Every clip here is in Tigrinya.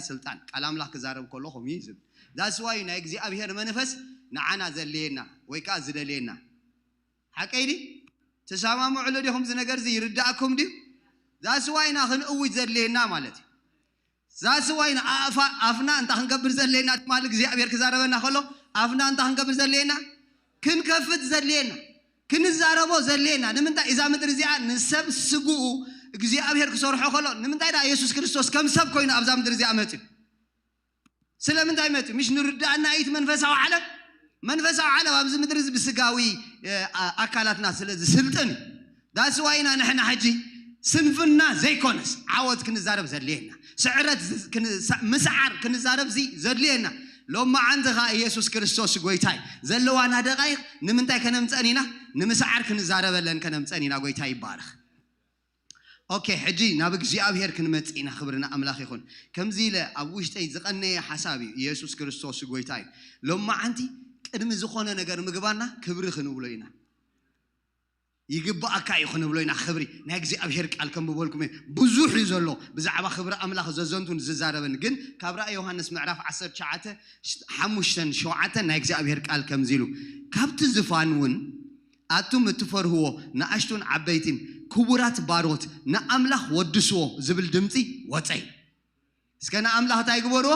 ስልጣን። ቃል ኣምላኽ ክዛረብ ከሎ ከምኡ እዩ ዝብል። That's why ናይ እግዚኣብሔር መንፈስ ንዓና ዘድልየና ወይ ከዓ ዝደልየና። ሓቀይ ድዩ? ትሰማምዑሉ ዲኹም? እዚ ነገር እዚ ይርዳእኩም ድዩ? That's why ኢና ክንእውጅ ዘድልየና ማለት እዩ። That's why ኢና ኣፋ-፣ ኣፍና እንታይ ክንገብር ዘድልየና ትማሊ እግዚኣብሔር ክዛረበና ከሎ ኣፍና እንታይ ክንገብር ዘድልየና? ክንከፍት ዘድልየና፣ ክንዛረቦ ዘድልየና። ንምንታይ? እዛ ምድሪ እዚኣ ንሰብ ስግኡ እግዚኣብሔር ክሰርሖ ከሎ ንምንታይ ደኣ ኢየሱስ ክርስቶስ ከም ሰብ ኮይኑ ኣብዛ ምድሪ እዚኣ መፅዩ? ስለምንታይ መፅዩ? ምሽ ንርዳእና እዩ እቲ መንፈሳዊ ዓለም። መንፈሳዊ ዓለም ኣብዚ ምድሪ እዚ ብስጋዊ፣ እ፣ ኣ-፣ ኣካላትና ስለ ዝስልጥን እዩ። That's why ኢና ንሕና ሕጂ ስንፍና ዘይኮነስ ዓወት ክንዛረብ ዘድልየና፣ ስዕረት ዝ-፣ ክን-፣ ሳ-፣ ምስዓር ክንዛረብ ዚ ዘድልየና። ሎማዓንቲ ኸዓ ኢየሱስ ክርስቶስ ጎይታይ ዘለዋና ደቃይቕ ንምንታይ ከነምፀን ኢና? ንምስዓር ክንዛረበለን ከነምፀን ኢና። ጎይታ ይባረኽ። ኦኬ፣ ሕጂ ናብ እግዚኣብሔር ክንመጽእ ኢና። ክብሪ ንኣምላኽ ይኹን። ከምዚ ኢለ ኣብ ውሽጠይ ዝቐነየ ሓሳብ እዩ። ኢየሱስ ክርስቶስ ጎይታ እዩ። ሎማዓንቲ ቅድሚ ዝኾነ ነገር ምግባና ክብሪ ክንብሎ ኢና። ይግባኣካ እዩ ክንብሎ ኢና። ክብሪ ናይ እግዚኣብሔር ቃል ከንብበልኩም እየ። ብዙሕ እዩ ዘሎ ብዛዕባ ክብሪ ኣምላኽ ዘዘንቱን ዝዛረብን። ግን ካብ ራእይ ዮሃንስ ምዕራፍ ዓሰርተ ትሽዓተ ሓሙሽተን ሸውዓተን ናይ እግዚኣብሔር ቃል ከምዚ ኢሉ፣ "ካብቲ ዝፋን እውን ኣቱም እትፈርህዎ ንኣሽቱን ዓበይቲን ክቡራት ባሮት ንኣምላኽ ወድስዎ" ዝብል ድምፂ ወፀ ኢሉ። እስከ ንኣምላኽ እንታይ ግበርዎ?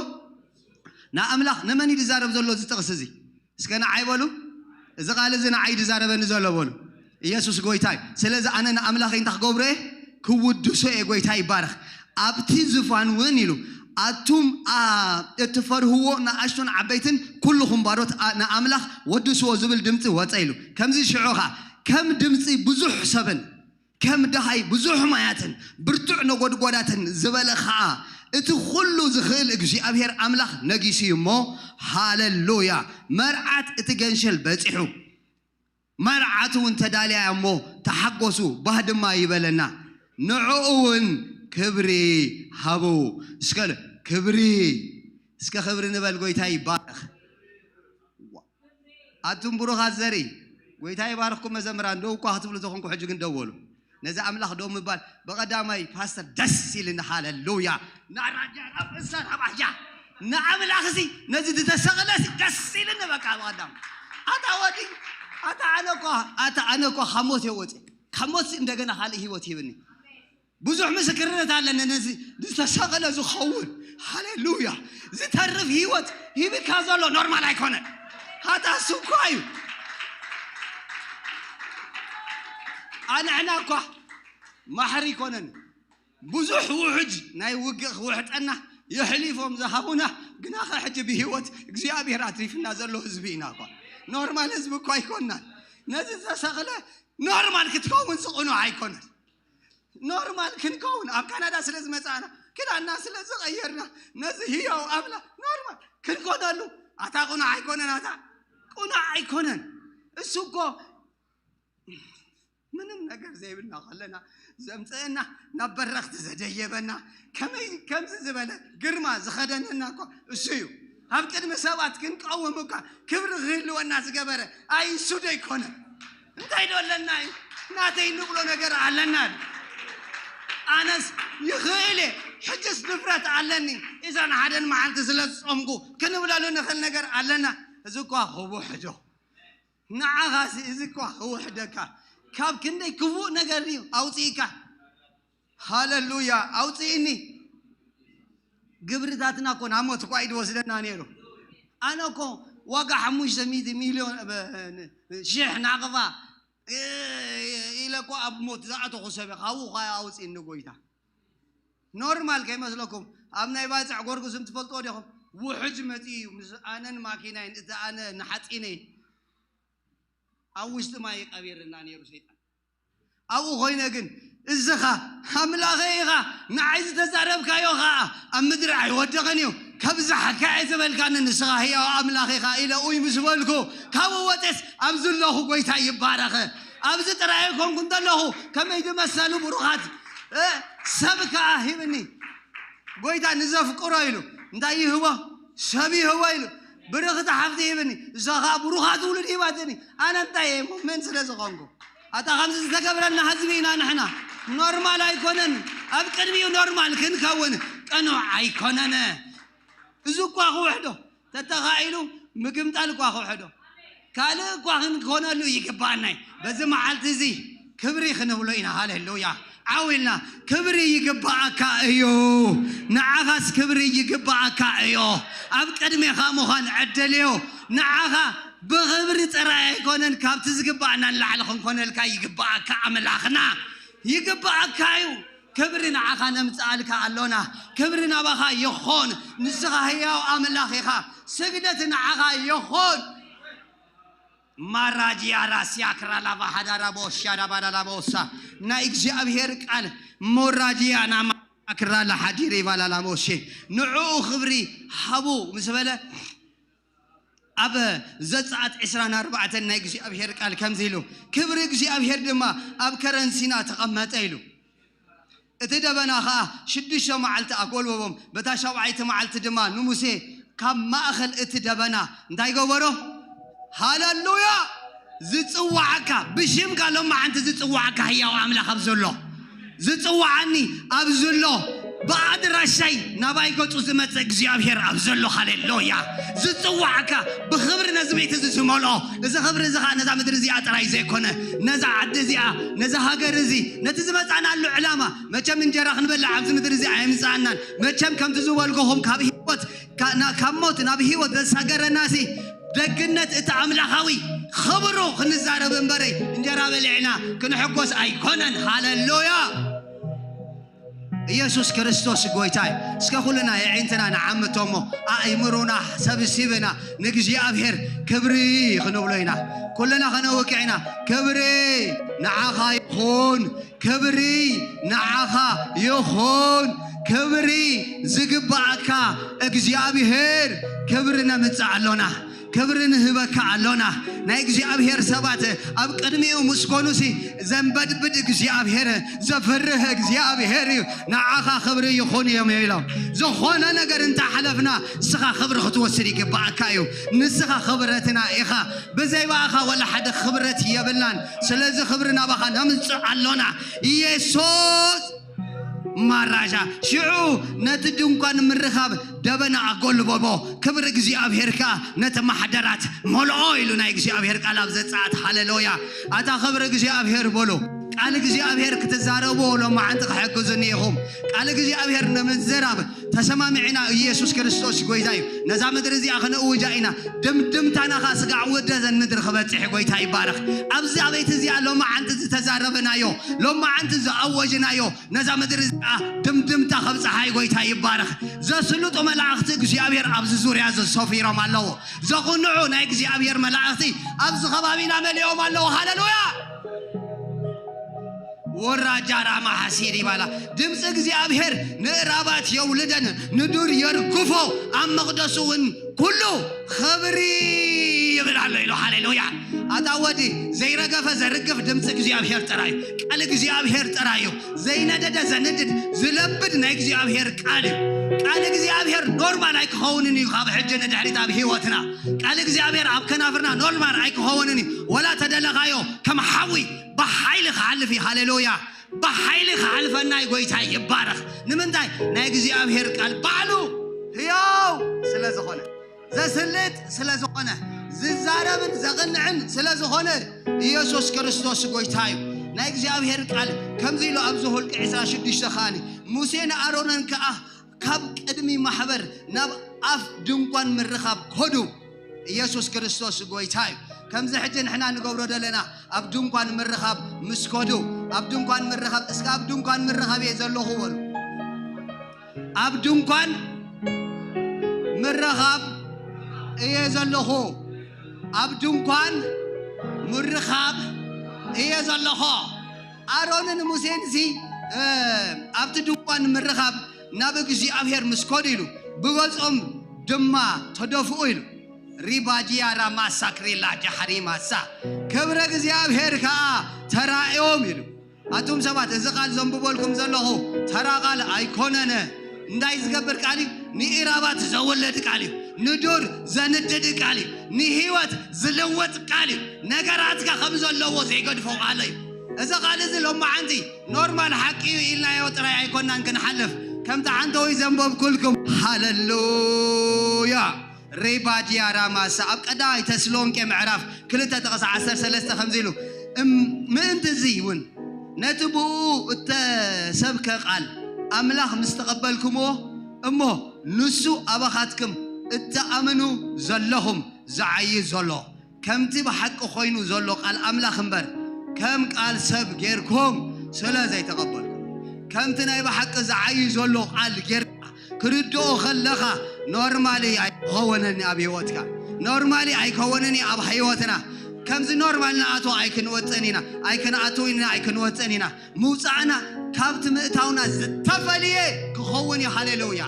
ንኣምላኽ። ንመን እዩ ዝዛረብ ዘሎ እዚ ጥቕሲ እዚ? እስከ ንዓይ በሉ። እዚ ቃል እዚ ንዓይ ዝዛረበኒ ዘሎ በሉ። ኢየሱስ ጎይታ እዩ። ስለዚ ኣነ ንኣምላኸይ እንታይ ክገብሮ እየ? ክውድሶ እየ። ጎይታ ይባረኽ። ኣብቲ ዝፋን እውን ኢሉ፣ ኣቱም፣ ኣ፣ እትፈርህዎ ንኣሽቱን ዓበይትን ኩልኹም ባሮት፣ ኣ፣ ንኣምላኽ ወድስዎ ዝብል ድምፂ ወፀ ኢሉ። ከምዚ ሽዑ ኸዓ ከም ድምፂ ብዙሕ ሰብን ከም ደሃይ ብዙሕ ማያትን ብርቱዕ ነጎድጓዳትን ዝበለ ኸዓ እቲ ኩሉ ዝኽእል እግዚኣብሔር ኣምላኽ ነጊሱ እዩ እሞ፣ ሃሌሉያ፣ መርዓት እቲ ገንሸል በጺሑ፣ መርዓት እውን ተዳልያ እያ እሞ፣ ተሓጎሱ፣ ባህ ድማ ይበለና፣ ንዕኡ እውን ክብሪ ሃቡ። እስከ ክብሪ፣ እስከ ክብሪ ንበል። ጎይታ ይባረኽ። ኣቱም ብሩኻት ዘርኢ፣ ጎይታ ይባርኽኩም መዘምራን። ደው እኳ ክትብሉ ተኾንኩ፣ ሕጂ ግን ደወሉ። ነዚ ኣምላኽ ደው ምባል ብቐዳማይ ፓስተር ደስ ኢልኒ። ሃሌሉያ። ናራጃ ናብ እንሳ ናባጃ ንኣምላኽ እዚ ነዚ ዝተሰቕለ እዚ ደስ ኢልኒ። በቃ ብቐዳም ኣታ ወዲ፣ ኣታ ኣነ እኳ፣ ኣታ ኣነ እኳ ካብ ሞት እየ ወፂ፣ ካብ ሞት እንደገና ካልእ ህይወት ሂብኒ። ብዙሕ ምስክርነት ኣለኒ። ነዚ ዝተሰቕለ ዝኸውን፣ ሃሌሉያ፣ ዝተርፍ ህይወት ሂብካ ዘሎ ኖርማል ኣይኮነን። ኣታ እሱ እኳ እዩ። ኣንሕና እኳ ማሕሪ ይኮነን። ብዙሕ ውሑጅ ናይ ውግእ ክውሕጠና የሕሊፎም ዝሃቡና፣ ግና ኸ ሕጂ ብህይወት እግዚኣብሔር ኣትሪፍና ዘሎ ህዝቢ ኢና እኳ። ኖርማል ህዝቢ እኳ ኣይኮንናን። ነዚ ዝተሰቕለ ኖርማል ክትከውን ዝቕኑዕ ኣይኮነን። ኖርማል ክንከውን ኣብ ካናዳ ስለ ዝመጻእና፣ ክዳንና ስለ ዝቐየርና፣ ነዚ ህያው ኣምላኽ ኖርማል ክንኮነሉ፣ ኣታ ቁኑዕ ኣይኮነን፣ ኣታ ቁኑዕ ኣይኮነን። እሱ እኮ ምንም ነገር ዘይብልና ከለና ዘምጽእና፣ ናብ በረኽቲ ዘደየበና፣ ከመይ ከምዚ ዝበለ ግርማ ዝኸደነና እኮ እሱ እዩ። ኣብ ቅድሚ ሰባት ክንቀውም እኳ ክብሪ ክህልወና ዝገበረ ኣይ እሱ ዶ ኣይኮነን? እንታይ ዶ ኣለና እዩ? ናተይ እንብሎ ነገር ኣለና። ኣነስ ይኽእል እየ፣ ሕጅስ ድፍረት ኣለኒ። እዛን ሓደን መዓልቲ ስለ ዝጾምኩ ክንብለሉ ንኽእል ነገር ኣለና። እዚ እኳ ክቡሕ ዶ? ንዓኻሲ እዚ እኳ ክውሕደካ፣ ካብ ክንደይ ክፉእ ነገር እዩ ኣውጽኢካ። ሃሌሉያ፣ ኣውጽእኒ። ግብርታትና እኮ ናብ ሞት እኳ እዩ ዝወስደና ነይሩ። ኣነ እኮ ዋጋ ሓሙሽተ ሚእቲ ሚልዮን፣ እ፣ ን-፣ ሽሕ ናቕፋ፣ እ፣ ኢለ እኮ ኣብ ሞት ዝኣተኹ ሰብ እየ። ካብኡ እኳ ኣውፅእኒ ጎይታ። ኖርማል ከይመስለኩም፣ ኣብ ናይ ባፅዕ ጎርጉስም ትፈልጥዎ ዲኹም? ውሕጅ መፂኡ እዩ ምስ ኣነን ማኪናይን፣ እቲ ኣነ ንሓፂነይ ኣብ ውሽጢ ማይ ቀቢርና ነይሩ ሰይጣን። ኣብኡ ኮይነ ግን፣ "እዝኻ ኣምላኸይ ኢኻ፣ ንዓይ ዝተዛረብካዮ ኸዓ ኣብ ምድሪ ኣይወድቕን እዩ፣ ካብዝሓካ እየ ዝበልካኒ ንስኻ ህያው ኣምላኽ ኢኻ" ኢለ ኡይ ምስ በልኩ፣ ካብኡ ወፅስ ኣብዚ ኣለኹ። ጎይታ ይባረኽ። ኣብዚ ጥራይ ኣይኮንኩን ዘለኹ፣ ከመይ ዝመሰሉ ብሩኻት፣ እ፣ ሰብ ከኣ ሂብኒ። ጎይታ ንዘፍቅሮ ኢሉ እንታይ ይህቦ? ሰብ ይህቦ ኢሉ። ብርኽቲ ሓፍቲ ሂብኒ፣ እዛ ኸኣ ብሩኻት ውሉድ ሂባትኒ። ኣነ እንታይ እየ እሞ? መን ስለ ዝኾንኩ? ኣታ ከምዚ ዝተገብረልና ህዝቢ ኢና ንሕና። ኖርማል ኣይኮነን። ኣብ ቅድሚኡ ኖርማል ክንከውን ቅኑዕ ኣይኮነን። እዚ እኳ ክውሕዶ ተተኻኢሉ ምግምጣል እኳ ክውሕዶ ካልእ እኳ ክንኮነሉ ይግባኣና እዩ። በዚ መዓልቲ እዚ ክብሪ ክንብሎ ኢና። ሃሌሉያ። ዓው ኢልና ክብሪ ይግባኣካ እዩ። ንዓኻስ ክብሪ ይግባኣካ እዩ። ኣብ ቅድሜኻ ምዃን ዕድል እዩ። ንዓኻ ብኽብሪ ጥራይ ኣይኮነን፣ ካብቲ ዝግባኣና ንላዕሊ ክንኮነልካ ይግባኣካ። ኣምላኽና ይግባኣካ እዩ። ክብሪ ንዓኻ ነምጽኣልካ ኣሎና። ክብሪ ናባኻ ይኹን። ንስኻ ህያው ኣምላኽ ኢኻ። ስግደት ንዓኻ ይኹን። ማራጂያ ራሲያ ክራላባ ሃዳራ ቦሻ ዳባዳላ ቦሳ ናይ እግዚኣብሔር ቃል ሞራጂያ ናማ ክራላ ሓዲር ይባላላ ሞሼ ንዕኡ ክብሪ ሃቡ ምስ በለ ኣብ ዘጸኣት ዕስራን ኣርባዕተን ናይ እግዚኣብሔር ቃል ከምዚ ኢሉ፣ ክብሪ እግዚኣብሔር ድማ ኣብ ከረን ሲና ተቐመጠ ኢሉ። እቲ ደበና ኸኣ ሽዱሽተ መዓልቲ ኣጎልበቦም፣ በታ ሻብዓይቲ መዓልቲ ድማ ንሙሴ ካብ ማእኸል እቲ ደበና እንታይ ገበሮ? ሃለሉያ! ዝጽዋዓካ፣ ብሽምካ ሎማዓንቲ ዝጽዋዓካ ህያው ኣምላኽ ኣብ ዘሎ፣ ዝጽዋዓኒ ኣብ ዘሎ፣ ብኣድራሻይ ናባይ ገጹ ዝመጽእ እግዚኣብሔር ኣብ ዘሎ፣ ሃሌሉያ! ዝጽዋዓካ፣ ብኽብሪ ነዚ ቤት እዚ ዝመልኦ፣ እዚ ክብሪ እዚ ኸኣ ነዛ ምድሪ እዚኣ ጥራይ ዘይኮነ፣ ነዛ ዓዲ እዚኣ፣ ነዛ ሃገር እዚ፣ ነቲ ዝመጻናሉ ዕላማ፣ መቸም እንጀራ ክንበልዕ ኣብዚ ምድሪ እዚ ኣየምጻኣናን። መቸም ከምቲ ዝበልኩኹም ካብ ህይወት፣ ካ-፣ ና-፣ ካብ ሞት ናብ ህይወት ዘሳገረናሲ ደግነት እቲ ኣምላኻዊ ኽብሩ ክንዛረብ እምበረይ እንጀራ በሊዕና ክንሕጎስ ኣይኮነን። ሃለሉያ! ኢየሱስ ክርስቶስ ጐይታ እዩ። እስከ ኩልና የዒንትና ንዓምቶ እሞ ኣእምሮና ሰብሲብና ንእግዚኣብሔር ክብሪ ክንብሎ ኢና። ኩልና ከነወቅዕ ኢና። ክብሪ ንዓኻ ይኹን፣ ክብሪ ንዓኻ ይኹን፣ ክብሪ ዝግብኣካ እግዚኣብሔር ክብሪ ነምጽእ ኣሎና። ክብሪ ንህበካ ኣሎና። ናይ እግዚኣብሔር ሰባት ኣብ ቅድሚኡ ምስ ኮኑሲ ዘንበድብድ እግዚኣብሔር፣ ዘፍርህ እግዚኣብሔር እዩ። ንዓኻ ክብሪ ይኹን እዮም ኢሎም። ዝኾነ ነገር እንተሓለፍና ንስኻ ክብሪ ክትወስድ ይግብኣካ እዩ። ንስኻ ክብረትና ኢኻ። ብዘይ ብኣኻ ወላ ሓደ ክብረት የብልናን። ስለዚ ክብሪ ናባኻ ነምጽእ ኣሎና። ኢየሱስ ማራሻ ሽዑ ነቲ ድንኳን ምርኻብ ደበና ኣጎልበቦ፣ ክብሪ እግዚኣብሔር ከኣ ነቲ ማሕደራት መልኦ ኢሉ ናይ እግዚኣብሔር ቃል ኣብ ዘጸኣት። ሃሌሉያ! ኣታ ክብሪ እግዚኣብሔር በሉ። ቃል እግዚኣብሔር ክትዛረቡ ሎማዓንቲ ክሕግዙኒ ኢኹም። ቃል እግዚኣብሔር ንምዝራብ ተሰማሚዕና፣ ኢየሱስ ክርስቶስ ጐይታ እዩ። ነዛ ምድሪ እዚኣ ክንእውጃ ኢና። ድምድምታና ኸኣ ስጋዕ ወደ ዘን ምድሪ ክበጽሕ ጐይታ ይባረኽ። ኣብዚ ኣበይቲ እዚኣ ሎማዓንቲ ዝተዛረብናዮ፣ ሎማዓንቲ ዝኣወጅናዮ፣ ነዛ ምድሪ እዚኣ ድምድምታ ከብጽሓ እዩ። ጐይታ ይባረኽ። ዘስልጡ መላእኽቲ እግዚኣብሔር ኣብዚ ዙርያ እዚ ሰፊሮም ኣለዉ። ዘቕንዑ ናይ እግዚኣብሔር መላእኽቲ ኣብዚ ከባቢና መሊኦም ኣለዉ። ሃሌሉያ! ወራጃራ ማሓሲር ይባላ። ድምፂ እግዚኣብሔር ንእራባት የውልደን፣ ንዱር የርግፎ፣ ኣብ መቕደሱ እውን ኩሉ ኽብሪ ይብል ኣሎ ኢሉ። ሃሌሉያ! ኣታ ወዲ፣ ዘይረገፈ ዘርግፍ ድምፂ እግዚኣብሔር ጥራይ እዩ። ቃል እግዚኣብሔር ጥራይ እዩ። ዘይነደደ ዘንድድ፣ ዝለብድ ናይ እግዚኣብሔር ቃል እዩ። ቃል እግዚኣብሔር ኖርማል ኣይክኸውንን እዩ። ካብ ሕጂ ንድሕሪት ኣብ ህይወትና ቃል እግዚኣብሔር ኣብ ከናፍርና ኖርማል ኣይክኸውንን እዩ። ወላ ተደለኻዮ ከም ሓዊ ብሓይሊ ክሓልፍ እዩ። ሃሌሉያ! ብሓይሊ ክሓልፈና እዩ። ጐይታ ይባረኽ። ንምንታይ? ናይ እግዚኣብሔር ቃል ባዕሉ ህያው ስለ ዝኾነ፣ ዘስልጥ ስለ ዝኾነ፣ ዝዛረብን ዘቕንዕን ስለ ዝኾነ፣ ኢየሱስ ክርስቶስ ጐይታ እዩ። ናይ እግዚኣብሔር ቃል ከምዚ ኢሉ ኣብዚ ሁልቂ ዕስራ ሽዱሽተ ከኣኒ፣ ሙሴን ኣሮንን ከኣ ካብ ቅድሚ ማሕበር ናብ ኣፍ ድንኳን ምርኻብ ከዱ። ኢየሱስ ክርስቶስ ጐይታ እዩ። ከምዚ ሕጂ ንሕና ንገብሮ ዘለና ኣብ ድንኳን ምርኻብ ምስ ከዱ፣ ኣብ ድንኳን ምርኻብ፣ እስከ ኣብ ድንኳን ምርኻብ እየ ዘለኹ በሉ። ኣብ ድንኳን ምርኻብ እየ ዘለኹ። ኣብ ድንኳን ምርኻብ እየ ዘለኹ። ኣሮንን ሙሴን እዚ፣ እ፣ ኣብቲ ድንኳን ምርኻብ ናብ እግዚኣብሔር ምስ ከዱ ኢሉ፣ ብገጾም ድማ ተደፍኡ ኢሉ። ሪባጂያ ራማሳ ክሪላ ጃሕሪ ማሳ፣ ክብረ እግዚኣብሔር ከኣ ተራእዮም ኢሉ። ኣቱም ሰባት፣ እዚ ቃል ዘንብበልኩም ዘለኹ ተራ ቃል ኣይኮነን። እንታይ ዝገብር ቃል እዩ? ንኢራባት ዘወለድ ቃል እዩ። ንዱር ዘንድድ ቃል እዩ። ንህይወት ዝልውጥ ቃል እዩ። ነገራትካ ከም ዘለዎ ዘይገድፎ ቃል እዩ። እዚ ቃል እዚ ሎማዓንቲ ኖርማል ሓቂ እዩ ኢልናዮ ጥራይ ኣይኮናን ክንሓልፍ። ከምቲ ዓንተወይ ዘንበብኩልኩም። ሃለሉያ። ሬባድያ ራማሳ ኣብ ቀዳማይ ተስሎንቄ ምዕራፍ ክልተ ጥቕሲ ዓሰርተ ሰለስተ ከምዚ ኢሉ፣ እም-፣ ምእንቲ እዚ እውን ነቲ ብኡ እተሰብከ ቃል ኣምላኽ ምስ ተቐበልኩምዎ እሞ ንሱ ኣባኻትኩም እትኣምኑ ዘለኹም ዝዓዪ ዘሎ ከምቲ ብሓቂ ኮይኑ ዘሎ ቃል ኣምላኽ እምበር ከም ቃል ሰብ ጌርኩም ስለ ዘይተቐበልኩም፣ ከምቲ ናይ ብሓቂ ዝዓዪ ዘሎ ቃል ጌርካ ክርድኦ ከለኻ ኖርማሊ ኣይኮነን ኣብ ህይወትካ። ኖርማሊ ኣይኮነን ኣብ ህይወትና። ከምዚ ኖርማል ንኣቶ ኣይክንወጽን ኢና፣ ኣይክንኣትው ኢና፣ ኣይክንወጽን ኢና። ምውጻእና ካብቲ ምእታውና ዝተፈልየ ክኸውን እዩ። ሃሌሉያ።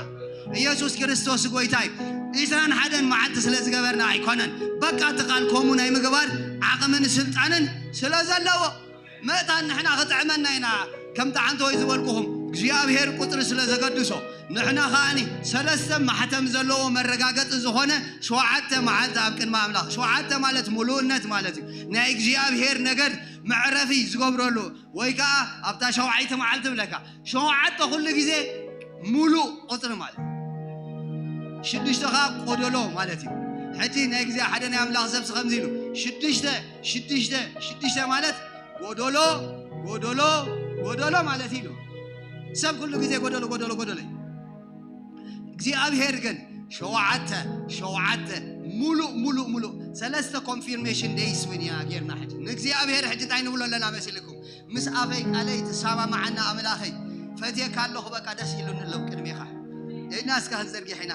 ኢየሱስ ክርስቶስ ጎይታ እዩ። ዒስራን ሓደን መዓልቲ ስለ ዝገበርና ኣይኮነን። በቃ እቲ ቃል ከምኡ ናይ ምግባር ዓቕምን ስልጣንን ስለ ዘለዎ ምእታን ንሕና ክጥዕመና ኢና። ከምቲ ዓንተወይ ዝበልኩኹም እግዚኣብሔር ቁጽሪ ስለ ዘገድሶ ንሕና ከኣኒ ሰለስተ ማሕተም ዘለዎ መረጋገጺ ዝኾነ ሸውዓተ መዓልቲ ኣብ ቅድሚ ኣምላኽ። ሸውዓተ ማለት ምሉእነት ማለት እዩ። ናይ እግዚኣብሔር ነገር መዕረፊ ዝገብረሉ ወይ ከዓ ኣብታ ሸውዓይቲ መዓልቲ ብለካ ሸውዓተ ኩሉ ግዜ ሙሉእ ቁጽሪ ማለት እዩ። ሽዱሽተ ከዓ ጎደሎ ማለት እዩ። ሕጂ ናይ ግዜ ሓደ ናይ ኣምላኽ ሰብሲ ከምዚ ኢሉ ሽዱሽተ ሽዱሽተ ሽዱሽተ ማለት ጎደሎ ጎደሎ ጎደሎ ማለት ኢሉ ሰብ ኩሉ ግዜ ጎደሎ ጎደሎ ጎደሎ እዩ። እግዚኣብሔር ግን ሸውዓተ ሸውዓተ ሙሉእ ሙሉእ ሙሉእ ሰለስተ ኮንፊርሜሽን ደይስ እውን ኢና ጌርና። ሕጂ ንእግዚኣብሔር ሕጂ እንታይ ንብሎ ኣለና መሲልኩም? ምስ ኣፈይ ቃለይ ትሰማማዓና ኣምላኸይ፣ ፈትየካ ኣለኹ፣ በቃ ደስ ኢሉኒ ኣለኹ ቅድሜኻ። ኢድና እስከ ክንዘርጊሕ ኢና።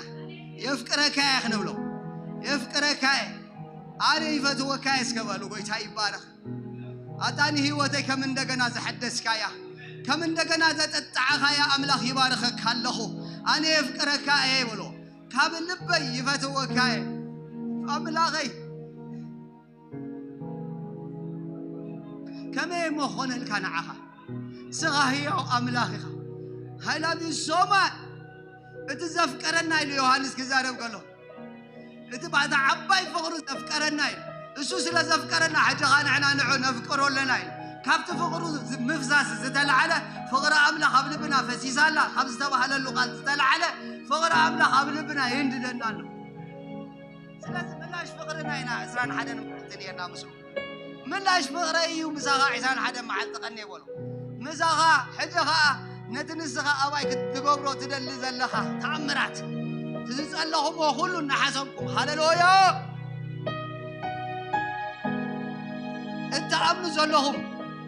የፍቅረካ እየ ክንብሎ። የፍቅረካ እየ፣ ኣነ ይፈትወካ እየ እስከ በሉ። ጎይታ ይባረኽ። ኣጣኒ ህይወተይ ከም እንደገና ዘሐደስካያ፣ ከም እንደገና ዘጠጣዕኻያ ኣምላኽ ይባርኸካ ኣለኹ። ኣነ የፍቅረካ እየ በሎ። ካብ ልበይ ይፈትወካ እየ ኣምላኸይ። ከመይ እሞ ኾነልካ ንዓኻ? ንስኻ ህያው ኣምላኽ ኢኻ። I love you so much። እቲ ዘፍቀረና ኢሉ ዮሃንስ ክዛረብ ከሎ፣ እቲ ባዕቲ ዓባይ ፍቕሩ ዘፍቀረና ኢሉ። እሱ ስለ ዘፍቀረና፣ ሕጂ ኸኣ ንሕና ንዑ ነፍቅሮ ኣለና ኢሉ። ካብቲ ፍቕሩ ዝ-፣ ምፍሳስ ዝተላዕለ፣ ፍቕሪ ኣምላኽ ኣብ ልብና ፈሲሳ ኣላ ካብ ዝተባህለሉ ቃል ዝተላዕለ፣ ፍቕሪ ኣምላኽ ኣብ ልብና ይንድደና ኣሎ። ስለዚ ምላሽ ፍቕርና ኢና ዕስራን ሓደን መዓልቲ ነርና ምስኡ። ምላሽ ፍቕረይ እዩ ምሳኻ ዕስራን ሓደን መዓልቲ ቀንየ በሎ። ምሳኻ ሕጂ ኸኣ ነቲ ንስኻ ኣባይ ክትገብሮ ትደሊ ዘለኻ ተኣምራት፣ እቲ ዝጸለኹምዎ ኩሉ እናሓሰብኩም፣ ሃሌሉያ፣ እትኣምኑ ዘለኹም፣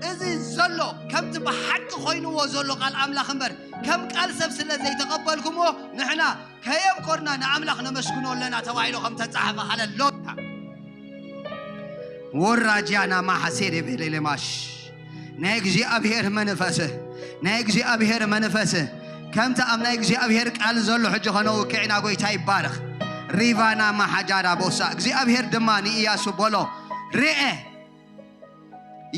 እዚ ዘሎ ከምቲ ብሓቂ ኮይንዎ ዘሎ ቃል ኣምላኽ እምበር ከም ቃል ሰብ ስለ ዘይተቐበልኩምዎ ንሕና ከየብኮርና ንኣምላኽ ነመስግኖ ኣለና ተባሂሉ ከም ተጻሕፈ። ሃሌሉያ። ወራጃና ማሐሴ ደቤሌሌ ማሽ ናይ እግዚኣብሔር መንፈስ፣ ናይ እግዚኣብሔር መንፈስ ከምቲ ኣብ ናይ እግዚኣብሔር ቃል ዘሎ ሕጂ ኸነውክዕና ጎይታ ይባረኽ። ሪቫና ማሓጃራ ቦሳ እግዚኣብሔር ድማ ንኢያሱ በሎ፣ ርኤ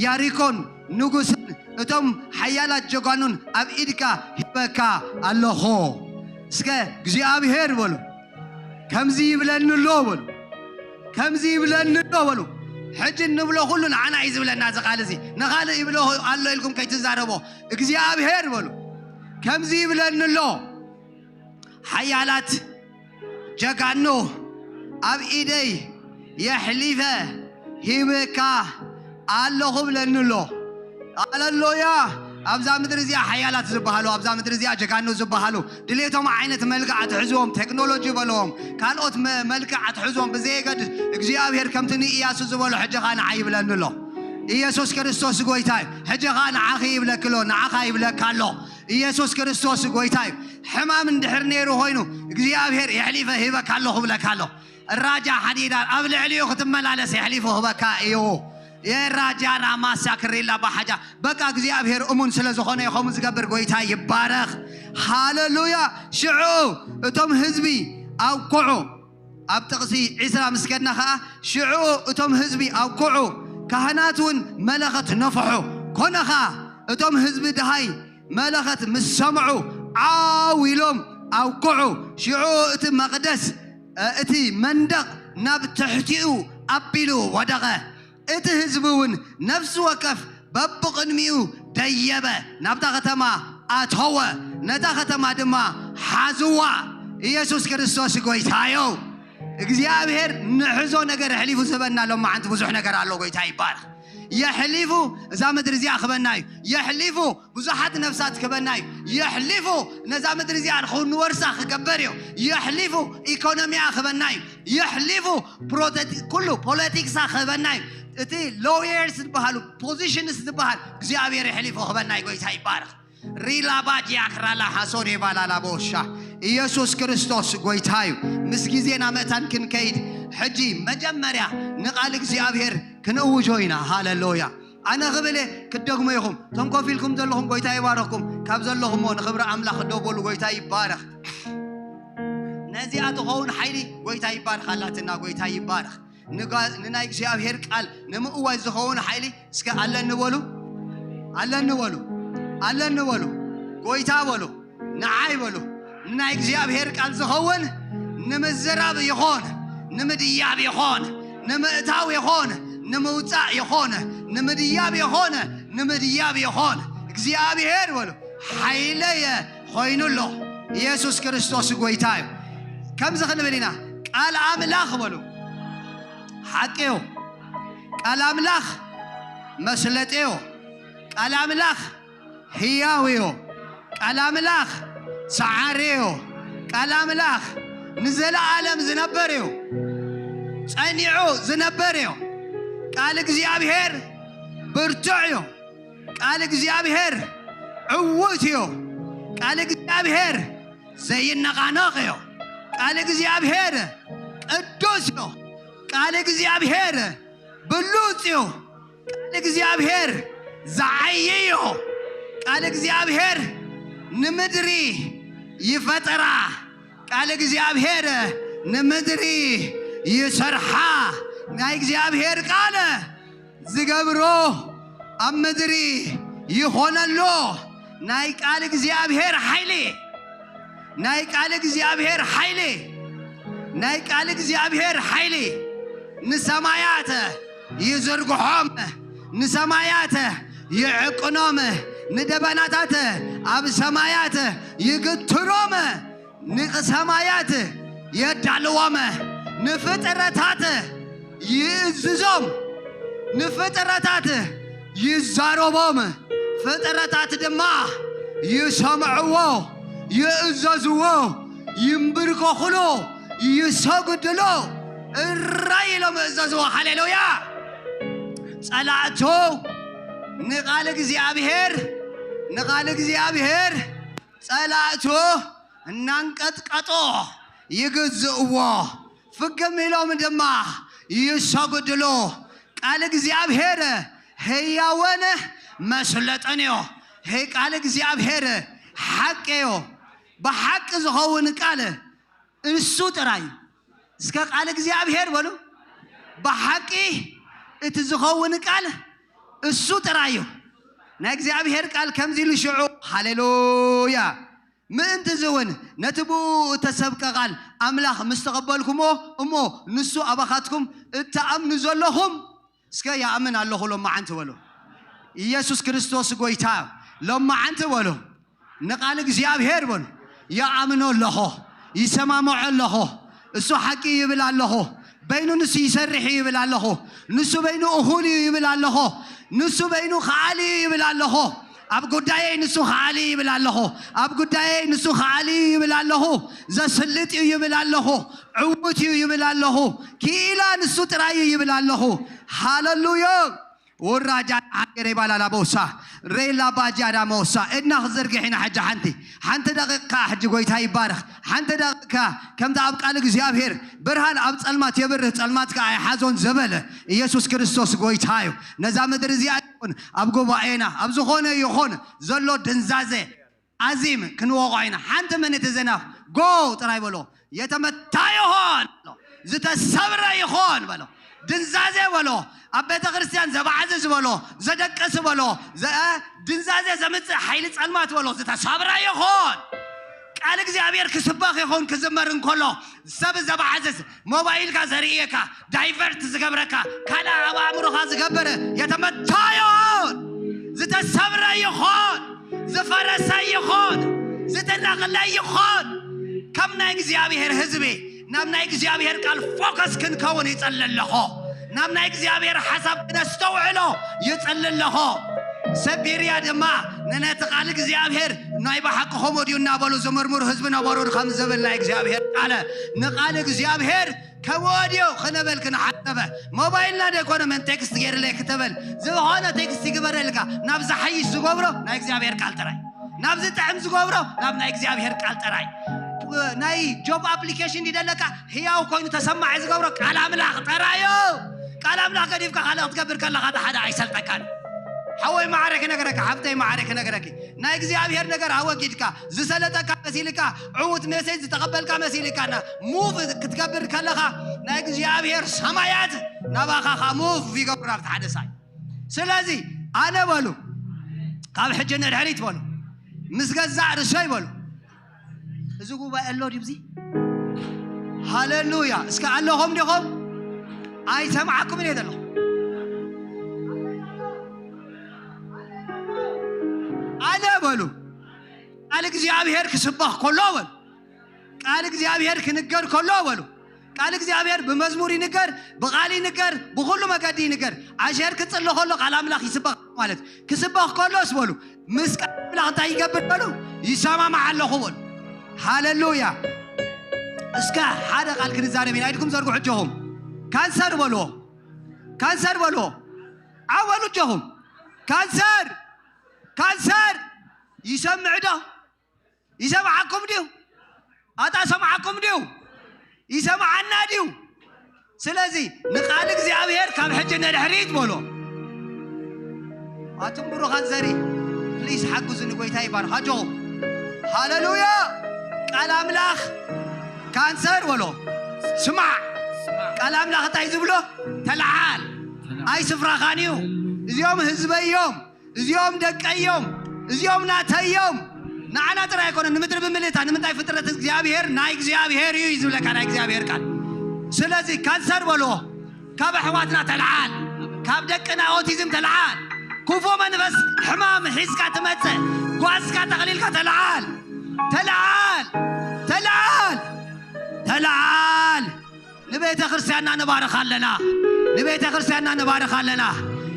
ያሪኮን ንጉስን እቶም ሓያላት ጀጋኑን ኣብ ኢድካ ሂበካ ኣለኹ። እስከ እግዚኣብሔር በሉ። ከምዚ ይብለኒ ኣሎ በሉ። ከምዚ ይብለኒ ኣሎ በሉ። ሕጂ እንብሎ ኩሉ ንዓና እዩ ዝብለና እዚ ቃል እዚ። ንኻልእ ይብሎ ኣሎ ኢልኩም ከይትዛረቦ። እግዚኣብሔር በሉ። ከምዚ ይብለኒ ኣሎ። ሓያላት ጀጋኑ ኣብ ኢደይ የሕሊፈ ሂበካ ኣለኹ ብለኒ ኣሎ። ሃሌሉያ። ኣብዛ ምድሪ እዚኣ ሓያላት ዝበሃሉ፣ ኣብዛ ምድሪ እዚኣ ጀጋኑ ዝበሃሉ፣ ድሌቶም ዓይነት መልክዕ ኣትሕዝዎም፣ ቴክኖሎጂ በለዎም፣ ካልኦት መ-፣ መልክዕ ኣትሕዝዎም ብዘየገድስ፣ እግዚኣብሔር ከምቲ ንኢያሱ ዝበሎ ሕጂ ኸኣ ንዓይ ይብለኒ ኣሎ። ኢየሱስ ክርስቶስ ጎይታ እዩ። ሕጂ ኸኣ ንዓኺ ይብለኪ ኣሎ፣ ንዓኻ ይብለካ ኣሎ። ኢየሱስ ክርስቶስ ጎይታ እዩ። ሕማም እንድሕር ነይሩ ኾይኑ፣ እግዚኣብሔር የሕሊፈ ሂበካ ኣለኹ ብለካ ኣሎ። ራጃ ሓዲዳ ኣብ ልዕሊኡ ክትመላለስ የሕሊፉ ክበካ እዩ። የራጃ ራማሳ ክሪላ ባሓጃ። በቃ እግዚኣብሔር እሙን ስለ ዝኾነ እዩ ከምኡ ዝገብር። ጎይታ ይባረኽ። ሃሌሉያ። ሽዑ እቶም ህዝቢ ኣብኩዑ። ኣብ ጥቕሲ ዒስራ ምስ ከድና ኸዓ፣ ሽዑ እቶም ህዝቢ ኣብኩዑ፣ ካህናት እውን መለኸት ነፍሑ። ኮነ ኸዓ እቶም ህዝቢ ደሃይ መለኸት ምስ ሰምዑ ዓው ኢሎም ኣብኩዑ። ሽዑ እቲ መቕደስ፣ እ፣ እቲ መንደቕ ናብ ትሕቲኡ ኣቢሉ ወደቐ። እቲ ህዝቢ እውን ነፍሲ ወከፍ በብቕድሚኡ ደየበ፣ ናብታ ከተማ ኣተወ። ነታ ከተማ ድማ ሓዝዋ። ኢየሱስ ክርስቶስ ጎይታዮ። እግዚኣብሔር ንሕዞ ነገር ኣሕሊፉ ዝህበና ሎማዓንቲ ብዙሕ ነገር ኣሎ። ጎይታ ይባረኽ። የሕሊፉ እዛ ምድሪ እዚኣ ክበና እዩ። የሕሊፉ ብዙሓት ነፍሳት ክበና እዩ። የሕሊፉ ነዛ ምድሪ እዚኣ ንኽንወርሳ ክገበር እዩ። የሕሊፉ ኢኮኖሚያ ክበና እዩ። የሕሊፉ ፕሮቴቲ-፣ ኩሉ ፖለቲክሳ ክበና እዩ። እቲ ሎየርስ ዝበሃሉ ፖዚሽንስ ዝበሃል እግዚኣብሔር የሕሊፉ ክበና እዩ። ጎይታ ይባረኽ። ሪላ ባጅያ ክራላ ሓሶሬ ባላላ ቦሻ። ኢየሱስ ክርስቶስ ጎይታ እዩ። ምስ ግዜና መታን ክንከይድ ሕጂ መጀመርያ ንቓል እግዚኣብሔር ክንእውጆ ኢና። ሃሌሉያ። ኣነ ክብል እየ፣ ክትደግሞ ኢኹም። እቶም ኮፍ ኢልኩም ዘለኹም ጎይታ ይባረኽኩም። ካብ ዘለኹምዎ ንኽብሪ ኣምላኽ ደው በሉ። ጎይታ ይባረኽ። ነዚኣ ትኸውን ሓይሊ ጎይታ ይባርኽ ኣላትና። ጎይታ ይባረኽ። ንጋ-፣ ንናይ እግዚኣብሔር ቃል ንምእዋጅ ዝኸውን ሓይሊ እስከ ኣለኒ በሉ። ኣለኒ በሉ። ኣለኒ በሉ። ጎይታ በሉ። ንዓይ በሉ። ንናይ እግዚኣብሔር ቃል ዝኸውን ንምዝራብ ይኾን፣ ንምድያብ ይኾን፣ ንምእታው ይኾን፣ ንምውጻእ ይኾን፣ ንምድያብ ይኾን፣ ንምድያብ ይኾን። እግዚኣብሔር በሉ። ሓይለየ ኾይኑ ኣሎ። ኢየሱስ ክርስቶስ ጎይታ እዩ። ከምዚ ክንብል ኢና። ቃል ኣምላኽ በሉ። ሓቂ እዩ። ቃል ኣምላኽ መስለጢ እዩ። ቃል ኣምላኽ ህያው እዩ። ቃል ኣምላኽ ሰዓሪ እዩ። ቃል ኣምላኽ ንዘለዓለም ዝነበር እዩ። ጸኒዑ ዝነበር እዩ። ቃል እግዚኣብሔር ብርቱዕ እዩ። ቃል እግዚኣብሔር ዕዉት እዩ። ቃል እግዚኣብሔር ዘይነቓነቕ እዩ። ቃል እግዚኣብሔር ቅዱስ እዩ። ቃል እግዚኣብሔር ብሉጽ እዩ። ቃል እግዚኣብሔር ዝዓዪ እዩ። ቃል እግዚኣብሔር ንምድሪ ይፈጠራ። ቃል እግዚኣብሔር ንምድሪ ይሰርሓ። ናይ እግዚኣብሔር ቃል ዝገብሮ ኣብ ምድሪ ይኾነሎ። ናይ ቃል እግዚኣብሔር ሓይሊ፣ ናይ ቃል እግዚኣብሔር ሓይሊ፣ ናይ ቃል እግዚኣብሔር ሓይሊ ንሰማያት ይዝርግሖም፣ ንሰማያት ይዕቅኖም፣ ንደበናታት ኣብ ሰማያት ይግትሮም። ንሰማያት የዳልዎም፣ ንፍጥረታት ይእዝዞም፣ ንፍጥረታት ይዛረቦም፣ ፍጥረታት ድማ ይሰምዕዎ፣ ይእዘዝዎ፣ ይንብርከኹሉ፣ ይሰግድሉ፣ እራይ ኢሎም ይእዘዝዎ። ሃሌሉያ! ጸላእቱ ንቓል እግዚኣብሔር፣ ንቓል እግዚኣብሔር ጸላእቱ እናንቀጥቀጦ ይግዝእዎ፣ ፍግም ኢሎም ድማ ይሰግድሉ። ቃል እግዚኣብሔር ህያውን መስለጥን እዩ። ቃል እግዚኣብሔር ሓቂ እዩ። ብሓቂ ዝኸውን ቃል እሱ ጥራይ። እስከ ቃል እግዚኣብሔር በሉ። ብሓቂ እቲ ዝኸውን ቃል እሱ ጥራይ እዩ። ናይ እግዚኣብሔር ቃል ከምዚ ኢሉ ሽዑ፣ ሃሌሉያ። ምእንቲ እዚ እውን ነቲ ብኡ እተሰብከ ቃል ኣምላኽ ምስ ተቐበልኩምዎ፣ እሞ ንሱ ኣባኻትኩም እትኣምኑ ዘለኹም፣ እስከ ይኣምን ኣለኹ ሎማዓንቲ በሉ። ኢየሱስ ክርስቶስ ጎይታ ሎማዓንቲ በሉ። ንቃል እግዚኣብሔር በሉ። ይኣምኖ ኣለኹ፣ ይሰማምዖ ኣለኹ። እሱ ሓቂ ይብል ኣለኹ። በይኑ ንሱ ይሰርሕ እዩ ይብል ኣለኹ። ንሱ በይኑ እኹል እዩ ይብል ኣለኹ። ንሱ በይኑ ከኣሊ እዩ ይብል ኣለኹ። ኣብ ጉዳየይ ንሱ ከኣሊ ይብል ኣለኹ። ኣብ ጉዳየይ ንሱ ከኣሊ እዩ ይብል ኣለኹ። ዘስልጥ እዩ ይብል ኣለኹ። ዕውት እዩ ይብል ኣለኹ። ክኢላ ንሱ ጥራይ እዩ ይብል ኣለኹ። ሃለሉያ። ውራጃ ሃገር ይባላላ ቦሳ ሬላ ባጃዳ ሞሳ። እድና ክዘርግሕ ኢና ሕጂ። ሓንቲ ሓንቲ ደቂቕ ከኣ ሕጂ ጎይታ ይባረኽ። ሓንቲ ደቂቕ ከኣ ከምቲ ኣብ ቃል እግዚኣብሔር ብርሃን ኣብ ጸልማት የብርህ፣ ጸልማት ከኣ ኣይሓዞን ዘበለ ኢየሱስ ክርስቶስ ጎይታ እዩ። ነዛ ምድሪ እዚኣ ይኹን ኣብ ጉባኤና ኣብ ዝኾነ ይኹን ዘሎ ድንዛዜ ኣዚም ክንወቕዖ ኢና። ሓንቲ ምኒት ዘናፍ ጎ ጥራይ በሎ። የተመታ ይኾን በሎ። ዝተሰብረ ይኾን በሎ። ድንዛዜ በሎ። ኣብ ቤተ ክርስቲያን ዘባዕዝዝ በሎ። ዘደቅስ በሎ። ዘ-፣ ድንዛዜ ዘምጽእ ሓይሊ ጸልማት በሎ። ዝተሰብረ ይኾን። ቃል እግዚኣብሔር ክስበኽ ይኹን ክዝመር እንከሎ ሰብ ዘባዕዝዝ ሞባይልካ ዘርእየካ ዳይቨርት ዝገብረካ ካልእ ኣብ ኣእምሮኻ ዝገብር የተመታ ይኹን። ዝተሰብረ ይኹን። ዝፈረሰ ይኹን። ዝጥረቕለይ ይኾን። ከም ናይ እግዚኣብሔር ህዝቢ ናብ ናይ እግዚኣብሔር ቃል ፎከስ ክንከውን ይጸሊ ኣለኹ። ናብ ናይ እግዚኣብሔር ሓሳብ ክነስተውዕሎ ይጸሊ ኣለኹ። ሰብ ቤርያ ድማ ንነቲ ቃል እግዚኣብሔር ናይ ብሓቂ ከምኡ ድዩ እናበሉ ዝምርምሩ ህዝቢ ነበሩ፣ ከም ዝብል ናይ እግዚኣብሔር ቃል። ንቃል እግዚኣብሔር ከምኡ ድዩ ክንብል ክንሓሰበ፣ ሞባይልና ደይኮነ መን ቴክስት ገይርለይ ክትብል፣ ዝኾነ ቴክስት ይግበረልካ። ናብ ዝሓይሽ ዝገብሮ ናይ እግዚኣብሔር ቃል ጥራይ፣ ናብ ዝጥዕም ዝገብሮ ናብ ናይ እግዚኣብሔር ቃል ጥራይ። ናይ ጆብ ኣፕሊኬሽን ይደለካ፣ ህያው ኮይኑ ተሰማዒ ዝገብሮ ቃል ኣምላኽ ጥራዩ። ቃል ኣምላኽ ገዲፍካ ካልእ ክትገብር ከለኻ፣ እቲ ሓደ ኣይሰልጠካን። ሓወይ መዓረ ክነግረካ፣ ሓፍተይ መዓረ ክነግረኪ፣ ናይ እግዚኣብሔር ነገር ኣወጊድካ፣ ዝሰለጠካ መሲልካ፣ ዕዉት ሜሴጅ ዝተቐበልካ መሲልካ፣ ና ሙቭ ክትገብር ከለኻ፣ ናይ እግዚኣብሔር ሰማያት ናባኻ ኸኣ ሙቭ ይገብሩ፣ ናብቲ ሓደ ሳይ። ስለዚ ኣነ በሉ፣ ካብ ሕጂ ንድሕሪት በሉ፣ ምስ ገዛእ ርእሰይ በሉ። እዚ ጉባኤ ኣሎ ድዩ እዚ? ሃሌሉያ። እስከ ኣለኹም ዲኹም? ኣይሰምዓኩምን እየ ዘለኹ። ኣነ በሉ፣ ቃል እግዚኣብሔር ክስበኽ ከሎ በሉ፣ ቃል እግዚኣብሔር ክንገር ከሎ በሉ፣ ቃል እግዚኣብሔር ብመዝሙር ይንገር፣ ብቓል ይንገር፣ ብኹሉ መገዲ ይንገር። ኣሸር ክጽሊ ከሎ ቃል ኣምላኽ ይስበኽ ማለት፣ ክስበኽ ከሎስ በሉ፣ ምስ ቃል ኣምላኽ እንታይ ይገብር በሉ? ይሰማማዕ ኣለኹ በሉ። ሃሌሉያ። እስከ ሓደ ቃል ክንዛረብ ኢና። ኢድኩም ዘርግሑ እጆኹም። ካንሰር በልዎ። ካንሰር በልዎ። ዓው በሉ እጆኹም። ካንሰር! ካንሰር! ይሰምዕ ዶ? ይሰምዓኩም ድዩ? ኣታ ሰምዓኩም ድዩ? ይሰምዓና ድዩ? ስለዚ ንቃል እግዚኣብሔር ካብ ሕጂ ንድሕሪት በሎ። ኣቱም ብሩኻት ዘሪ፣ ፕሊዝ ሓግዙኒ፣ ጎይታ ይባርኽ። ኣጆኹም። ሃሌሉያ። ቃል ኣምላኽ ካንሰር በሎ። ስማዕ። ቃል ኣምላኽ እንታይ ዝብሎ? ተለዓል። ኣይ ስፍራኻን እዩ። እዚኦም ህዝበይ እዮም። እዚኦም ደቀይ እዮም። እዚኦም ናተይ እዮም። ንዓና ጥራይ ኣይኮነን፣ ንምድሪ ብምልእታ። ንምንታይ? ፍጥረት እግዚኣብሔር ናይ እግዚኣብሔር እዩ እዩ ዝብለካ ናይ እግዚኣብሔር ቃል። ስለዚ ካንሰር በልዎ፣ ካብ ኣሕዋትና ተለዓል፣ ካብ ደቅና ኦቲዝም ተለዓል፣ ክፉ መንፈስ ሕማም ሒዝካ ትመጽእ ጓዝካ ጠቕሊልካ ተለዓል፣ ተለዓል፣ ተለዓል፣ ተለዓል። ንቤተ ክርስቲያንና ንባርኽ ኣለና። ንቤተ ክርስቲያንና ንባርኽ ኣለና።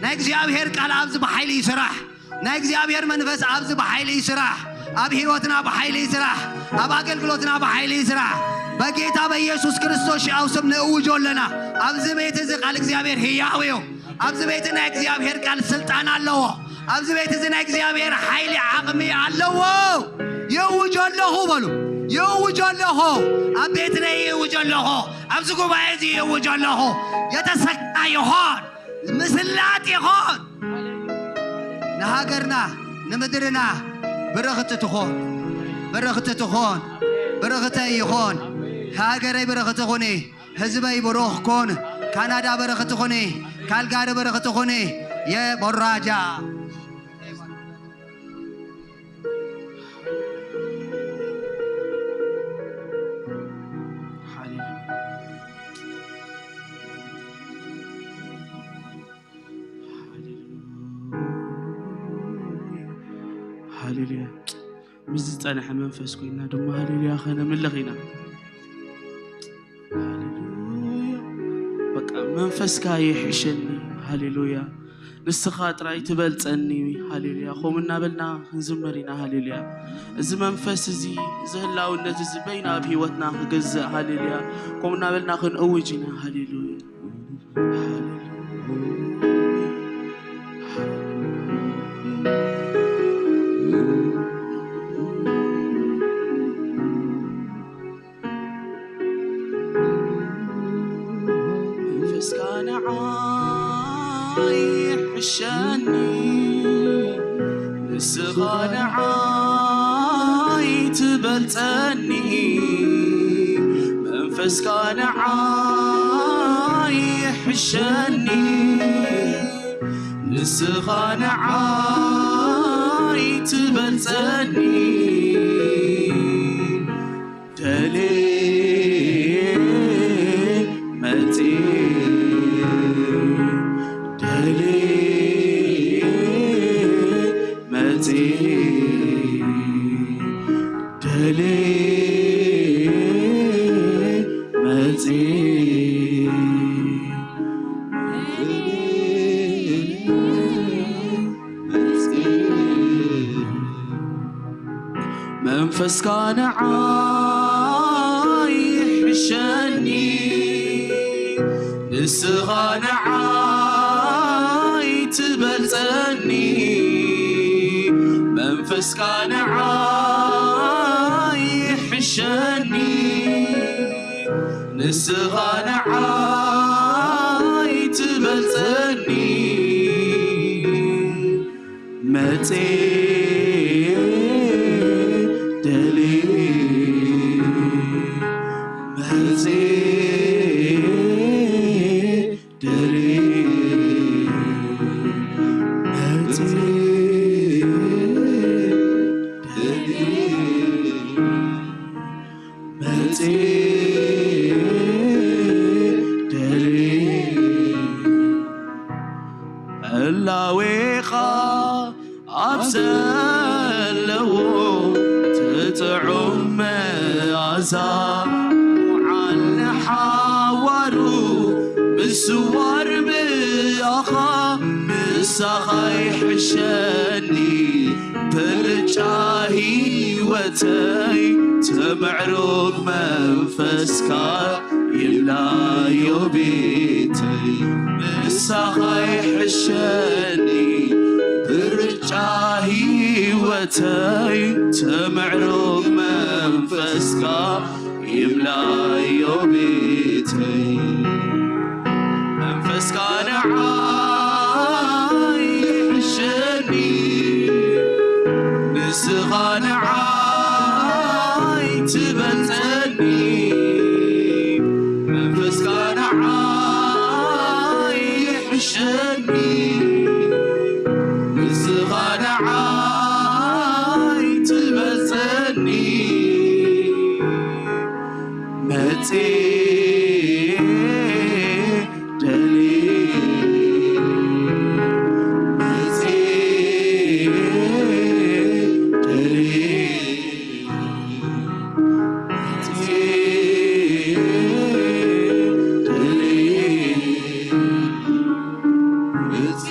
ናይ እግዚኣብሔር ቃል ኣብዚ ብሓይሊ ይስራሕ። ናይ እግዚኣብሔር መንፈስ ኣብዚ ብሓይሊ ይስራሕ። ኣብ ህይወትና ብሓይሊ ይስራሕ። ኣብ ኣገልግሎትና ብሓይሊ ይስራሕ። በጌታ በኢየሱስ ክርስቶስ ሽኣው ስም ንእውጆ ኣለና። ኣብዚ ቤት እዚ ቃል እግዚኣብሔር ህያው እዩ። ኣብዚ ቤት ናይ እግዚኣብሔር ቃል ስልጣን ኣለዎ። ኣብዚ ቤት እዚ ናይ እግዚኣብሔር ሓይሊ ዓቕሚ ኣለዎ። ይእውጆ ኣለኹ በሉ። ይእውጆ ኣለኹ። ኣብ ቤትነይ ይእውጆ ኣለኹ። ኣብዚ ጉባኤ እዚ ይእውጆ ኣለኹ። የተሰካ ይኾን። ምስላጥ ይኾን። ንሃገርና፣ ንምድርና ብርኽቲ ትኾን። ብርኽቲ ትኾን። ብርኽተይ ይኾን። ሃገረይ ብርኽቲ ኹኒ። ህዝበይ ብሩኽ ኩን። ካናዳ ብርኽቲ ኹኒ። ካልጋሪ ብርኽቲ ኹኒ። የቦራጃ። ሃሌሉያ። ምስ ዝጸንሐ መንፈስ ኮይና ድማ ሃሌሉያ ከነምልኽ ኢና። ሃሌሉያ። በቃ መንፈስካ ይሕሸኒ። ሃሌሉያ። ንስኻ ጥራይ ትበልጸኒ። ሃሌሉያ። ከምኡ እናበልና ክንዝምር ኢና። ሃሌሉያ። እዚ መንፈስ እዚ፣ እዚ ህላውነት እዚ በይኑ ኣብ ህይወትና ክገዝእ። ሃሌሉያ። ከምኡ እናበልና ክንእውጅ ኢና። ሃሌሉያ። መንፈስካ ንዓይ ይሕሸኒ፣ ንስኻ ንዓይ ትበልጸኒ። መንፈስካ ንዓይ ይሕሸኒ፣ ንስኻ ንዓይ ትበልጸኒ። ደልየ መጽየ፣ ደልየ መጽየ። ንዓይ ይሕሸኒ፣ ንስኻ ንዓይ ትበልጸኒ፣ መንፈስካ ንዓይ ይሕሸኒ፣ ንስኻ ንዓይ ትበልጸኒ። መጽ ደሊ መጽ ደሊ መጽ ደሊ መጽ ደሊ ህላዌኻ ኣብ ዘለዎ ትጥዑም መኣዛ፣ ውዓል ንሓዋሩ ምስዋር ብኣኻ፣ ምሳኻ ይሕሸኒ ብርጫ ህይወተይ፣ ተምዕሩግ መንፈስካ ይምላዮ ቤተይ፣ ምሳኻ ይሕሸኒ ብርጫ ህይወተይ፣ ተምዕሩግ መንፈስካ ይምላዮ ቤተይ። መንፈስካ ንዓይ ይሕሸኒ፣ ንስኻ ንዓይ ትበልጸኒ። መንፈስካ ንዓይ ይሕሸኒ፣ ንስኻ ንዓይ ትበልጸኒ። መጽ ደሊ መጽ ደሊ መጽ ደሊ መጽ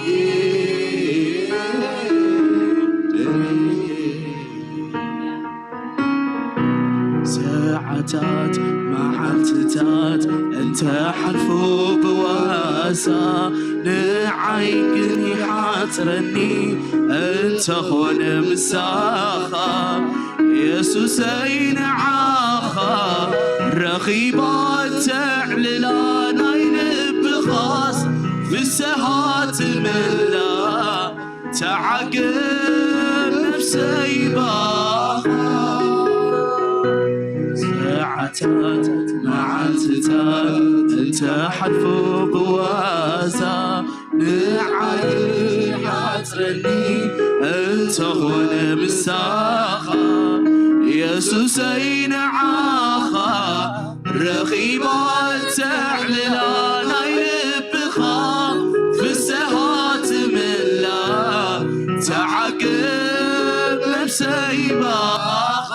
ደሊ ሰዓታት መዓልትታት እንተሓልፉ ብዋዛ፣ ንዓይ ግን ይሓጽረኒ እንተኾነ ምሳኻ። የሱሰይ ንዓኻ ረኺባ ተዕልላ ናይ ልብኻስ ፍስሃ ትምላ። ተዓገብ ነፍሰይ ባኻ። ሰዓታት መዓልትታት እንተሓልፉ ብዋዛ፣ ንዓይ ይሓጽረኒ እንተኾነ ምሳኻ። የሱሰይ ንዓኻ ረኺባ ተዕልላ ናይ ልብኻ ፍስሃ ትምላ። ተዓገብ ነፍሰይ ባኻ።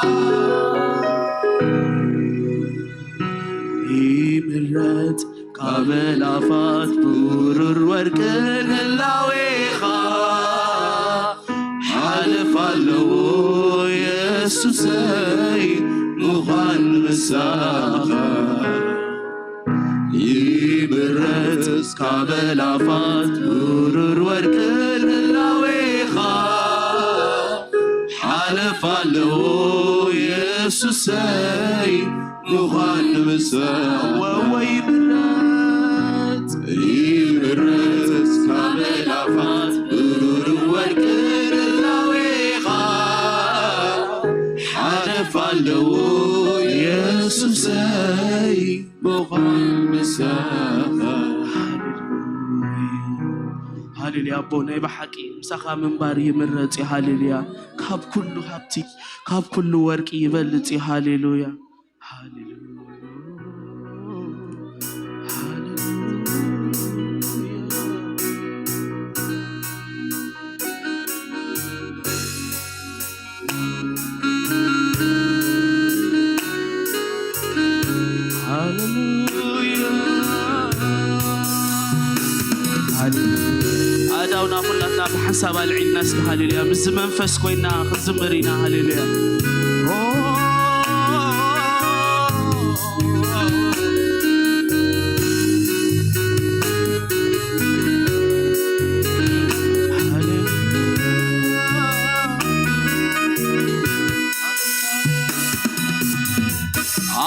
ይምረጽ ካብ ኣእላፋት ብሩር ወርቅን ህላዌኻ። ሓለፋ ኣለዎ የሱሰይ ምዃን ምሳኻ። ይምረጽ ካብ ኣእላፋት ብሩር ወርቅን ህላዌኻ። ሓለፋ ኣለዎ የሱሰይ ምዃን ምሳኻ። ወወይ ይምረጽ ይምረጽ ካብ ኣእላፋት ብሩር ወርቅን ህላዌኻ። ሓለፋ ኣለዎ የሱሰይ ምዃን ምሳኻ። ሃሌሉያ ኣቦ፣ ናይ ብሓቂ ምሳኻ ምንባር ይምረጽ እዩ። ሃሌሉያ። ካብ ኩሉ ሃብቲ፣ ካብ ኩሉ ወርቂ ይበልጽ እዩ። ሃሌሉያ። ሃሌሉያ። ሃሌሉያ። ሃሌሉያ። ሃሌሉያ። ኣእዳውና ኩላትና ብሓንሳብ ኣልዒልና እስኪ ሃሌሉያ። ምስዚ መንፈስ ኮይና ክንዝምር ኢና። ሃሌሉያ። ኦ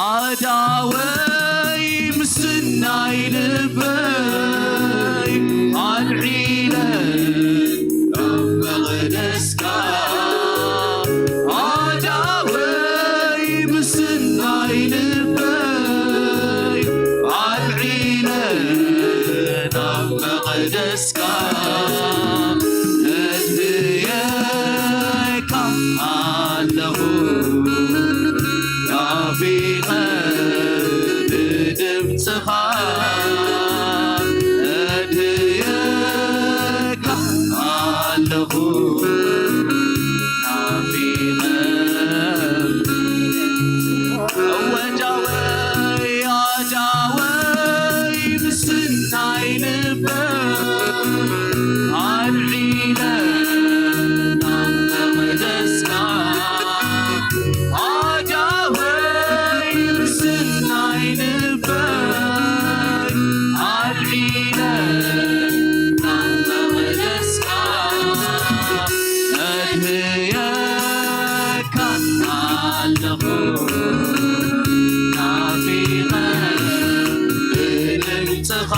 ኣዳወይ ምስናይ ልበይ ኣልዒለ ኣብ መቕደስካ ኣዳወይ ምስናይ ልበይ ኣልዒለ ናብ መቕደስካ እድየካ ኣለኹ ናፊቐ ብድምፅኻ እድየካ ኣለኹ ናፊቐ ወዳወይ ኣዳወይ ምስናይ ልበይ ኣልዒለ ናብ መቕደስካ ኣዳወይ ምስናይ ልበይ ኣልዒለ ናብ መቕደስካ እድየካ ኣለኹ ናፊቐ ብድምፅኻ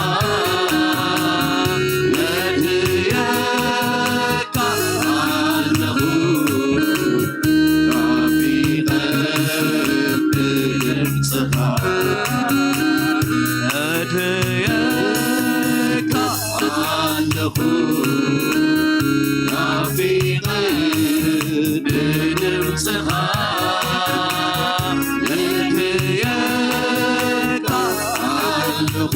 እድየካ ኣለኹ ናፊቐ ብድምፅኻ እድየካ ኣለኹ ናፊቐ ብድምፅኻ እድየካ ኣለኹ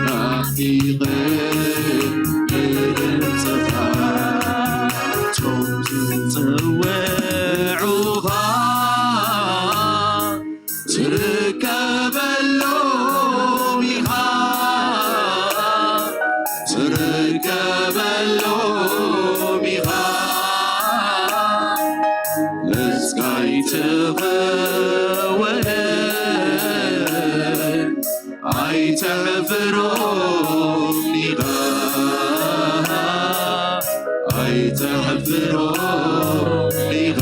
ናፊቐ ብድምፅኻ እቶም ዝፅውዑኻ ትርከበሎም ኢኻ ትርከበሎም ኢኻ እስካይ ተኸወለ ኣይተሕፍሮም ኢኻ ኣይተሕፍሮም ኢኻ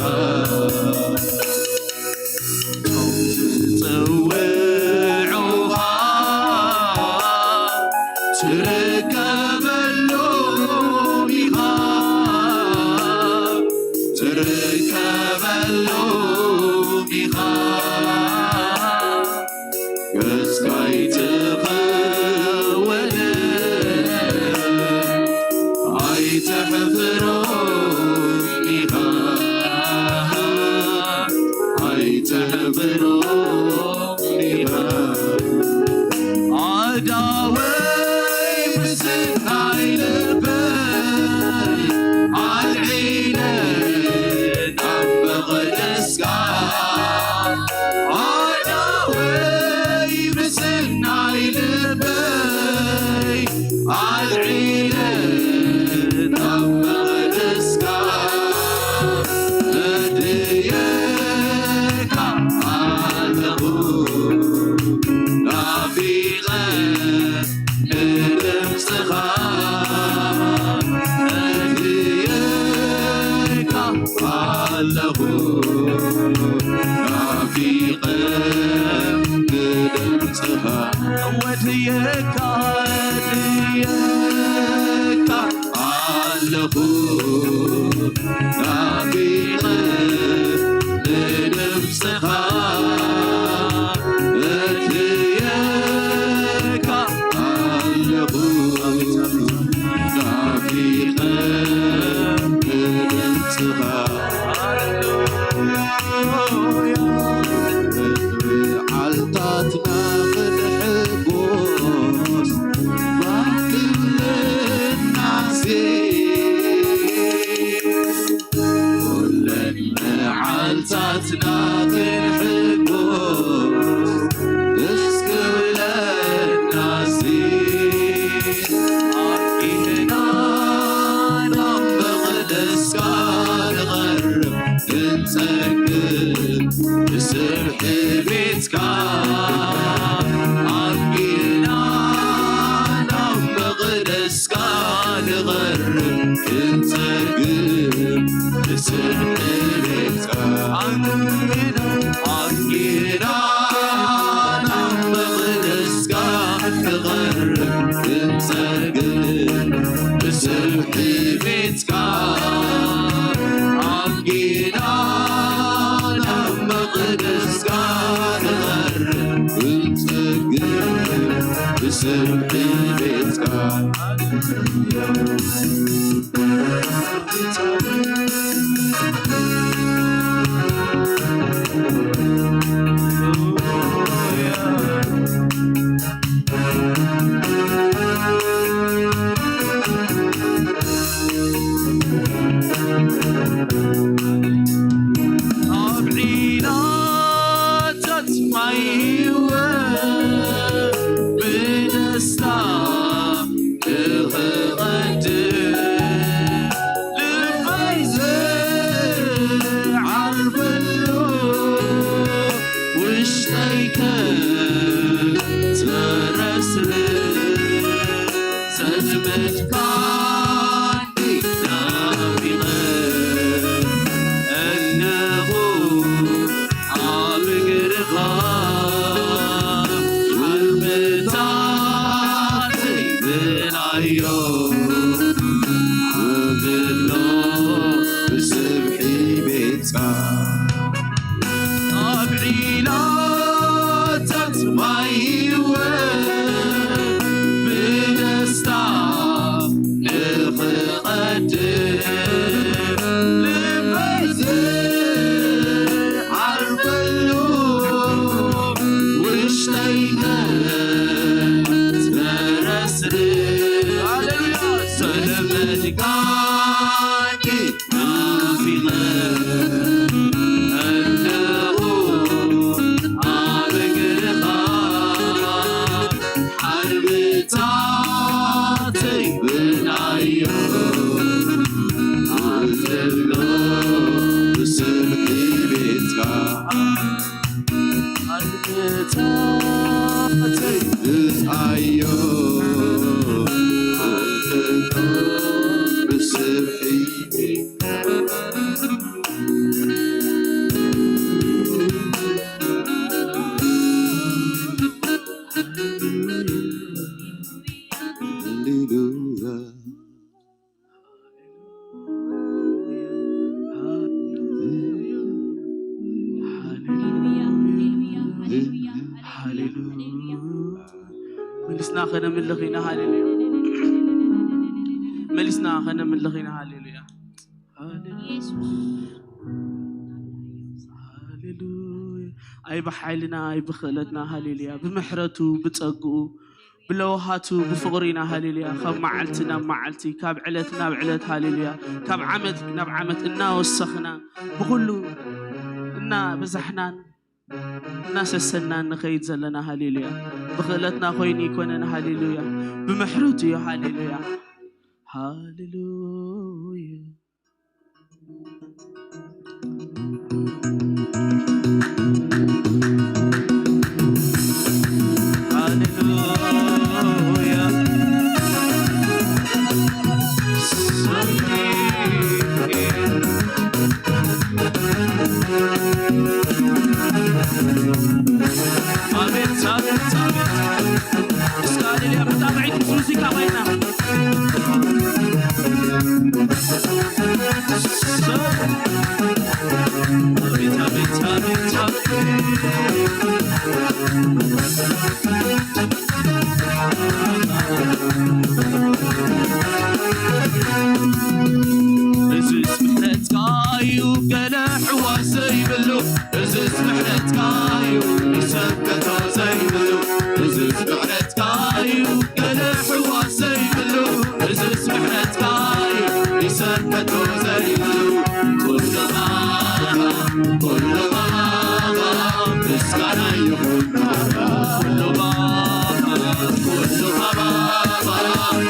ዝፅውዑኻ ትርከበሎም ኢኻ ትርከበሎም ኢኻ እስካይ ተኸወለ ኣይተሕፍሮም ኢኻ ኣይተሕፍሮም ኢኻ ኣዳወይ ምስናይ ልበይ ኣልዒለ ናብ መቕደስካ ኣዳወይ ምስናይ ልበይ ኣልዒለ ናብ መቕደስካ እድየካ ኣለኹ ናፊቐ ንድምፅኻ እድየካ ኣለኹ ናፊቐ ንድምፅኻ ወድየካ እድየካ ኣለኹ ናፊቐ ንድምፅኻ እድየካ ኣለኹ ናፊቐ ንድምፅኻ መዓልታትና ክንሕጎስ ባትለናሲ ኩለን መዓልታትና ክንሕጎስ ደስ ክብለናሲ ኣኪልና ናብ መቕደስካ ንቐርብ ክንጸግብ ብስብሒ ቤትካ ኣኪልና ናብ መቕደስካ ንቐርብ ክንጸግብ ብስብሒ ቤትካ ኣኪልና ጽብሒ ቤትካ። ኣብ ዒላታት ማይ ህይወት ብደስታ ንኽቐድም ልበይ ዝዓርፈሉ ውሽጠይ ከትረስርስ ዘልመድካኒ ናፊቐ እነሆ ኣብ እግርኻ ሓልምታተይ ብናዮ ውግኖ ብስብሒ ቤትካ ኣብ ዒላታት ማይ ህይወት ብደስታ ንኽቐድም ልበይ ዝዓርፈሉ ውሽጠይ ንዝተረስርስ ሃሌሉያ። ዘልመድካኒ ናፊቐ ኣለኹ ኣብ እግርኻ ሓርምታተይ ብናዮ ኣዘሎ ብስብሒ ቤትካ ሓርምታተይ ብናዮ ኣዘሎ ብስብሒ ሃሌሉያ። ሃሌሉያ። መሊስና ከነምልኽ ኢና። ሃሌሉያ። መሊስና ከነምልኽ ኢና። ሃሌሉያ። ሃሌሉያ። ኣይ ብሓይልና ኣይ ብኽእለትና፣ ሃሌሉያ፣ ብምሕረቱ ብጸግኡ ብለውሃቱ ብፍቕሩ ኢና፣ ሃሌሉያ፣ ካብ መዓልቲ ናብ መዓልቲ ካብ ዕለት ናብ ዕለት፣ ሃሌሉያ፣ ካብ ዓመት ናብ ዓመት እናወሰኽና ብኹሉ እናበዛሕናን እናሰሰናን ንኸይድ ዘለና፣ ሃሌሉያ፣ ብኽእለትና ኮይኑ ይኮነን፣ ሃሌሉያ፣ ብምሕረቱ እዩ፣ ሃሌሉያ፣ ሃሌሉያ። እዝስ ምሕረትካ እዩ ገለ ሕዋስ ዘይብሉ፣ እዝስ ምሕረትካ እዩ ይሰከቶ ዘይብሉ፣ እዝስ ምሕረትካ እዩ ገለ ሕዋስ ዘይብሉ፣ እዝስ ምሕረትካ እዩ ይሰከቶ ዘይብሉ። ኩሉ ባባ፣ ኩሉ ባባ፣ ምስጋና ይኹን ባባ። ኩሉ ባባ፣ ኩሉ ባባ፣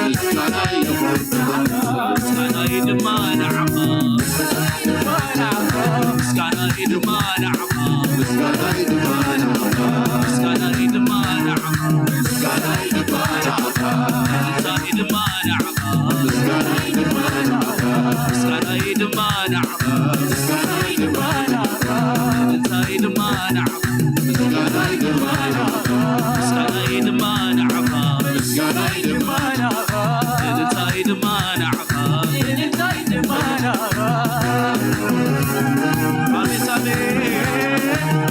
ምስጋና ይኹን ባባ። ምስጋናይ ድማ ንዓኻ፣ ምስጋናይ ድማ ንዓኻ፣ ምስጋናይ ድማ ንዓኻ፣ ምስጋናይ ድማ ንዓኻ፣ ምስጋናይ ድማ ንዓኻ፣ እልልታይ ድማ ንዓኻ፣ ምስጋናይ ድማ ንዓኻ፣ ምስጋናይ ድማ ንዓኻ፣ እልልታይ ድማ ንዓኻ፣ ምስጋናይ ድማ ንዓኻ፣ ምስጋናይ ድማ ንዓኻ፣ ምስጋናይ ድማ ንዓኻ፣ እልልታይ ድማ ንዓኻ፣ እልልታይ ድማ ንዓኻ። ኣሜን፣ ኣሜን።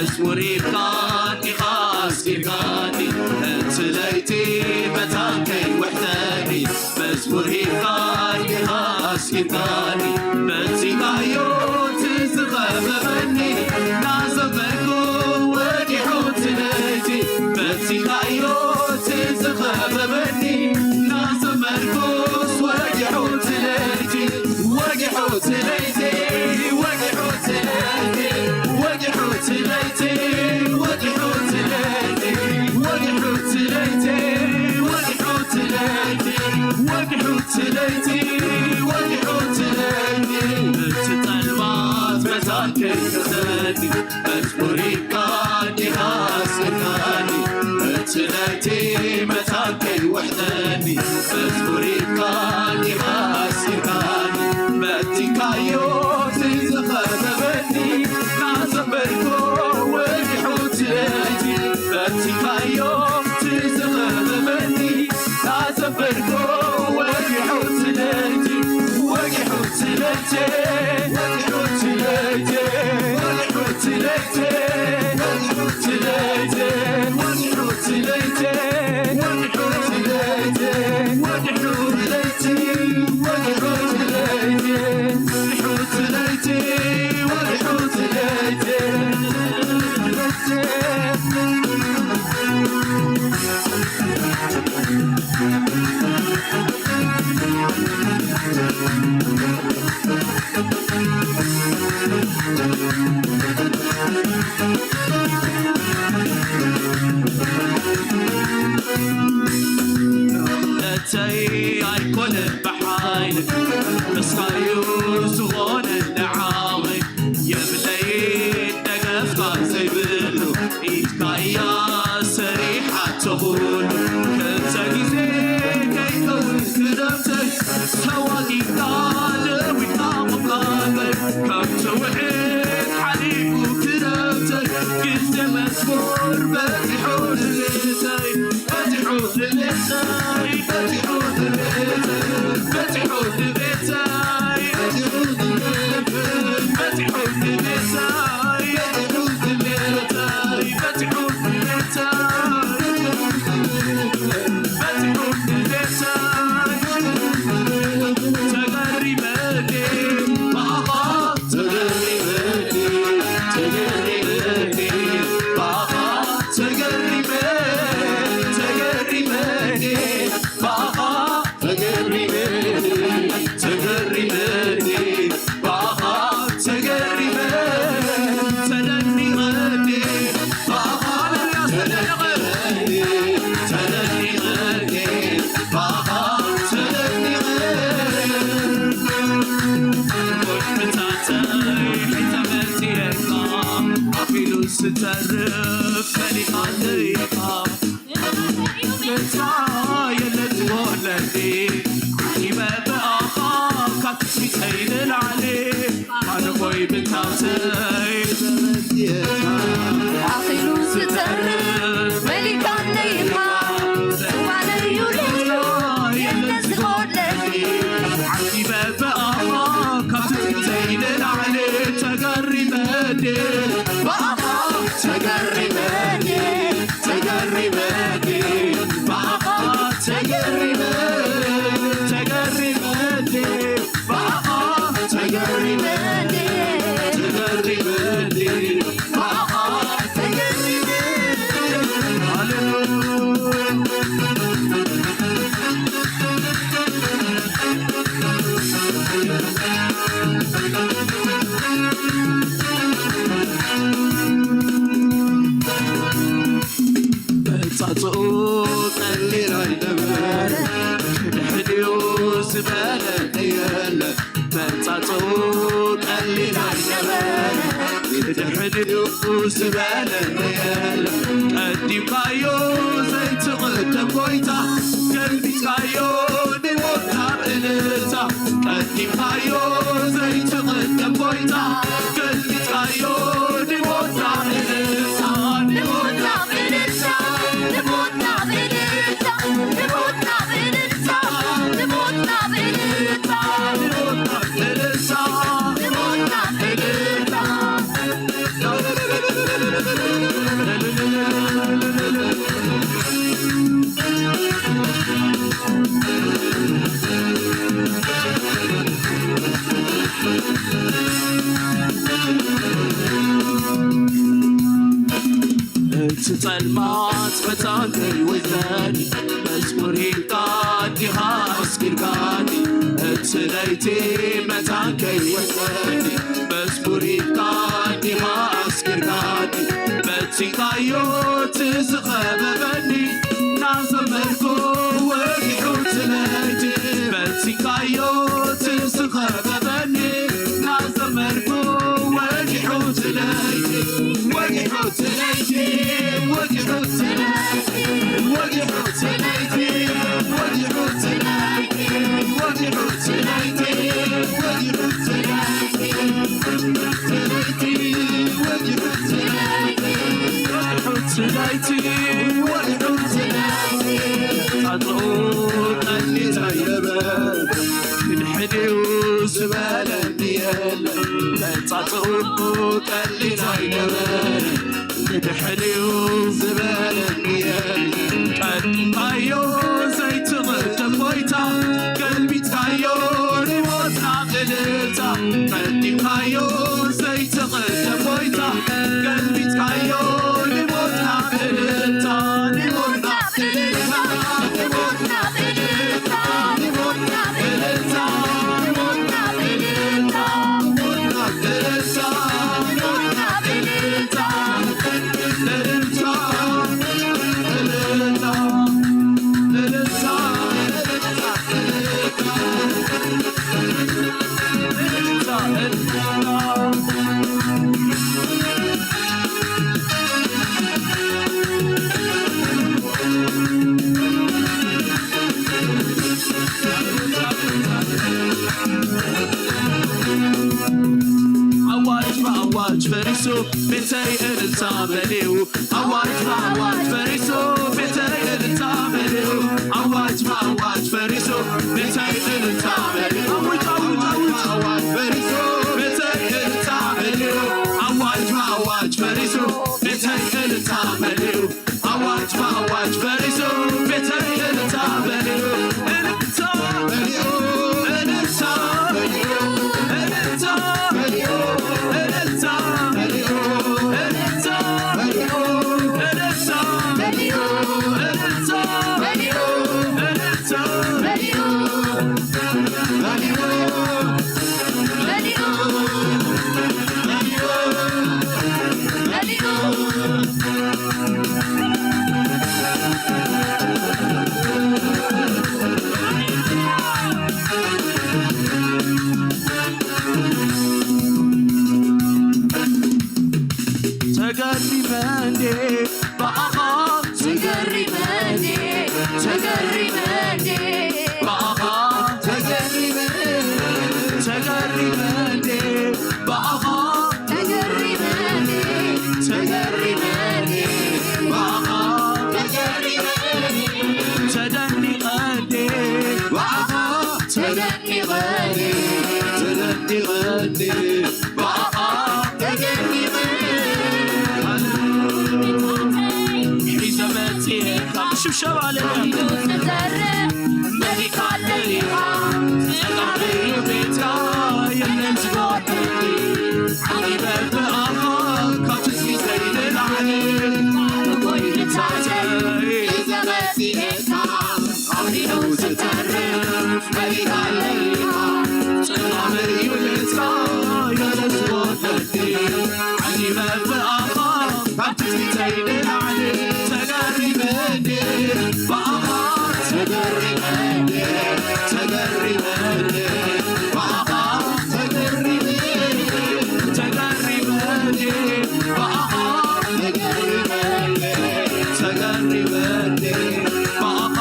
መዝሙር ሂብካ ዲኻ ኣስጊርካኒ፣ እቲ ለይቲ መታን ከይውሕደኒ። መዝሙር ሂብካ ዲኻ ኣስጊርካኒ፣ መጺኻዮ እቲ ዝኸበበኒ። እናዘመርኩ ወዲሑ እቲ ለይቲ፣ መጺኻዮ እቲ ዝኸበበኒ። እናዘመርኩስ ወዲሑ እቲ ለይቲ፣ ወዲሑ እቲ ለይቲ፣ ወዲሑ እቲ ለይቲ፣ ወዲሑ እቲ ለይቲ፣ ወዲሑ እቲ ለይቲ፣ ወዲሑ እቲ ለይቲ፣ ወዲሑ እቲ ለይቲ፣ ወዲሑ እቲ ለይቲ፣ ወዲሑ እቲ ለይቲ። እቲ ጸልማት መታን ከይሕዘኒ፣ መዝሙር ሂብካ ዲኻ ኣስጊርካኒ፣ እቲ ለይቲ መታን ከይውሕደኒ። መዝሙር ሂብካ ዲኻ ኣስጊርካኒ፣ መቲካዮ እቲ ዝኸበበኒ። እናዘመርኩ ወዲሑ እቲ ለይቲ፣ መቲካዮ እቲ ዝኸበበኒ። እናዘመርኩ ወዲሑ እቲ ለይቲ፣ ወዲሑ እቲ ለይቲ፣ ወዲሑ እቲ ለይቲ፣ ወዲሑ እቲ ለይቲ፣ ወዲሑ እቲ ለይቲ፣ ወዲሑ እቲ ለይቲ፣ ወዲሑ እቲ ለይቲ፣ ወዲሑ እቲ ለይቲ፣ ወዲሑ እቲ ለይቲ፣ ወዲሑ እቲ ለይቲ፣ ወዲሑ እቲ ለይቲ። እተይ ኣይኮነ ብሓይል፣ ንስኻዩ ዝኾነ ንዓወይ የብለይ ደገፍካ ዘይብሉ፣ ኢድካ እያ ሰሪሓቶ ኩሉ። ከምዛ ግዜ ከይከውን ክደምተይ፣ ተዋጊእካ ደዊካ ምቕባበይ፣ ከም ትውዕል ሓሊፉ ክደምተይ፣ ግዜ መዝሙር በዚሑ ንልእተይ። በዚሑ ንቤተይ፣ በዚሑ ንቤተይ፣ በዚሑ ንቤተይ፣ በዚሑ ንቤተይ፣ በዚሑ ንቤተይ፣ በዚሑ ንቤተይ፣ በዚሑ ንቤተይ፣ በዚሑ ንቤተይ። ተገሪመ ብኣኻ ተገሪመ፣ ተገሪመ፣ ብኣኻ ተገሪመ፣ ተገሪመ፣ ብኣኻ ተገሪመ፣ ተገሪመ፣ ብኣኻ ተገሪመ፣ ተደኒቐ፣ ብኣኻ ተደኒቐ፣ ተደኒቐ፣ ብኣኻ ተደኒቐ። ጎይታተይ ተመሲለካ፣ ኣኺሉ ዝተርፍ ፈሊኻለይ ኢኻ። እንታይ የለ ትጎለኒ፣ ዓቂበ ብኣኻ ካብ ትስቢተይ ንላዕሊ። ኣነ ኾይ ብታተይ ተመሲለካ፣ ኣኺሉ ዝተርፍ ፈሊኻለይ ኢኻ። ዝባነዩ ልዩ የለ ዝጎለኒ፣ ዓቂበ ብኣኻ ካብ ትስቢተይ ንላዕሊ። ተገሪመ ድየ ብኣኻ፣ ተገሪመ ድየ፣ ተገሪመ ድየ ብኣኻ፣ ተገሪመ፣ ተገሪመ ድየ ብኣኻ፣ ተገሪመ ድየ፣ ተገሪመ ድየ ብኣኻ፣ ተገሪመ። ሃሌሉያ። መጻጽኡ ቀሊል ኣይነበረ፣ ሕድሕድኡ ዝበለ የለ። መጻጽኡ ቀሊል ኣይነበረ፣ ሕድሕድኡ ዝበለ የለ። ቀዲምካዮ ዘይትቕደም ጎይታ፣ ገልቢጥካዮ ንሞት ናብ እልልታ። ቀዲምካዮ ዘይትቕደም ጎይታ፣ ገልቢጥካዮ ንሞት ናብ እልልታ፣ ንሞት ናብ እልልታ፣ ንሞት ናብ እልልታ፣ ንሞት ናብ እልልታ፣ ንሞት ናብ እልልታ፣ ንሞት ናብ እልልታ፣ ንሞት ናብ እልልታ። እቲ ጸልማት መታን ከይወስደኒ፣ መዝሙር ሂብካ እንዲኻ ኣስጊርካኒ። እቲ ለይቲ መታን ከይወስደኒ፣ መዝሙር ሂብካ እንዲኻ ኣስጊርካኒ። በቲኻዮ እቲ ዝኸበበኒ፣ እናዘመርኩ ወጊሑ እቲ ለይቲ። በቲኻዮ እቲ ዝኸበበኒ፣ እናዘመርኩ ወጊሑ እቲ ለይቲ። ወጊሑ እቲ ለይቲ፣ ወጊሑ እቲ ለይቲ፣ ወጊሑ እቲ ለይቲ፣ ወጊሑ እቲ ለይቲ፣ ወጊሑ እቲ ለይቲ፣ ወጊሑ እቲ ለይቲ፣ ወጊሑ እቲ ለይቲ፣ ወጊሑ እቲ ለይቲ፣ ወጊሑ እቲ ለይቲ። ጻጽኡ ቀሊል ኣይነበረ፣ ክድሕን እዩ ዝበለኒ የለን። መጻጽኡ ቀሊል ኣይነበረ፣ ክድሕን እዩ ዝበለኒ የለን። ቀዲምካዮ ዘይትቕደም ጎይታ፣ ገልቢጥካዮ ንሞትና እልልታ። ቀዲምካዮ ዘይትቕደም ጎይታ፣ ገልቢጥካዮ ንሞትና እልልታ፣ ንሞትና ኣዋጅ ብኣዋጅ ፈሪሱ፣ ቤተይ እልልታ መሊኡ። ኣዋጅ ብኣዋጅ ፈሪሱ፣ ቤተይ እልልታ መሊኡ። ኣዋጅ ብኣዋጅ ፈሪሱ፣ ቤተይ እልልታ መሊኡ። ኣዋጅ ብኣዋጅ ፈሪሱ፣ ቤተይ እልልታ መሊኡ። ኣዋጅ ብኣዋጅ ፈሪሱ፣ ቤተይ እልልታ መሊኡ። ኣዋጅ ብኣዋጅ ፈሪሱ፣ ቤተይ እልልታ መሊኡ። እልልታ መሊኡ፣ እልልታ መሊኡ፣ እልልታ መሊኡ፣ እልልታ መሊኡ፣ እልልታ መሊኡ፣ እልልታ መሊኡ፣ እልልታ መሊኡ፣ እልልታ መሊኡ። ተገሪመ እንዴ ብኣኻ፣ ተገሪመ እንዴ፣ ተገሪመ እንዴ ብኣኻ፣ ተገሪመ፣ ተገሪመ እንዴ ብኣኻ፣ ተገሪመ እንዴ፣ ተገሪመ እንዴ ብኣኻ፣ ተገሪመ እንዴ፣ ተደኒቐ እንዴ ብኣኻ፣ ተደኒቐ እንዴ፣ ተደኒቐ እንዴ ብኣኻ፣ ተደኒቐ። ሒዘ መጺኤ ካብ ሽብሸባ ለለ። መሊካለይ ኢኻ፣ ጸጋመይ እዩ ቤትካ፣ የለን ዝጎድለኒ። ዓሚመ ብኣኻ፣ ካብ ትጽቢተይ ንላዕሊ። ጎይታተይ፣ ሒዘ መጺኤ ኣኺሉ ዝተርፍ መሊካለይ ኢኻ፣ ጽላመይ እዩ ቤትካ፣ የለን ዝጎድለኒ። ዓሚመ ብኣኻ፣ ካብ ትጽቢተይ ንላዕሊ። ተገሪመ እንዴ ብኣኻ፣ ተገሪመ እንዴ፣ ተገሪመ እንዴ ብኣኻ፣ ተገሪመ፣ ተገሪመ እንዴ ብኣኻ፣ ተገሪመ እንዴ፣ ተገሪመ እንዴ ብኣኻ፣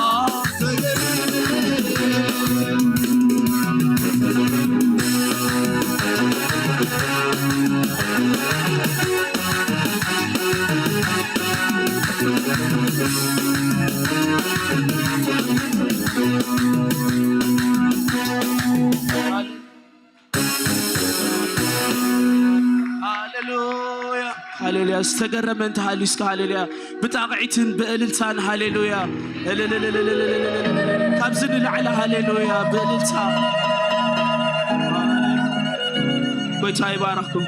ሃሌሉያ፣ ሃሌሉያ። ዝተገረመ እንተሃልዩ እስከ ሃሌሉያ። ብጣቕዒትን ብእልልታን ሃሌሉያ። እልልልልልልልልልልልል። ካብዚ ንላዕሊ ሃሌሉያ ብእልልታ። ጎይታ ይባረኽኩም።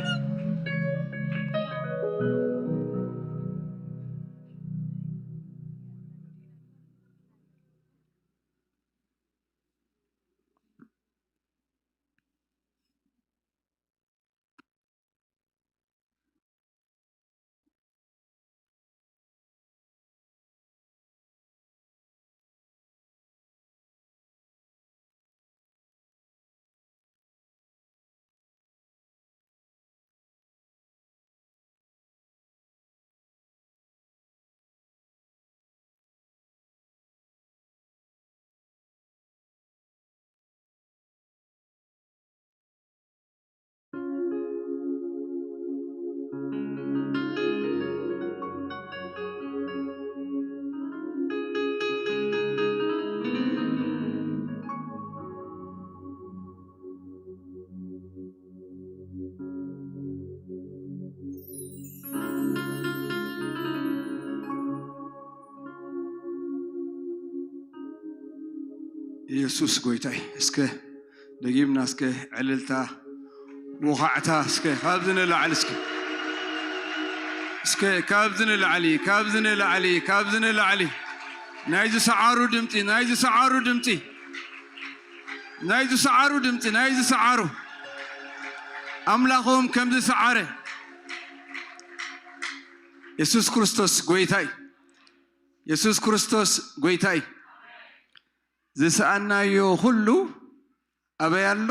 ኢየሱስ ጎይታይ። እስከ ደጊምና እስከ ዕልልታ፣ ወኻዕታ እስከ ካብዚ ንላዕሊ እስከ፣ እስከ ካብዚ ንላዕሊ፣ ካብዚ ንላዕሊ፣ ካብዚ ንላዕሊ። ናይ ዝሰዓሩ ድምጺ፣ ናይ ዝሰዓሩ ድምጺ፣ ናይ ዝሰዓሩ ድምጺ፣ ናይ ዝሰዓሩ፣ ኣምላኾም ከም ዝሰዓረ። የሱስ ክርስቶስ ጎይታይ። የሱስ ክርስቶስ ጎይታይ። ዝሰኣናዮ ኩሉ ኣበይ ኣሎ?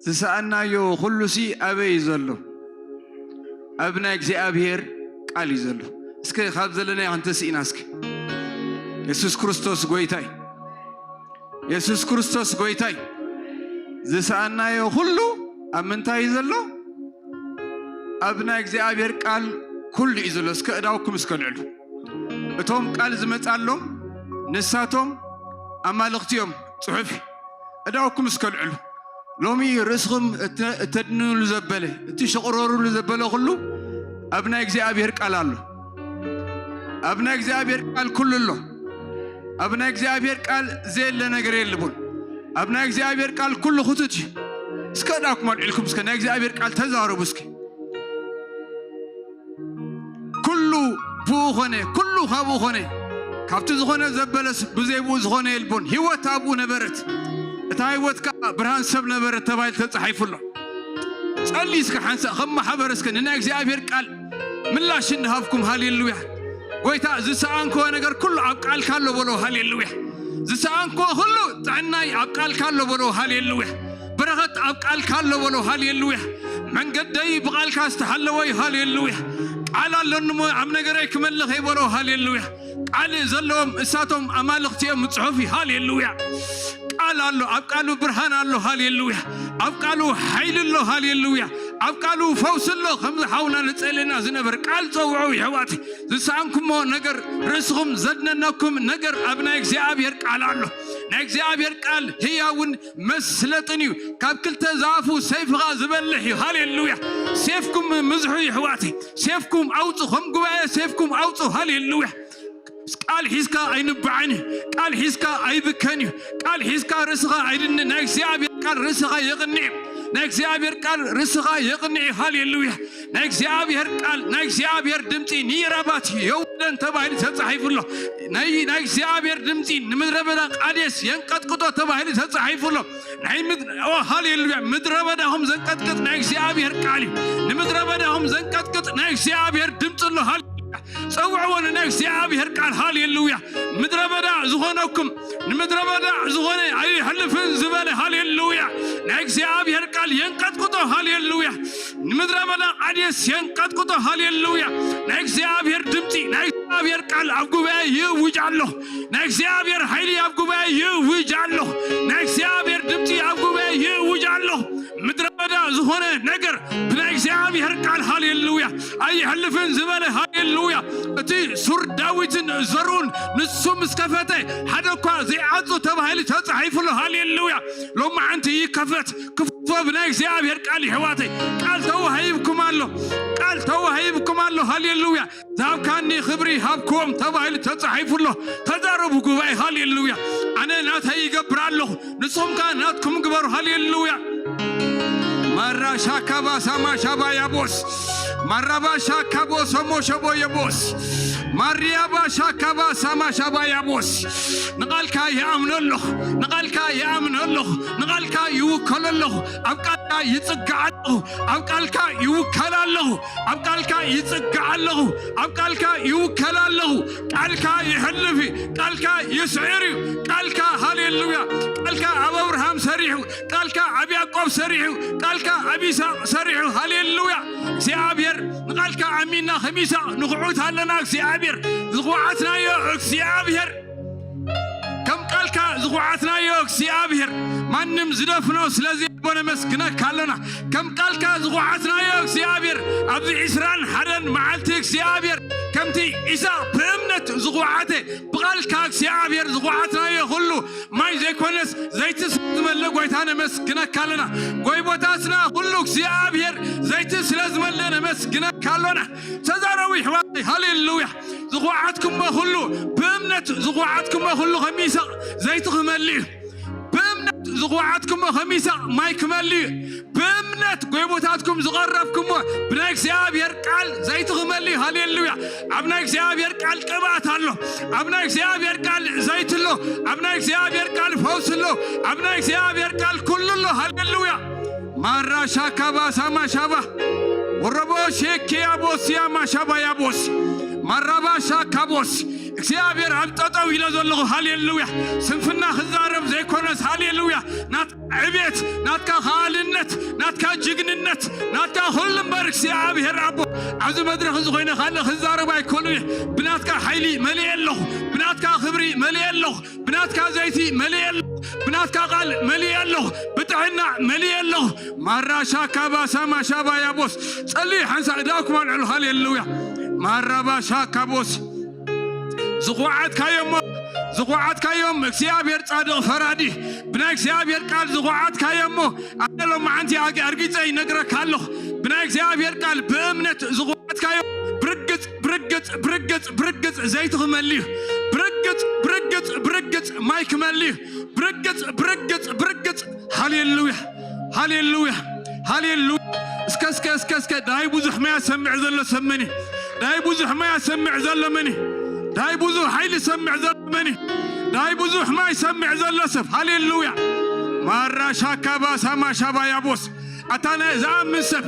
ዝሰኣናዮ ኩሉሲ ኣበይ እዩ ዘሎ? ኣብ ናይ እግዚኣብሔር ቃል እዩ ዘሎ። እስከ ካብ ዘለናዮ ክንተስኢና እስከ። የሱስ ክርስቶስ ጎይታይ። የሱስ ክርስቶስ ጎይታይ። ዝሰኣናዮ ኩሉ ኣብ ምንታይ እዩ ዘሎ? ኣብ ናይ እግዚኣብሔር ቃል ኩሉ እዩ ዘሎ። እስከ እዳውኩም እስከ ልዕሉ። እቶም ቃል ዝመጻሎም ንሳቶም ኣማልኽቲ እዮም። ጽሑፍ እዳውኩም እስከ ልዕሉ። ሎሚ ርእስኹም እተ-፣ እተድንሉ ዘበለ፣ እቲ ሸቕረሩሉ ዘበለ ኩሉ ኣብ ናይ እግዚኣብሔር ቃል ኣሎ። ኣብ ናይ እግዚኣብሔር ቃል ኩሉ ኣሎ። ኣብ ናይ እግዚኣብሔር ቃል ዘየለ ነገር የለቡን። ኣብ ናይ እግዚኣብሔር ቃል ኩሉ ክቱት እዩ። እስከ እዳውኩም ኣልዒልኩም እስከ ናይ እግዚኣብሔር ቃል ተዛረቡ እስከ። ኩሉ ብኡ ኾነ፣ ኩሉ ካብኡ ኾነ። ካብቲ ዝኾነ ዘበለስ ብዘይ ብኡ ዝኾነ የልቦን። ህይወት ኣብኡ ነበረት፣ እታ ህይወት ከኣ ብርሃን ሰብ ነበረት ተባሂሉ ተጻሒፉ ኣሎ። ጸሊ እስከ ሓንሳእ ከም ማሕበር እስከ ንናይ እግዚኣብሔር ቃል ምላሽ እንሃብኩም። ሃሌሉያ። ጎይታ፣ ዝሰኣንክዎ ነገር ኩሉ ኣብ ቃልካ ኣሎ በሎ። ሃሌሉያ። ዝሰኣንክዎ ኩሉ ጥዕናይ ኣብ ቃልካ ኣሎ በሎ። ሃሌሉያ። በረኸት ኣብ ቃልካ ኣሎ በሎ። ሃሌሉያ። መንገደይ ብቓልካ ዝተሓለወ እዩ። ሃሌሉያ። ቃል ኣሎኒ እሞ ኣብ ነገረይ ክመልኽ እየ በሎ። ሃሌሉያ። ቃል ዘለዎም እሳቶም ኣማልኽቲ እዮም። ጽሑፍ እዩ። ሃሌሉያ። ቃል ኣሎ፣ ኣብ ቃሉ ብርሃን ኣሎ። ሃሌሉያ። ኣብ ቃሉ ሓይሊ ኣሎ። ሃሌሉያ። ኣብ ቃሉ ፈውሲ ኣሎ። ከምዚ ሓውና ንጸልየና ዝነበር ቃል ጸውዑ ይሕዋት። ዝሰኣንኩሞ ነገር፣ ርእስኹም ዘድነነኩም ነገር ኣብ ናይ እግዚኣብሔር ቃል ኣሎ። ናይ እግዚኣብሔር ቃል ህያውን መስለጥን እዩ። ካብ ክልተ ዛፉ ሰይፍኻ ዝበልሕ እዩ። ሃሌሉያ። ሴፍኩም ምዝሑ ይሕዋት። ሴፍኩም ኣውጹ። ከም ጉባኤ ሴፍኩም ኣውጹ። ሃሌሉያ። ቃል ሒዝካ ኣይንባዕን እዩ። ቃል ሒዝካ ኣይብከን እዩ። ቃል ሒዝካ ርእስኻ ኣይድን። ናይ እግዚኣብሔር ቃል ርእስኻ የቕንዕ እዩ። ናይ እግዚኣብሔር ቃል ርእስኻ የቕንዕ እዩ። ሃሌሉያ። ናይ እግዚኣብሔር ቃል፣ ናይ እግዚኣብሔር ድምፂ ንኢራባት የውደን ተባሂሉ ተጻሒፉ ኣሎ። ናይ፣ ናይ እግዚኣብሔር ድምፂ ንምድረ በዳ ቃዴስ የንቀጥቅጦ ተባሂሉ ተጻሒፉ ኣሎ። ናይ ምድ-፣ ኦ፣ ሃሌሉያ። ምድረ በዳኹም ዘንቀጥቅጥ ናይ እግዚኣብሔር ቃል እዩ። ንምድረ በዳኹም ዘንቀጥቅጥ ናይ እግዚኣብሔር ድምፂ ኣሎ። ሃሌሉያ። ጸውዕዎ ንናይ እግዚኣብሔር ቃል። ሃሌሉያ። ምድረ በዳ ዝኾነኩም፣ ንምድረ በዳ ዝኾነ ኣይሕልፍን ዝበለ። ሃሌሉያ። ናይ እግዚኣብሔር ቃል የንቀጥቅጦ። ሃሌሉያ። ንምድረ በዳ ቃዴስ የንቀጥቅጦ። ሃሌሉያ። ናይ እግዚኣብሔር ድምፂ፣ ናይ እግዚኣብሔር ቃል ኣብ ጉባኤ ይእውጅ ኣሎ። ናይ እግዚኣብሔር ሓይሊ ኣብ ጉባኤ ይእውጅ ኣሎ። ናይ እግዚኣብሔር ድምፂ ኣብ ጉባኤ ይእውጅ ኣሎ። ምድረ በዳ ዝኾነ ነገር ብናይ እግዚኣብሔር ቃል፣ ሃሌሉያ፣ ኣይሕልፍን ዝበለ፣ ሃሌሉያ። እቲ ሱር ዳዊትን ዘርኡን ንሱ ምስ ከፈተ ሓደ እኳ ዘይዓጹ ተባሂሉ ተጻሒፉ ኣሎ። ሃሌሉያ። ሎማዓንቲ ይከፈት፣ ክፍቶ ብናይ እግዚኣብሔር ቃል። ይሕዋተይ፣ ቃል ተዋሂብኩም ኣሎ፣ ቃል ተዋሂብኩም ኣሎ። ሃሌሉያ። ዝሃብካኒ ክብሪ ሃብክዎም ተባሂሉ ተጻሒፉ ኣሎ። ተዛረቡ ጉባኤ። ሃሌሉያ። ኣነ ናተይ ይገብር ኣለኹ፣ ንስኹም ከኣ ናትኩም ግበሩ። ሃሌሉያ። ማራ ሻካባ ሳማ ሻባ ያቦስ፣ ማራባ ሻካቦ ሰሞ ሸቦ የቦስ፣ ማሪያባ ሻካባ ሳማ ሻባ ያቦስ። ንቓልካ ይኣምኖ ኣለኹ፣ ንቓልካ ይኣምኖ ኣለኹ፣ ንቓልካ ይውከሎ ኣለኹ፣ ኣብ ቃልካ ይጽግዕ ኣለኹ፣ ኣብ ቃልካ ይውከል ኣለኹ፣ ኣብ ቃልካ ይጽግዕ ኣለኹ፣ ኣብ ቃልካ ይውከል ኣለኹ። ቃልካ ይሕልፍ እዩ፣ ቃልካ ይስዕር እዩ። ቃልካ፣ ሃሌሉያ፣ ቃልካ ኣብ ኣብርሃም ሰሪሑ፣ ቃልካ ኣብ ያዕቆብ ሰሪሑ፣ ቃልካ ኣብ ይስሐቅ ሰሪሑ። ሃሌሉያ። እግዚኣብሔር ንቃልካ ኣሚንና ከም ይስሐቅ ንኹዕት ኣለና። እግዚኣብሔር ዝኹዓትናዮ እግዚኣብሔር፣ ከም ቃልካ ዝኹዓትናዮ እግዚኣብሔር ማንም ዝደፍኖ ስለዚ ነመስግነካ ኣለና። ከም ቃልካ ዝኹዓትናዮ እግዚኣብሔር፣ ኣብዚ ዕስራን ሓደን መዓልቲ እግዚኣብሔር፣ ከምቲ ኢሳቕ ብእምነት ዝኹዓተ፣ ብቓልካ እግዚኣብሔር ዝኹዓትናዮ ኩሉ፣ ማይ ዘይኮነስ ዘይቲ ስለ ዝመልእ ጎይታ ነመስግነካ ኣለና። ጎይቦታትና ኩሉ እግዚኣብሔር ዘይቲ ስለ ዝመልእ ነመስግነካ ኣሎና። ተዛረቡ ይሕዋተይ፣ ሃሌሉያ። ዝኹዓትኩሞ ኩሉ፣ ብእምነት ዝኹዓትኩሞ ኩሉ ከም ይስሐቅ ዘይቲ ክመልእ እዩ። ብእምነት ዝኹዓትኩሞ ከም ይስሐቅ ማይ ክመልእ እዩ። ብእምነት ጎይቦታትኩም ዝቐረብኩሞ ብናይ እግዚኣብሔር ቃል ዘይቲ ክመልእ እዩ። ሃሌሉያ። ኣብ ናይ እግዚኣብሔር ቃል ቅብኣት ኣሎ። ኣብ ናይ እግዚኣብሔር ቃል ዘይቲ ኣሎ። ኣብ ናይ እግዚኣብሔር ቃል ፈውስ ኣሎ። ኣብ ናይ እግዚኣብሔር ቃል ኩሉ ኣሎ። ሃሌሉያ። ማራሻ ካባሳ ማሻባ ወረቦ ሼኪያ ቦስያ ማሻባ ያቦስ ማራባሻ ካቦስ እግዚኣብሔር ኣብ ጠጠው ኢለ ዘለኹ። ሃሌሉያ። ስንፍና ክዛረብ ዘይኮነስ፣ ሃሌሉያ፣ ናትካ ዕቤት፣ ናትካ ከኣልነት፣ ናትካ ጅግንነት፣ ናትካ ኩሉ እምበር እግዚኣብሔር ኣቦ፣ ኣብዚ መድረኽ እዚ ኮይነ ካልእ ክዛረብ ኣይኮኑን እየ። ብናትካ ሓይሊ መሊኤ ኣለኹ። ብናትካ ክብሪ መሊኤ ኣለኹ። ብናትካ ዘይቲ መሊኤ ኣለኹ። ብናትካ ቃል መሊኤ ኣለኹ። ብጥዕና መሊኤ ኣለኹ። ማራሻ ካባሳ ማሻባ ያቦስ ጸልዩ ሓንሳ እዳኩም ኣልዕሉ። ሃሌሉያ። ማራባሻ ካቦስ ዝኹዓትካዮሞ ዝኹዓትካዮም እግዚኣብሔር ጻድቕ ፈራዲ፣ ብናይ እግዚኣብሔር ቃል ዝኹዓትካዮሞ ኣነ ሎማዓንቲ ኣርጊጸ ይነግረካ ኣለኹ። ብናይ እግዚኣብሔር ቃል ብእምነት ዝኹዓትካዮም ብርግጽ ብርግጽ ብርግጽ ብርግጽ ዘይቲ ክመልእ እዩ። ብርግጽ ብርግጽ ብርግጽ ማይ ክመልእ እዩ። ብርግጽ ብርግጽ ብርግጽ። ሃሌሉያ ሃሌሉያ ሃሌሉያ። እስከ እስከ እስከ እስከ ዳይ ብዙሕ ማይ ኣሰምዕ ዘሎ ሰብ መን እዩ? ዳይ ብዙሕ ማይ ኣሰምዕ ዘሎ መን እዩ? ዳይ ብዙሕ ሓይሊ ሰምዕ ዘሎ መን እዩ? ዳይ ብዙሕ ማይ ሰምዕ ዘሎ ሰብ። ሃሌሉያ። ማራ ሻካ ባሳ ማሻባ ያቦስ ኣታ ናይ ዝኣምን ሰብ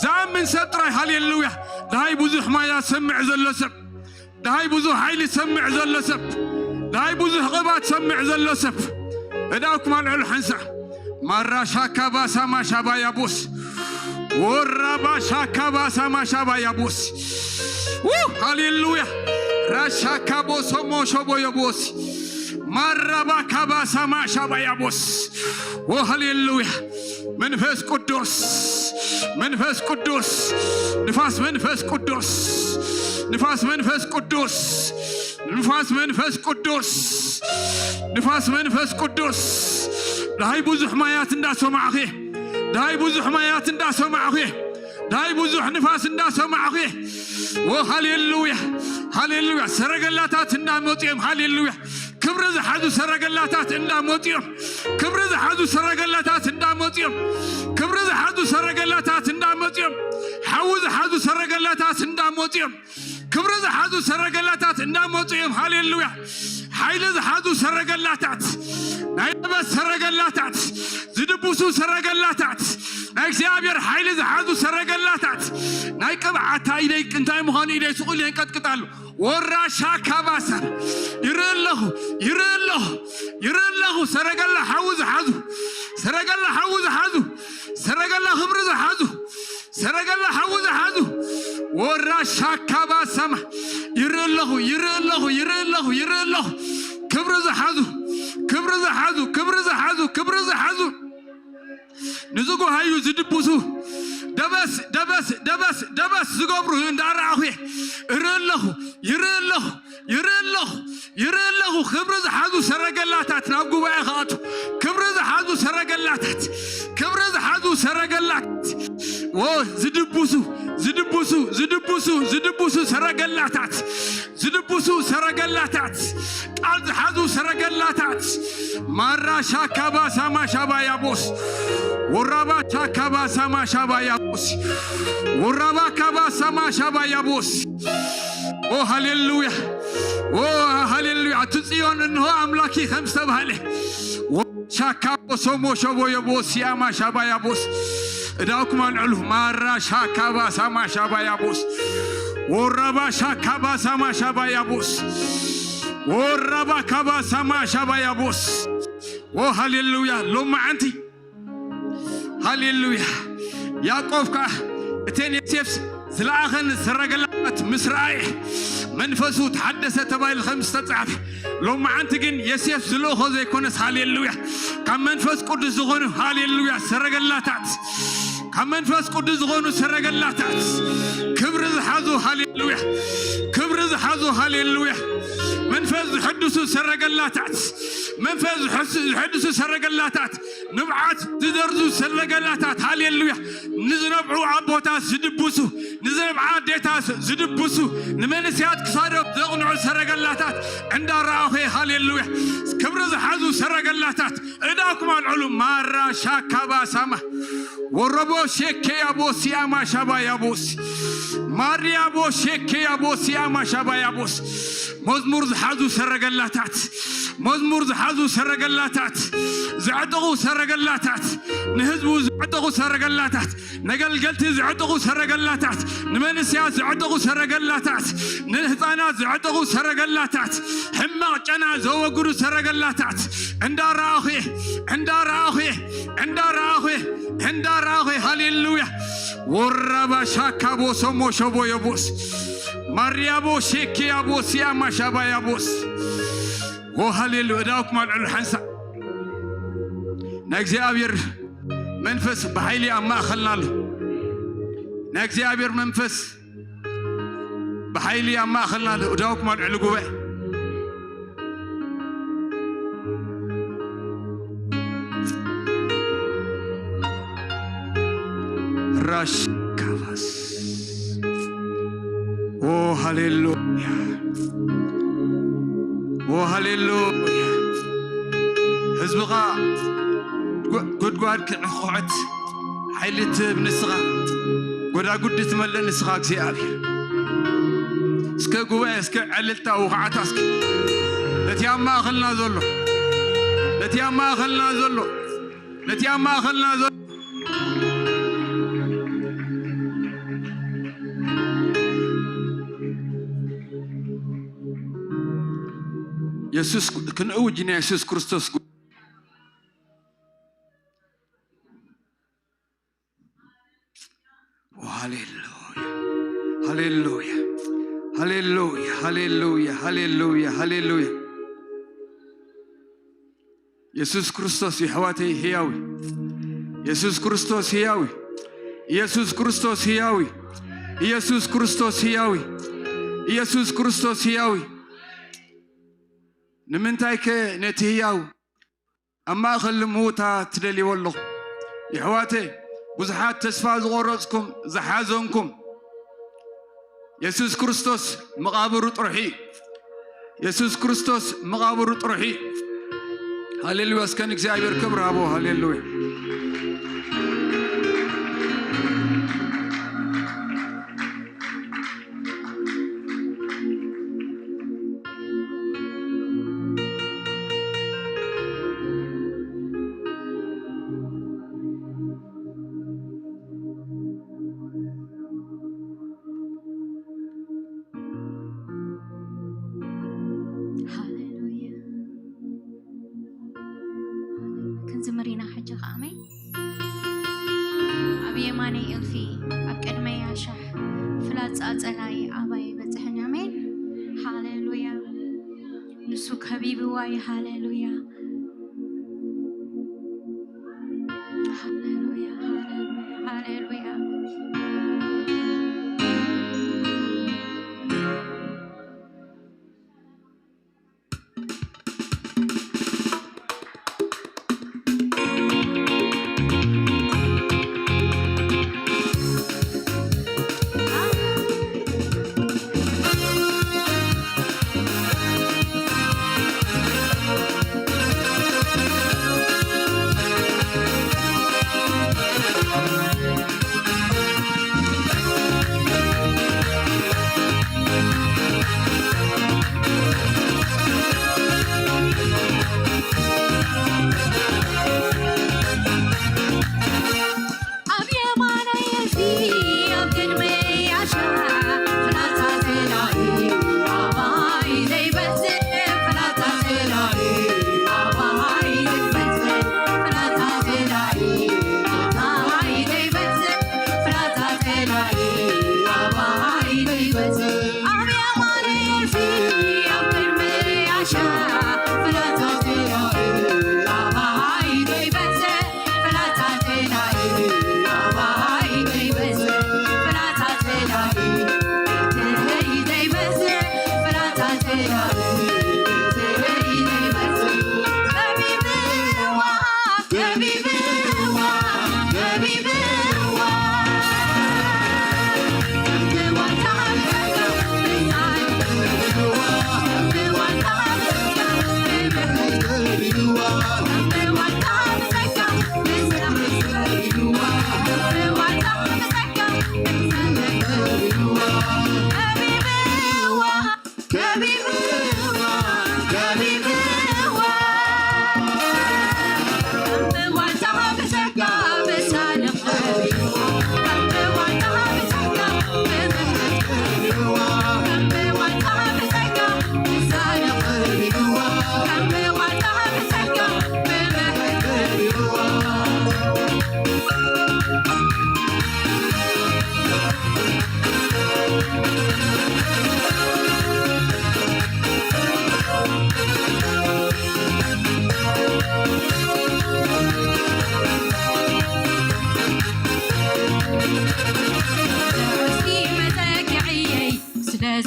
ዝኣምን ሰብ ጥራይ። ሃሌሉያ። ዳይ ብዙሕ ማይ ኣሰምዕ ዘሎ ሰብ ዳይ ብዙሕ ሓይሊ ሰምዕ ዘሎ ሰብ ዳይ ብዙሕ ቅባት ሰምዕ ዘሎ ሰብ እዳኩም ኣልዕሉ ሓንሳ። ማራ ሻካ ባሳ ማሻባ ያቦስ ወራባ ሻካ ባሳ ማሻባ ያቦስ። ሃሌሉያ። ራሻካ ቦሶሞ ሾቦ የቦስ ማራባ ካባሳ ማሻባ ያቦስ። ኦ ሃሌሉያ። መንፈስ ቅዱስ መንፈስ ቅዱስ ንፋስ መንፈስ ቅዱስ ንፋስ መንፈስ ቅዱስ ንፋስ መንፈስ ቅዱስ ንፋስ መንፈስ ቅዱስ። ዳይ ብዙሕ ማያት እንዳሰማዕኹ ዳይ ብዙሕ ማያት እንዳሰማዕኹ ዳይ ብዙሕ ንፋስ እንዳሰማዕኹ። ኦ ሃሌሉያ ሃሌሉያ። ሰረገላታት እንዳመፁ እዮም። ሃሌሉያ። ክብሪ ዝሓዙ ሰረገላታት እንዳመፁ እዮም። ክብሪ ዝሓዙ ሰረገላታት እንዳመፁ እዮም። ክብሪ ዝሓዙ ሰረገላታት እንዳመፁ እዮም። ሓዊ ዝሓዙ ሰረገላታት እንዳመፁ እዮም። ክብሪ ዝሓዙ ሰረገላታት እንዳመፁ እዮም። ሃሌሉያ። ሓይሊ ዝሓዙ ሰረገላታት ናይ ጥበብ ሰረገላታት ዝድብሱ ሰረገላታት ናይ እግዚኣብሔር ሓይሊ ዝሓዙ ሰረገላታት ናይ ቅብዓታ ኢደይ እንታይ ምዃኑ ኢደይ ስቑል የንቀጥቅጣሉ። ወራሻ ካባሳ ይርኢ ኣለኹ ይርኢ ኣለኹ ይርኢ ኣለኹ። ሰረገላ ሓዊ ዝሓዙ ሰረገላ ሓዊ ዝሓዙ ሰረገላ ክብሪ ዝሓዙ ሰረገላ ሓዊ ዝሓዙ ወራሻ ካባሳማ ይርኢ ኣለኹ ይርኢ ኣለኹ ይርኢ ኣለኹ ይርኢ ኣለኹ። ክብሪ ዝሓዙ ክብሪ ዝሓዙ ክብሪ ዝሓዙ ክብሪ ዝሓዙ ንዝጎሃዩ ዝድብሱ ደበስ ደበስ ደበስ ደበስ ዝገብሩ እንዳረኣኹ እየ። እርኢ ኣለኹ ይርኢ ኣለኹ ይርኢ ኣለኹ ይርኢ ኣለኹ። ክብሪ ዝሓዙ ሰረገላታት ናብ ጉባኤ ክኣቱ ክብሪ ዝሓዙ ሰረገላታት ክብሪ ዝሓዙ ሰረገላታት ዎ ዝድብሱ ዝድብሱ ዝድብሱ ዝድብሱ ሰረገላታት ዝድብሱ ሰረገላታት ቃል ዝሓዙ ሰረገላታት ማራ ሻካባ ሳማ ሻባ ያቦስ ወራባ ሻካባ ሳማ ሻባ ያቦስ ወራባ ካባ ሳማ ሻባ ያቦስ። ኦ ሃሌሉያ ኦ ሃሌሉያ። እቲ ጽዮን እንሆ ኣምላኪ ከም ዝተባህለ ሻካቦ ሶሞ ሸቦ የቦስ ያማ ሻባ ያቦስ። እዳኩም ኣልዕሉ ማራ ሻካባ ሳማ ሻባ ያቦስ ወራባ ሻካባ ሳማ ሻባ ያቦስ ወራባ ካባ ሳማ ሻባ ያቦስ። ኦ ሃሌሉያ። ሎማዓንቲ ሃሌሉያ። ያዕቆብ ከኣ እተን ዮሴፍ ዝለኣኸን ሰረገላታት ምስ ረኣየ መንፈሱ ተሓደሰ ተባሂሉ ከም ዝተጻሕፈ ሎማዓንቲ ግን ዮሴፍ ዝልእኾ ዘይኮነስ ሃሌሉያ ካብ መንፈስ ቅዱስ ዝኾኑ፣ ሃሌሉያ፣ ሰረገላታት፣ ካብ መንፈስ ቅዱስ ዝኾኑ ሰረገላታት፣ ክብሪ ዝሓዙ፣ ሃሌሉያ፣ ክብሪ ዝሓዙ፣ ሃሌሉያ፣ መንፈስ ዝሕድሱ ሰረገላታት፣ መንፈስ ዝሕስ-፣ ዝሕድሱ ሰረገላታት፣ ንብዓት ዝደርዙ ሰረገላታት፣ ሃሌሉያ፣ ንዝነብዑ ኣቦታት ዝድብሱ፣ ንዝነብዓ ኣዴታት ዝድብሱ፣ ንመንስያት ክሳዶም ዘቕንዑ ሰረገላታት እንዳረኣኹ፣ ሃሌሉያ፣ ክብሪ ዝሓዙ ሰረገላታት፣ እዳኩም ኣልዕሉ። ማራ ሻካባ ሳማ ወረቦ ሼኬ ያቦስ ያማ ሻባ ያቦስ ማርያቦ ሼኬ ያቦስ ያማ ሻባ ያቦስ መዝሙር ዝሓዙ ሰረገላታት፣ መዝሙር ዝሓዙ ሰረገላታት፣ ዘዕጠቑ ሰረገላታት፣ ንህዝቡ ዘዕጠቑ ሰረገላታት፣ ነገልገልቲ ዘዕጠቑ ሰረገላታት፣ ንመንስያት ዘዕጠቑ ሰረገላታት፣ ንህፃናት ዘዕጠቑ ሰረገላታት፣ ሕማቕ ጨና ዘወግዱ ሰረገላታት እንዳረኣኹ እየ፣ እንዳረኣኹ እየ፣ እንዳረኣኹ እየ፣ እንዳረኣኹ እየ። ሃሌሉያ። ወራባ ሻካ ቦሶ ሞሾቦ የቦስ ማርያቦ ሼኪ ያቦስ ያማሻባ ያቦስ። ኦ ሃሌሉያ። እዳውኩም ኣልዕሉ ሓንሳእ። ናይ እግዚኣብሔር መንፈስ ብሓይሊ ኣብ ማእኸልና ኣሎ። ናይ እግዚኣብሔር መንፈስ ብሓይሊ ኣብ ማእኸልና ኣሎ። እዳውኩም ኣልዕሉ ጉባኤ። ራሽ ካፋስ። ኦ ሃሌሉያ። ኦ ሃሌሉያ። ህዝብኻ ጉ-፣ ጉድጓድ ክዕኹዐት ሓይሊ ትህብ ንስኻ፣ ጎዳጉዲ ትመልእ ንስኻ እግዚኣብሔር። እስከ ጉባኤ፣ እስከ ዕልልታ ውኽዓታ እስኪ ነቲ ኣብ ማእኸልና ዘሎ፣ ነቲ ኣብ ማእኸልና ዘሎ፣ ነቲ ኣብ ማእኸልና ዘሎ። የሱስ ክንእውጅ ን የሱስ ክርስቶስ ጉ-፣ ሃሌሉያ፣ ሃሌሉያ፣ ሃሌሉያ፣ ሃሌሉያ፣ ሃሌሉያ፣ ሃሌሉያ። የሱስ ክርስቶስ የሕዋተይ ህያው እዩ። የሱስ ክርስቶስ ህያው እዩ። የሱስ ክርስቶስ ህያው እዩ። የሱስ ክርስቶስ ህያው እዩ። የሱስ ክርስቶስ ህያው እዩ። ንምንታይከ ነቲ ህያው ኣብ ማእከል ልምውታ ትደልይዎ ኣለኹ? የሕዋተይ፣ ብዙሓት ተስፋ ዝቖረጽኩም፣ ዝሓዘንኩም፣ የሱስ ክርስቶስ መቓብሩ ጥርሑ እዩ። የሱስ ክርስቶስ መቓብሩ ጥርሑ እዩ። ሃሌሉያ! እስከ ንእግዚኣብሔር ክብሪ ሃቦ። ሃሌሉያ! ሃሌሉያ። ክንዝምር ኢና ሕጂ ኸዓ። ኣሜን። ኣብ የማነይ እልፊ፣ ኣብ ቅድመይ ኣሽሕ፣ ፍላጻ ጸላኢ ኣባይ በጽሕን። ኣሜን። ሃሌሉያ። ንሱ ከቢብዋ እዩ። ሃሌሉያ። ሃሌሉያ፣ ሃሌሉያ፣ ሃሌሉያ።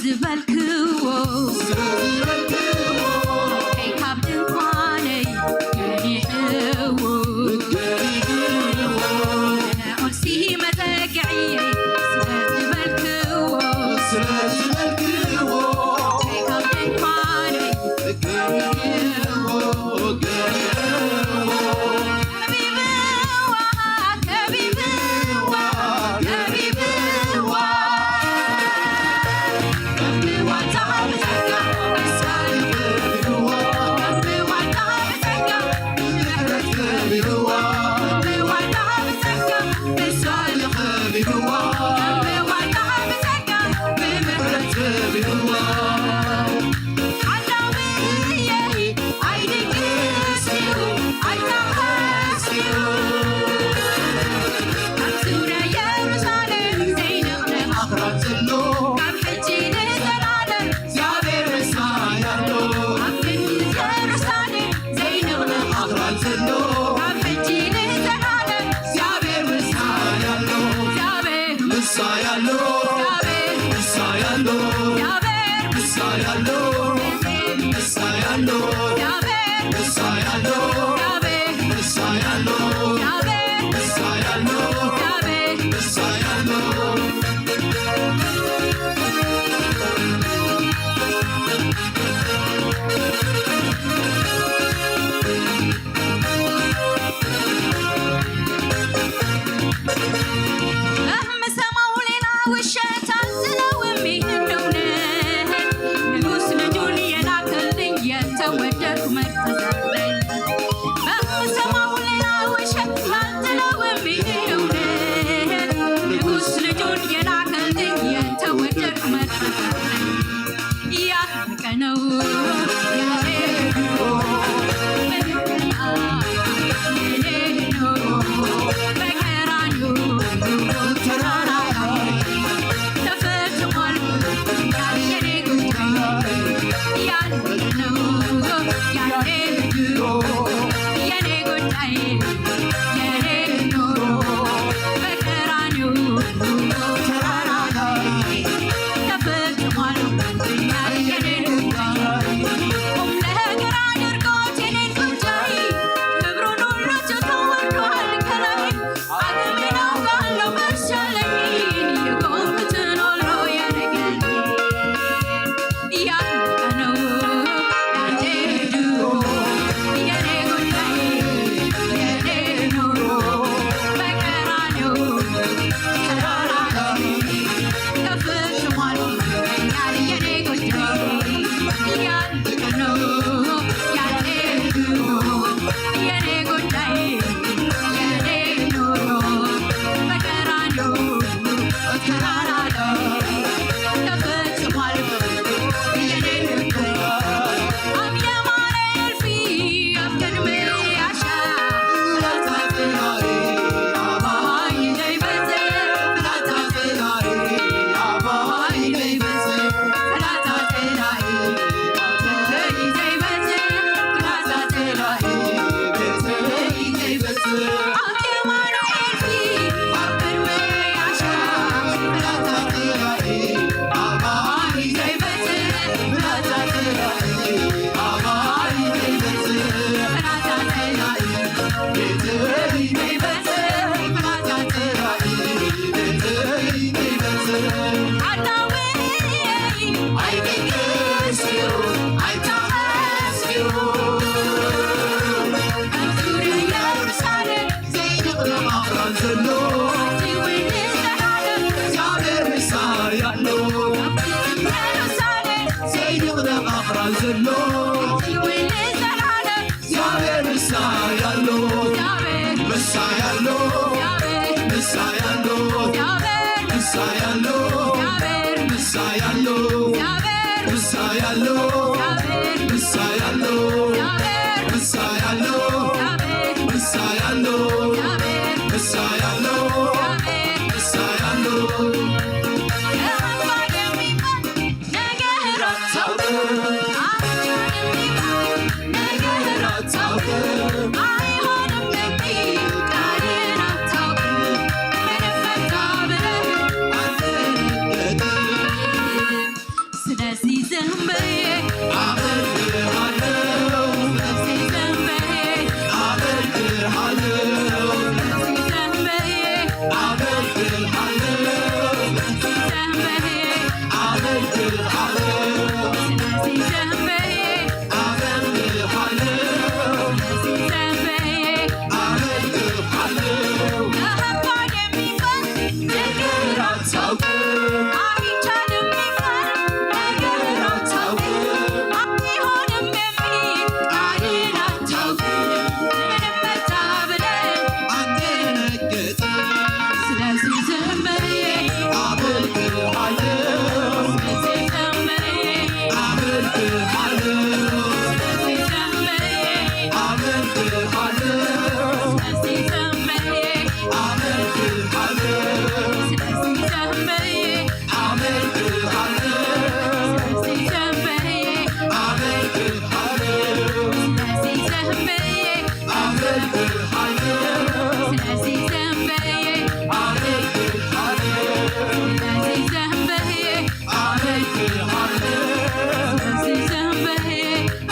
ዝበልክዎ ከይካብ ድንኳነይ ገኒሕዎ ንዑልሲ መጸግዕየይ ስለ ዝበልክዎ ከይካብ ድንኳነይ ገኒሕዎ ስለዚ ዘንበየ ኣመልክሃለሁ። ስለዚ ዘንበየ ኣመልክሃለሁ። ስለዚ ዘንበየ ኣመልክሃለሁ። ስለዚ ዘንበየ ኣመልክሃለሁ። ስለዚ ዘንበየ ኣመልክሃለሁ። ስለዚ ዘንበየ ኣመልክሃለሁ። ከባድ የሚባል ነገር አታውቅም። አይቻልም የሚባል ነገር አታውቅም። አይሆንም የሚል ቃልን አታውቅም። ምንም መታ ብለን አንደነግጥም። ስለዚህ ዘንበየ አመልክሃለሁ። ስለዚህ ዘንበየ አመልክሃለሁ። ስለዚህ ዘንበየ አመልክሃለሁ። ስለዚህ ዘንበየ አመልክሃለሁ። ስለዚህ ዘንበየ አመልክሃለሁ። ስለዚህ ዘንበየ አመልክሃለሁ። ስለዚህ ዘንበየ አመልክሃለሁ። ስለዚህ ዘንበየ አመልክሃለሁ። ስለዚህ ዘንበየ አመልክሃለሁ። ስለዚህ ዘንበየ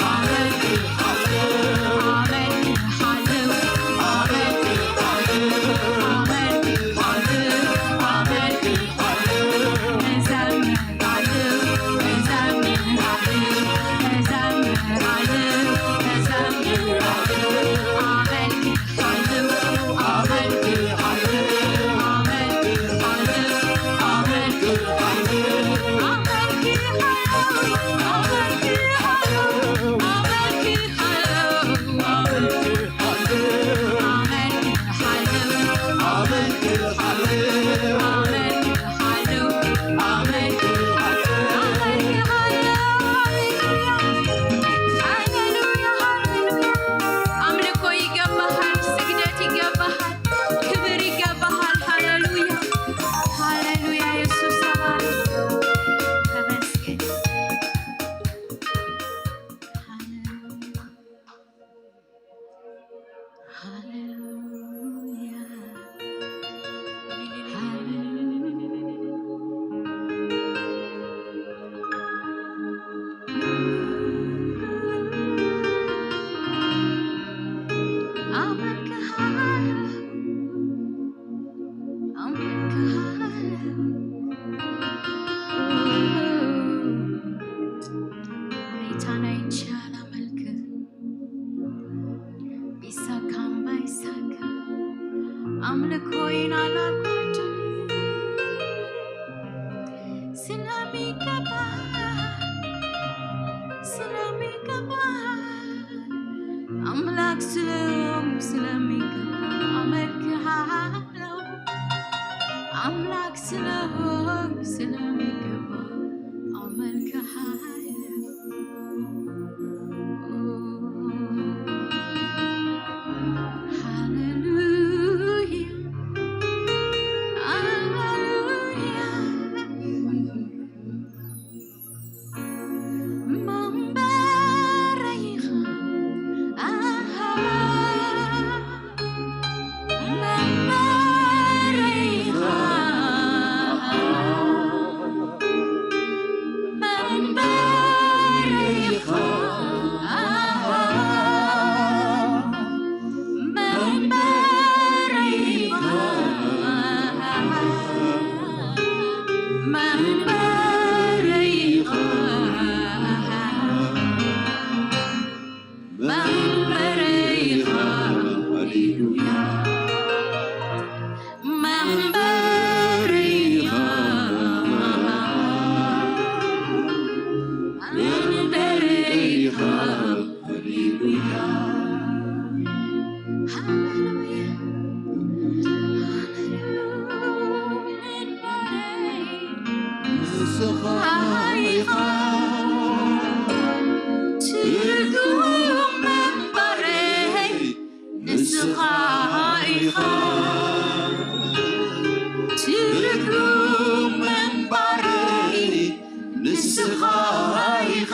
አመልክሃለሁ። አመልክሃለሁ። አመልክሃለሁ። አመልክሃለሁ። አመልክሃለሁ። አምልኮ ይገባሃል፣ ስግደት ይገባሃል፣ ክብር ይገባሃል። ሃሌሉያ፣ ሃሌሉያ፣ ኢየሱስ ተባረክ። ተመስገን። ሃሌሉያ። ሃሌሉያ፣ ሃሌሉያ። ኣመልክሃለሁ፣ ኣመልክሃለሁ። ጌታ ናይ ቻላ መልክ ቢሳካም ባይሳካ ኣምልኮይን ኣላጎድል ስለሚገባ፣ ስለሚገባ፣ ኣምላክ ስለ-፣ ስለሚገባ ኣመልክሃለሁ። ኣምላክ ስለሆንክ ስለሚገባ ኣመልክሃለሁ። ሃሌሉያ፣ ሃሌሉያ። መንበረይኻ፣ ኣሃ፣ መንበረይኻ፣ መንበረይኻ፣ ኣሃ፣ መንበረይኻ፣ መንበረይኻ፣ መንበረይኻ፣ ሃሌሉያ፣ መንበረይኻ፣ መንበረይኻ። ሃሌሉያ። ሃሌሉያ። ንስኻ ኢኻ ትርጉም ምንባረይ። ንስኻ ኢኻ ትርጉም ምንባረይ። ንስኻ ኢኻ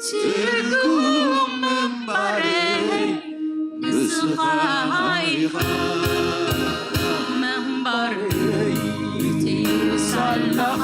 ትርጉም ምንባረይ። ንስኻ ኢኻ ምንባረይ። ትይውስ ኣለኻ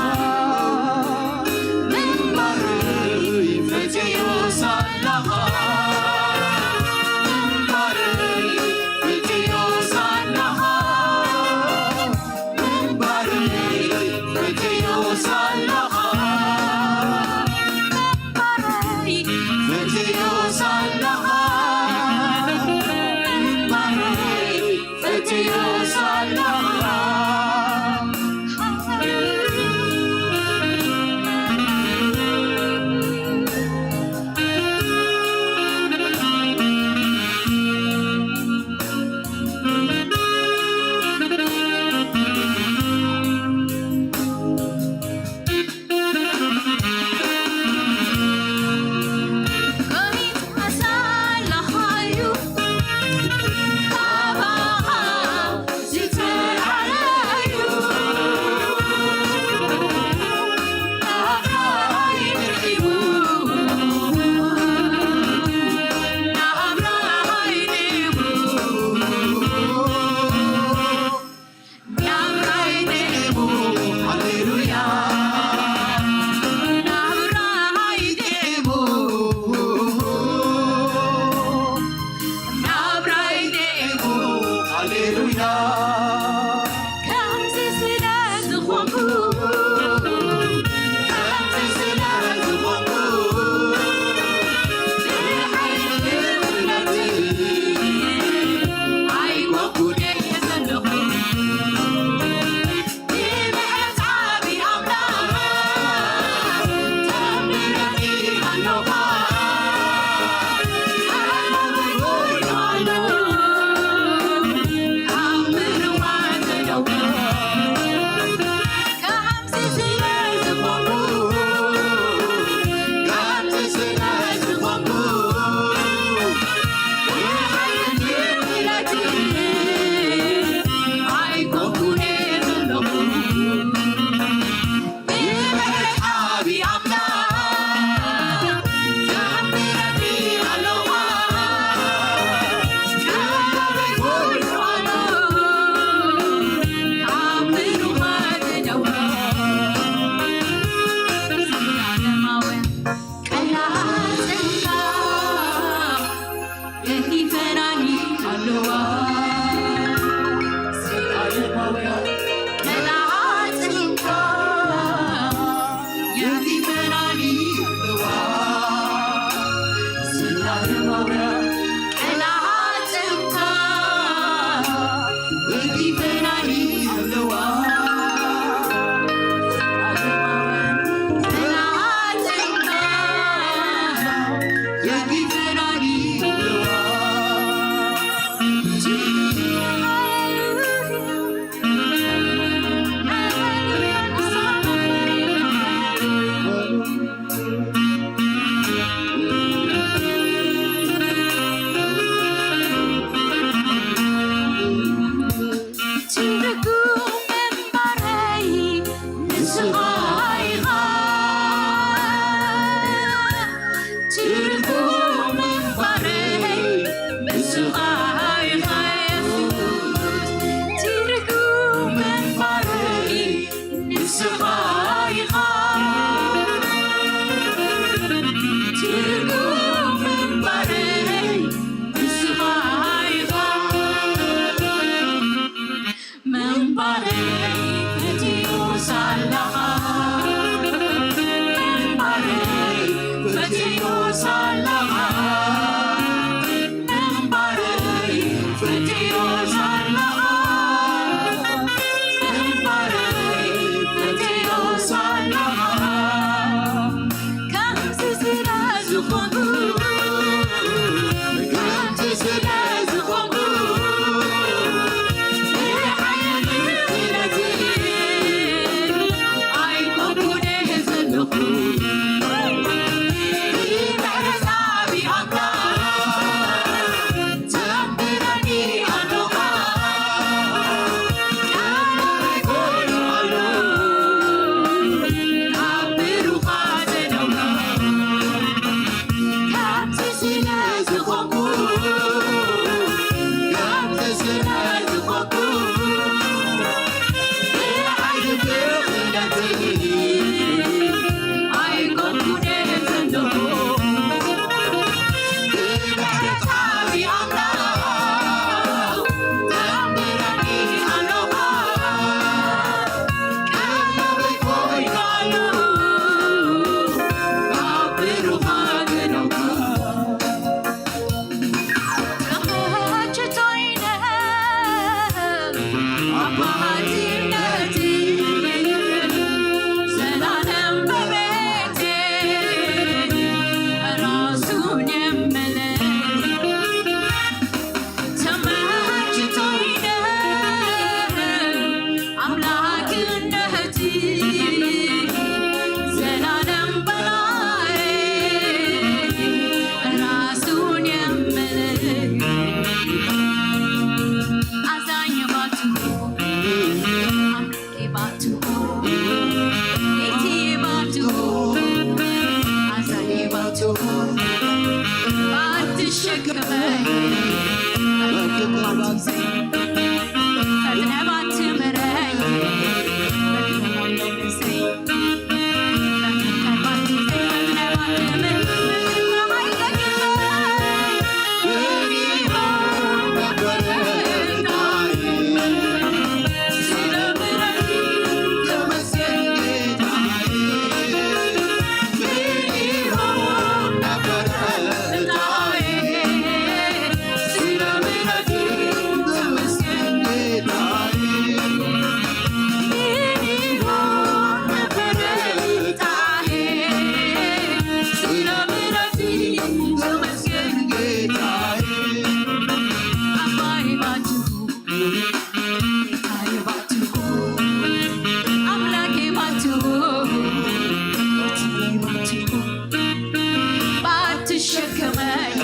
ባትሸከመኝ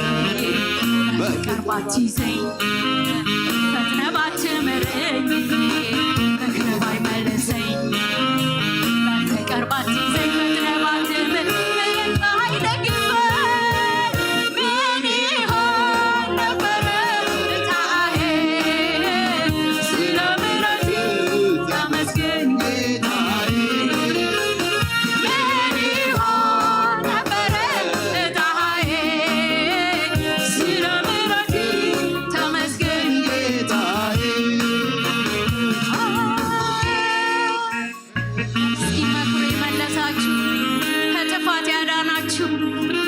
በፍቅር ባትይዘኝ ፈጥነ ባትምረኝ ምክር ባይመልሰኝ በፍቅር ባትይዘኝ ፈጥነ ባትምረኝ ባይደግፈኝ ምን ይሆን ነበረ ዕጣዬ? ስለ ምሕረት ተመስገን ጌታዬ። ምን ይሆን ነበረ ዕጣዬ? ስለ ምሕረት ተመስገን ጌታዬ። እስኪ መክሮ የመለሳችሁ፣ ከጥፋት ያዳናችሁ፣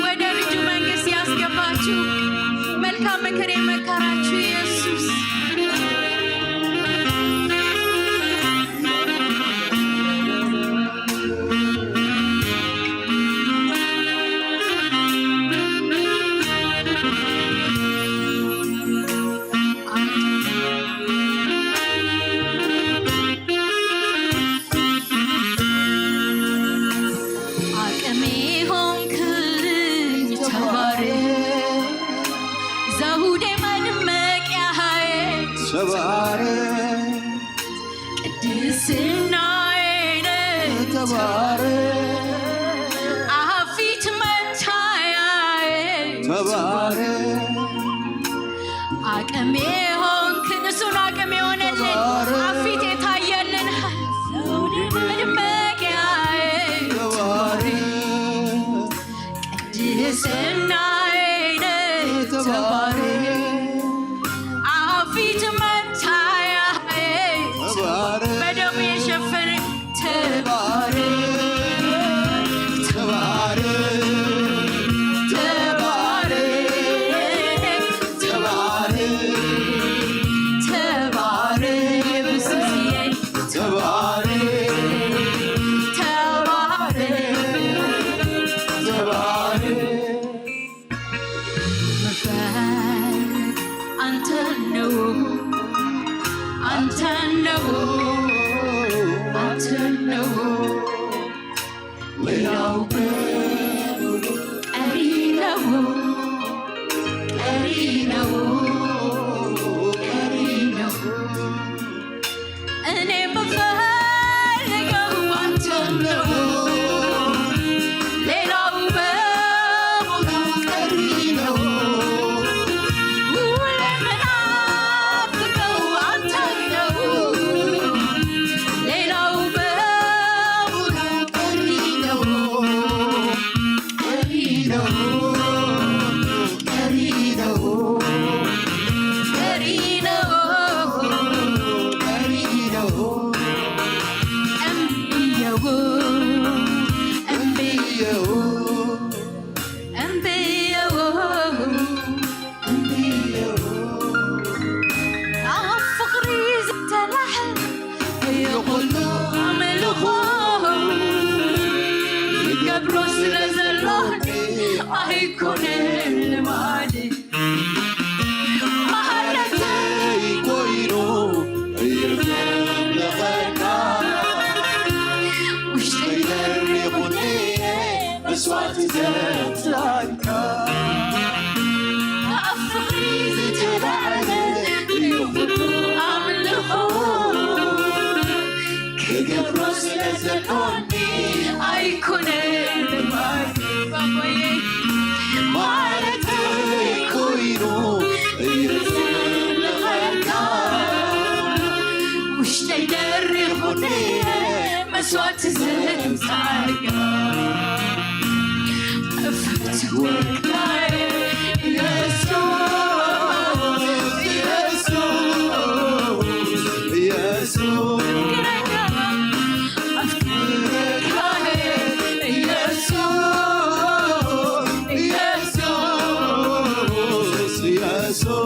ወደ ልጁ መንግሥት ያስገባችሁ፣ መልካም ምክር የመከራችሁ ኢየሱስ። አቅሜ ሆንክልኝ ተባረክ፣ ዘውዴ መድመቂያዬ ተባረክ፣ ቅድስናዬ ነህ ተባረክ፣ አፊት መታያዬ ተባረክ። አቅሜ ሆንክን፣ እሱን አቅም የሆነልን አፊት የታየልን መድመቂያዬ ቅድስናዬ ነህ ተባረክ። አፊት መታያዬ በደሙ የሸፈነ ተባረክ፣ ተባረክ፣ ተባረክ፣ ተባረክ፣ ተባረክ፣ ኢየሱስዬ፣ ተባረክ፣ ተባረክ፣ ተባረክ። መስዋዕቲ ዘምጻልካ ካብ ፍቕሪ ዝተላዕለ እዩ ኣምልኾ። ክገብሮ ስለ ዘሎኒ ኣይኮነን ልማድ ባቦየ ማለተይ ኮይኑ እየ ዘምልኸካ። ውሽጠይ ደሪኹኒ መስዋዕቲ ዘምጻልካ ፈትወካ ኢየሱስ፣ ኢየሱስ፣ ኢየሱስ፣ ኢየሱስ።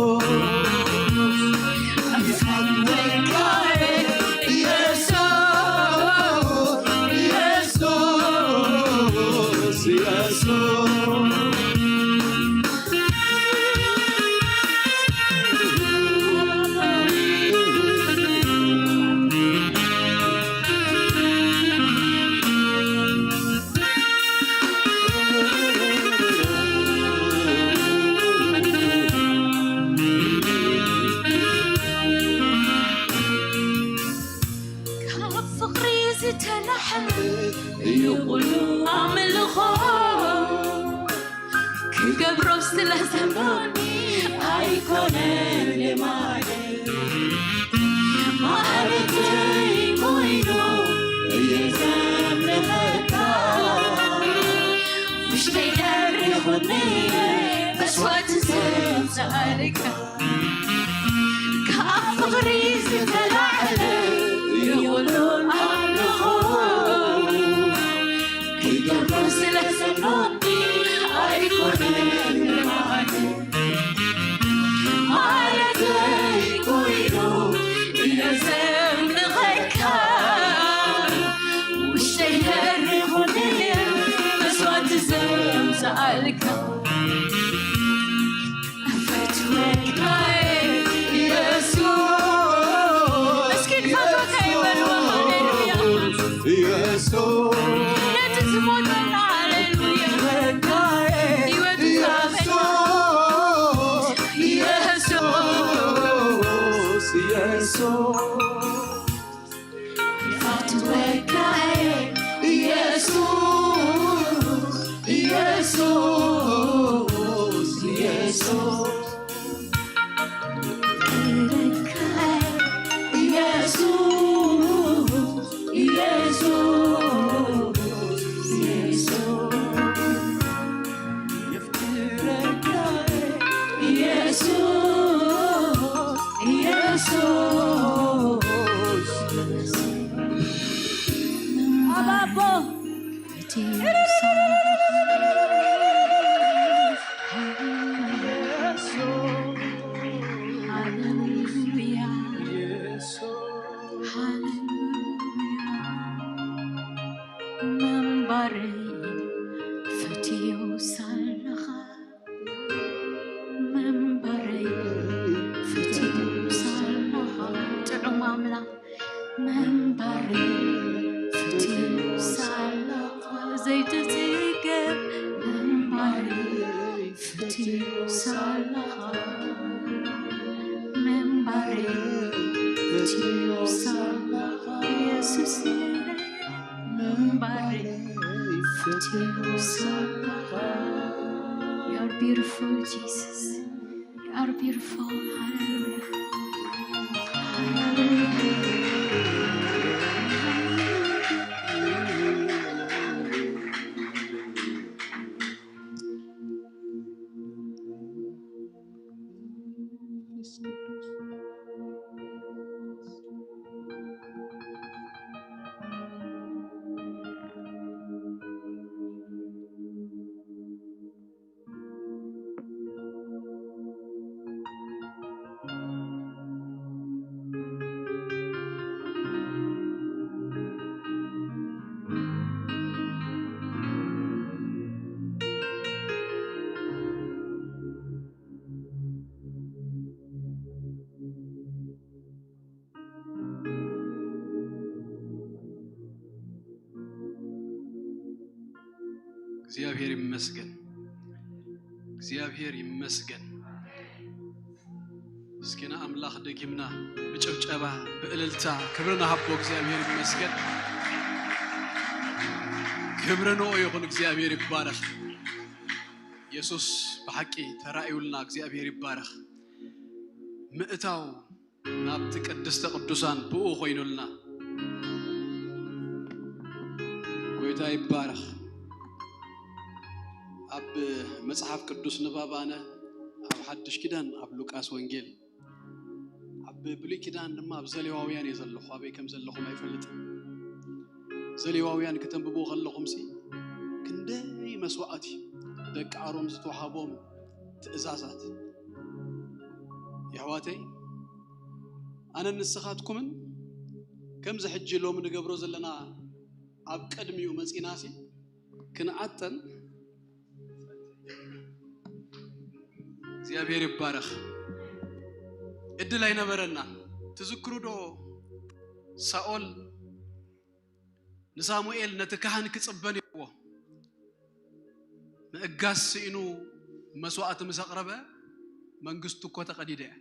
ካብ ፍቕሪ ዝተላሕም እዩ ቁሉ ኣምልኾ። ክገብሮ ስለ ዘሎኒ ኣይኮነን ልማደይ ማለተይ ኮይኑ እየ ዘምልኸካ። ውሽጠይ ደሪኹኒ መስዋዕቲ ዘምጻልካ ካብ ፍቕሪ ዝተላዕለ ይኹሉን ኣምልኾ ክገብሮ ስለ ዘሎኒ ኣይኮነን ልማድ ማለተይ ኮይኑ እየ ዘምልኸካ። ውሽጠይ ደሪኹኒ መስዋዕቲ ዘምጽኣልካ ፈትወካ ኢየሱስ። እስኪ ንፈትወካ ይበልዎ። ሃሌሉያ። ኢየሱስ። ነቲ ዝሞተና፣ ሃሌሉያ። ፈትወካ ህይወቱ ኢየሱስ። ኢየሱስ። ኢየሱስ። ፈትወካ ኢየሱስ፣ ኢየሱስ፣ ኢየሱስ። ኢየሱስ፣ ኢየሱስ፣ ኢየሱስ። ሃሌሉያ። ምንባረይ ፈትዮ ሳለኻ፣ ምንባረይ ፈትዮ ሳለኻ፣ ጥዑም ኣምላኽ ምንባረይ ፈትዮ ሳለኻ፣ ዘይትጽገብ ምንባረይ ፈትዮ ሳለኻ፣ ምንባረይ ፈትዮ ሳለኻ፣ ኢየሱስ ምንባረይ ፈትዮ ሳለኻ። You are beautiful, Jesus. You are beautiful. Hallelujah. እግዚኣብሔር ይመስገን። እግዚኣብሔር ይመስገን። እስኪ ንኣምላኽ ደጊምና ብጭብጨባ፣ ብእልልታ ክብሪ ንሃቦ። እግዚኣብሔር ይመስገን። ክብሪ ንኡ ይኹን። እግዚኣብሔር ይባረኽ። የሱስ ብሓቂ ተራእዩልና። እግዚኣብሔር ይባረኽ። ምእታው ናብቲ ቅድስተ ቅዱሳን ብኡ ኮይኑልና። ጎይታ ይባረኽ። ኣብ መጽሓፍ ቅዱስ ንባብ ኣነ ኣብ ሓድሽ ኪዳን ኣብ ሉቃስ ወንጌል፣ ኣብ ብሉይ ኪዳን ድማ ኣብ ዘሌዋውያን እየ ዘለኹ። ኣበይ ከም ዘለኹም ኣይፈልጥን። ዘሌዋውያን ከተንብብዎ ከለኹምሲ ክንደይ መስዋዕቲ ደቂ ኣሮን ዝተዋሃቦም ትእዛዛት። የሕዋተይ፣ ኣነን ንስኻትኩምን ከምዚ ሕጂ ሎሚ ንገብሮ ዘለና ኣብ ቅድሚኡ መጺናሲ ክንዓጠን እግዚኣብሔር ይባረኽ። ዕድል ኣይነበረናን። ትዝክሩ ዶ? ሳኦል ንሳሙኤል ነቲ ካህን ክጽበ ነይርዎ። ምእጋስ ስኢኑ መስዋእቲ ምስ ኣቕረበ፣ መንግስቱ እኮ ተቐዲደ እያ።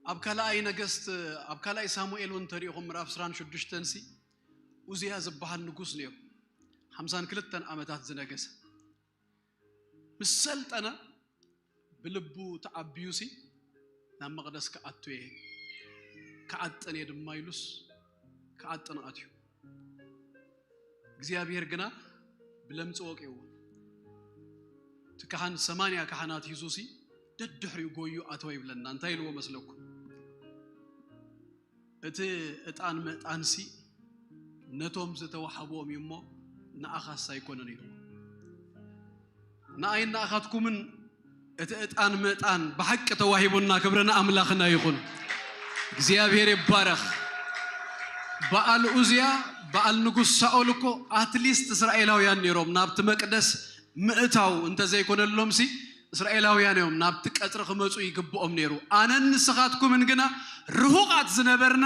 ኣብ ካልኣይ ነገስት፣ ኣብ ካልኣይ ሳሙኤል እውን ተሪኢኹም ምዕራፍ ዕስራን ሽዱሽተን ሲ፣ ኡዝያ ዝበሃል ንጉስ ነይሩ። ሓምሳን ክልተን ዓመታት ዝነገሰ። ምስ ሰልጠነ ብልቡ ተዓቢዩሲ ናብ መቕደስ ክኣቱ እየ፣ ክዓጥን እየ ድማ ኢሉስ ክዓጥን ኣትዩ። እግዚኣብሔር ግና ብለምፂ ወቂዎ። እቲ ካህን ሰማንያ ካህናት ሂዙሲ ደድሕሪኡ ጎዩ ኣተወ ይብለና። እንታይ ኢልዎ መስለኩም? እቲ ዕጣን ምዕጣንሲ ነቶም ዝተዋህቦም እዩ እሞ ንኣኻስ ኣይኮነን ኢልዎ። ንኣይን ንኣኻትኩምን እቲ ዕጣን ምዕጣን ብሓቂ ተዋሂቡና። ክብሪ ንኣምላኽና ይኹን። እግዚኣብሔር ይባረኽ። በዓል ኡዝያ፣ በዓል ንጉስ ሳኦል እኮ ኣትሊስት እስራኤላውያን ነይሮም ናብቲ መቅደስ ምእታው እንተዘይኮነሎምሲ እስራኤላውያን እዮም ናብቲ ቀጽሪ ክመጹ ይግብኦም ነይሩ። ኣነን ንስኻትኩምን ግና ርሁቓት ዝነበርና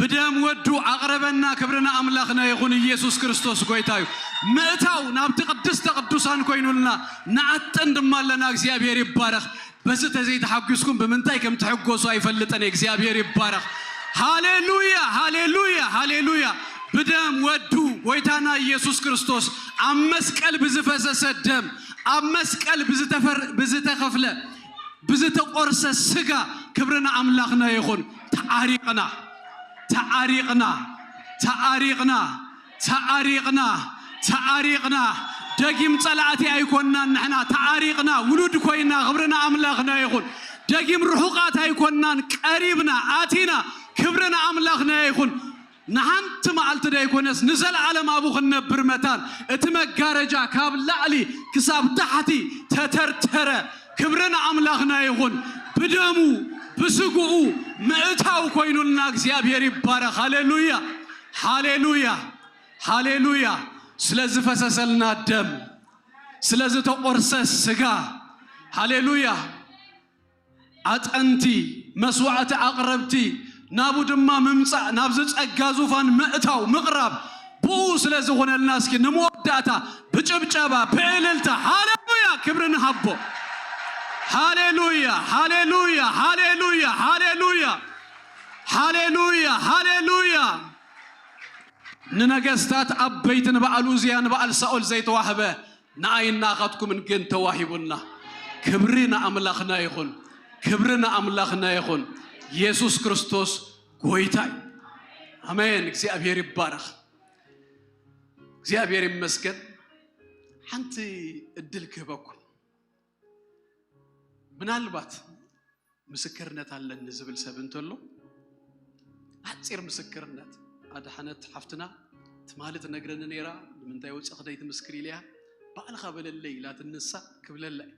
ብደም ወዱ ኣቕረበና። ክብሪ ንኣምላኽና ይኹን። ኢየሱስ ክርስቶስ ጎይታ እዩ። ምእታው ናብቲ ቅድስተ ቅዱሳን ኮይኑልና፣ ንዓጥን ድማ ኣለና። እግዚኣብሔር ይባረኽ። በዚ ተዘይተሓጒስኩም ብምንታይ ከም ትሕጎሱ ኣይፈልጥን እየ። እግዚኣብሔር ይባረኽ። ሃሌሉያ፣ ሃሌሉያ፣ ሃሌሉያ። ብደም ወዱ ጎይታና ኢየሱስ ክርስቶስ ኣብ መስቀል ብዝፈሰሰ ደም፣ ኣብ መስቀል ብዝተፈር-፣ ብዝተኸፍለ፣ ብዝተቆርሰ ስጋ ክብሪ ንኣምላኽና ይኹን። ተዓሪቕና፣ ተዓሪቕና፣ ተዓሪቕና፣ ተዓሪቕና፣ ተዓሪቕና። ደጊም ጸላእቲ ኣይኮናን ንሕና፣ ተዓሪቕና፣ ውሉድ ኮይና። ክብሪ ንኣምላኽና ይኹን። ደጊም ርሑቓት ኣይኮናን፣ ቀሪብና፣ ኣቲና። ክብሪ ንኣምላኽና ይኹን። ንሓንቲ መዓልቲ ደይኮነስ ንዘለዓለም ኣብኡ ክንነብር መታን። እቲ መጋረጃ ካብ ላዕሊ ክሳብ ታሕቲ ተተርተረ። ክብሪ ንኣምላኽና ይኹን። ብደሙ ብስግኡ ምእታው ኮይኑልና። እግዚኣብሔር ይባረኽ። ሃሌሉያ፣ ሃሌሉያ፣ ሃሌሉያ። ስለ ዝፈሰሰልና ደም፣ ስለ ዝተቆርሰ ስጋ፣ ሃሌሉያ። ኣጠንቲ፣ መስዋዕቲ ኣቕረብቲ፣ ናቡ ድማ ምምጻእ፣ ናብዚ ጸጋ ዙፋን ምእታው፣ ምቕራብ፣ ብኡ ስለ ዝኾነልና፣ እስኪ ንመወዳእታ ብጭብጨባ፣ ብእልልታ፣ ሃሌሉያ ክብሪ ንሃቦ። ሃሌሉያ፣ ሃሌሉያ፣ ሃሌሉያ፣ ሃሌሉያ፣ ሃሌሉያ፣ ሃሌሉያ። ንነገስታት ዓበይቲ፣ ንበዓል ኡዝያ፣ ንበዓል ሳኦል ዘይተዋህበ፣ ንኣይን ንኣኻትኩምን ግን ተዋሂቡና። ክብሪ ንኣምላኽና ይኹን። ክብሪ ንኣምላኽና ይኹን። ኢየሱስ ክርስቶስ ጎይታ እዩ። ኣሜን። እግዚኣብሔር ይባረኽ። እግዚኣብሔር ይመስገን። ሓንቲ ዕድል ክህበኩም። ምናልባት ምስክርነት ኣለኒ ዝብል ሰብ እንተሎ፣ ሓጺር ምስክርነት። ኣድሓነት ሓፍትና ትማሊ ትነግረኒ ነይራ፣ ንምንታይ ወጺእኺ ደይትምስክሪ ኢለያ፣ ባዕልኻ በለለይ ኢላትኒ ንሳ፣ ክብለላ እየ።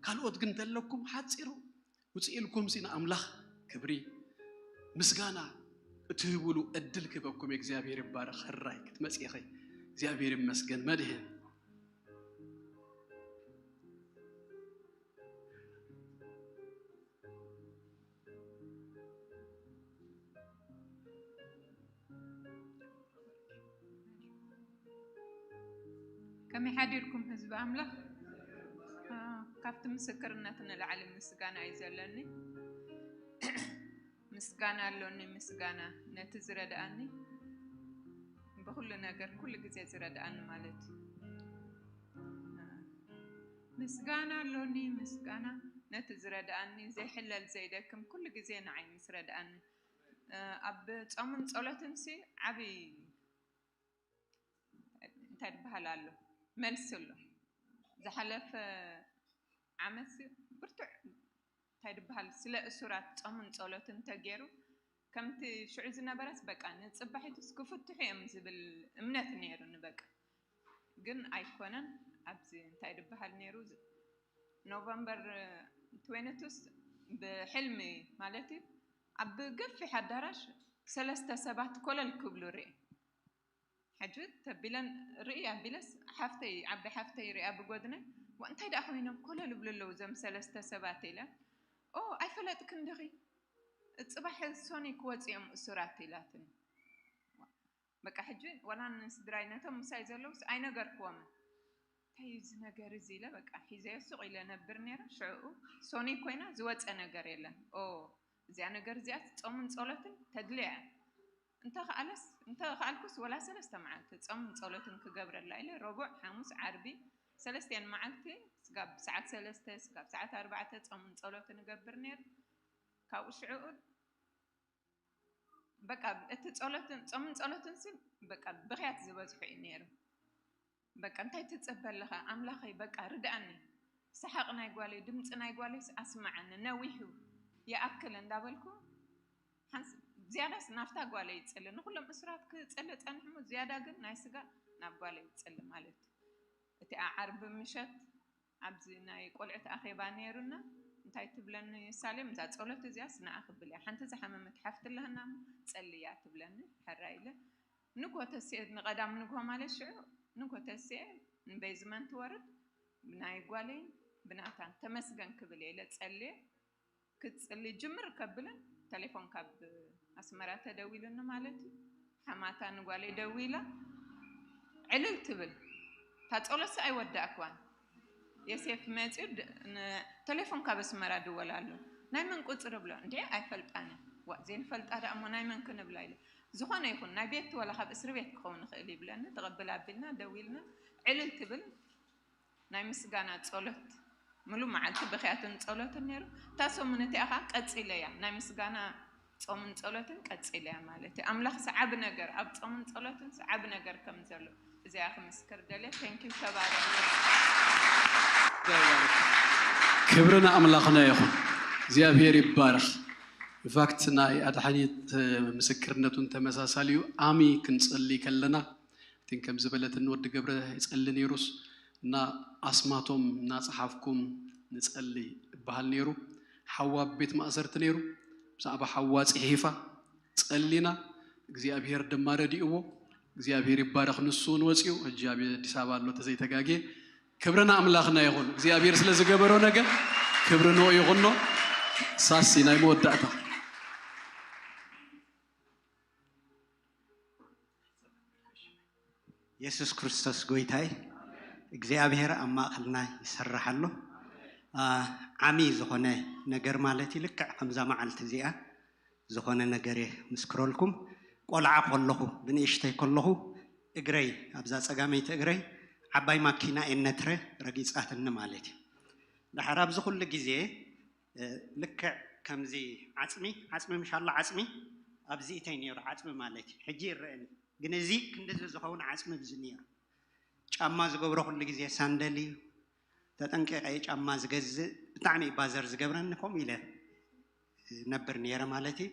ካልኦት ግን እንተለኩም ሓጺሩ ውጽእ ኢልኩምሲ ንኣምላኽ ክብሪ ምስጋና እትህብሉ ዕድል ክህበኩም እግዚኣብሔር ይባረኽ። ሕራይ ክትመጽኢ ኢኺ። እግዚኣብሔር ይመስገን። መድህን ከመይ ሓዲርኩም ህዝቢ ኣምላኽ? አ፣ ካብቲ ምስክርነት ንላዕሊ ምስጋና እዩ ዘለኒ። ምስጋና ኣሎኒ፣ ምስጋና ነቲ ዝረድኣኒ፣ ብኹሉ ነገር ኩሉ ግዜ ዝረድኣኒ ማለት እዩ። ምስጋና ኣሎኒ፣ ምስጋና ነቲ ዝረድኣኒ፣ ዘይሕለል ዘይደክም ኩሉ ግዜ ንዓይ ምስ ረድኣኒ። እ፣ ኣብ ጾምን ጸሎትን ሲ ዓቢ እንታይ ዝበሃል ኣሎ? መልሲ ኣሎ። ዝሓለፈ ዓመት ሲ ብርቱዕ እንታይ ዝበሃል ስለ እሱራት ጾምን ጸሎትን ተገይሩ ከምቲ ሽዑ ዝነበረስ በቃ ንጽባሒቱስ ክፍትሑ እዮም ዝብል እምነት ነይሩኒ በቃ። ግን ኣይኮነን። ኣብዚ እንታይ ዝበሃል ነይሩ ዝ-፣ ኖቨምበር ትዌንቲ ቱስ ብሕልሚ ማለት እዩ ኣብ ገፊሕ ኣዳራሽ ሰለስተ ሰባት ኮለል ክብሉ ርኢ። ሕጂ ተቢለን ርኢ ኣቢለስ ሓፍተይ፣ ዓቢ ሓፍተይ ሪኣ ብጎድነይ፣ "ዋ፣ እንታይ ደኣ ኮይኖም ኮለል ይብሉ ኣለዉ እዞም ሰለስተ ሰባት?" ኢለ። "ኦ፣ ኣይፈለጥክን ዲኺ? ጽባሕ ሶኒ ክወጽኡ እዮም እሱራት" ኢላትኒ። በቃ ሕጂ ዋላ ንስድራይ ነቶም ምሳይ ዘለዉስ ኣይነገርክዎምን። "እንታይ እዩ እዚ ነገር እዚ?" ኢለ በቃ ሒዘዮ ሱቕ ኢለ ነብር ነይረ። ሽዕኡ ሶኒ ኮይና ዝወጸ ነገር የለን። ኦ፣ እዚኣ ነገር እዚኣስ ጾምን ጸሎትን ተድልያ እያ። እንተ ኸኣለስ፣ እንተ ኸኣልኩስ ወላ ሰለስተ መዓልቲ ጾምን ጸሎትን ክገብረላ ኢለ ረቡዕ፣ ሓሙስ፣ ዓርቢ ሰለስቲኣን መዓልቲ ስጋብ ሰዓት ሰለስተ፣ ስጋብ ሰዓት ኣርባዕተ ጾምን ጸሎትን እገብር ነይረ። ካብኡ ሽዕኡ በቃ እቲ ጸሎትን፣ ጾምን ጸሎትን ሲ በቃ ብኽያት ዝበዝሑ እዩ ነይሩ። በቃ እንታይ ትጽበ ኣለኻ ኣምላኸይ? በቃ ርድኣኒ። ሰሓቕ ናይ ጓለይ፣ ድምጺ ናይ ጓለይስ ኣስምዓኒ፣ ነዊሑ ይኣክል እንዳበልኩ ሓንስ-፣ ዝያዳስ ናብታ ጓለይ ይጽሊ። ንኹሎም እሱራት ክጽሊ ጸኒሑ እሞ ዝያዳ ግን ናይ ስጋ ናብ ጓለይ ይጽሊ ማለት እዩ። እቲኣ ዓርቢ ምሸት ኣብዚ ናይ ቆልዑት ኣኼባ ነይሩና። እንታይ ትብለኒ ሳሌም፣ "እዛ ጸሎት እዚኣስ ንኣ ክብል እያ። ሓንቲ ዝሓመመት ሓፍቲ ኣለህና እሞ ጸልያ" ትብለኒ። ሕራይ ኢለ። ንግሆ ተስኤ፣ ንቐዳም ንግሆ ማለት ሽዑ፣ ንግሆ ተስኤ ንቤዝመንት ወርድ፣ ብናይ ጓለይን ብናታን ተመስገን ክብል እየ ኢለ ጸልየ። ክጽሊ ጅምር ከብልን ተሌፎን ካብ ኣስመራ ተደዊሉኒ ማለት እዩ። ሓማታ ንጓለይ ደዊላ ዕልል ትብል። እታ ጸሎትሲ ኣይወዳእክዋን። ዮሴፍ መጺኡ ድ-፣ ን-፣ ተሌፎን ካብ ኣስመራ ድወል ኣሎ። "ናይ መን ቁጽሪ?" ብሎ። "እንዴ ኣይፈልጣን እየ። ዋ፣ ዘይንፈልጣ ደኣ እሞ ናይ መን ክንብላ?" ኢለ። "ዝኾነ ይኹን ናይ ቤት ዋላ ካብ እስሪ ቤት ክኸውን ይኽእል" ይብለኒ። ተቐብል ኣቢልና ደዊልና ዕልል ትብል። ናይ ምስጋና ጸሎት፣ ምሉእ መዓልቲ ብኽያትን ጸሎትን ነይሩ። እታ ሰሙን እቲኣ ኸኣ ቀጺለያ፣ ናይ ምስጋና ጾምን ጸሎትን ቀጺለያ ማለት እዩ። ኣምላኽስ ዓቢ ነገር፣ ኣብ ጾምን ጸሎትንስ ዓቢ ነገር ከም ዘሎ እዚኣ ክምስክር ደልየ። Thank you፣ ተባረኹ። ክብሪ ንኣምላኽና ይኹን። እግዚኣብሔር ይባረኽ። ኢንፋክት ናይ ኣድሓኒት ምስክርነቱን ተመሳሳሊ እዩ። ኣሚ ክንጸሊ ከለና እቲን ከም ዝበለትን ወዲ ገብረ ይጸሊ ነይሩስ እና ኣስማቶም እናጸሓፍኩም ንጸሊ እበሃል ነይሩ። ሓዋ ኣብ ቤት ማእሰርቲ ነይሩ። ብዛዕባ ሓዋ ጽሒፋ ጸሊና፣ እግዚኣብሔር ድማ ረዲእዎ። እግዚኣብሔር ይባረኽ። ንሱ እውን ወጺኡ ሕጂ ኣብ ኣዲስ ኣበባ ኣሎ ተዘይተጋግየ። ክብሪ ንኣምላኽና ይኹን። እግዚኣብሔር ስለ ዝገበሮ ነገር ክብሪ ንኡ ይኹኖ። ሳሲ ናይ መወዳእታ። የሱስ ክርስቶስ ጎይታይ እግዚኣብሔር ኣብ ማእኸልና ይሰርሕ ኣሎ። አ፣ ዓሚ ዝኾነ ነገር ማለት እዩ። ልክዕ ከምዛ መዓልቲ እዚኣ ዝኾነ ነገር እየ ምስክረልኩም። ቆልዓ ከለኹ፣ ብንእሽተይ ከለኹ እግረይ፣ ኣብዛ ጸጋመይቲ እግረይ ዓባይ ማኪና እየ ነትረ ረጊጻትኒ ማለት እዩ። ድሓር ኣብዚ ኩሉ ግዜ እ፣ ልክዕ ከምዚ ዓጽሚ፣ ዓጽሚ ምሽ ኣሎ፣ ዓጽሚ ኣብዚ ኢተይ ነይሩ፣ ዓጽሚ ማለት እዩ። ሕጂ ይረአኒ፣ ግን እዚ ክንድዚ ዝኸውን ዓጽሚ ኣብዚ ነይሩ። ጫማ ዝገብሮ ኩሉ ግዜ ሳንደል እዩ። ተጠንቂቐ እየ ጫማ ዝገዝእ፣ ብጣዕሚ እዩ ባዘር ዝገብረኒ፣ ከምኡ ኢለ ነብር ነይረ ማለት እዩ።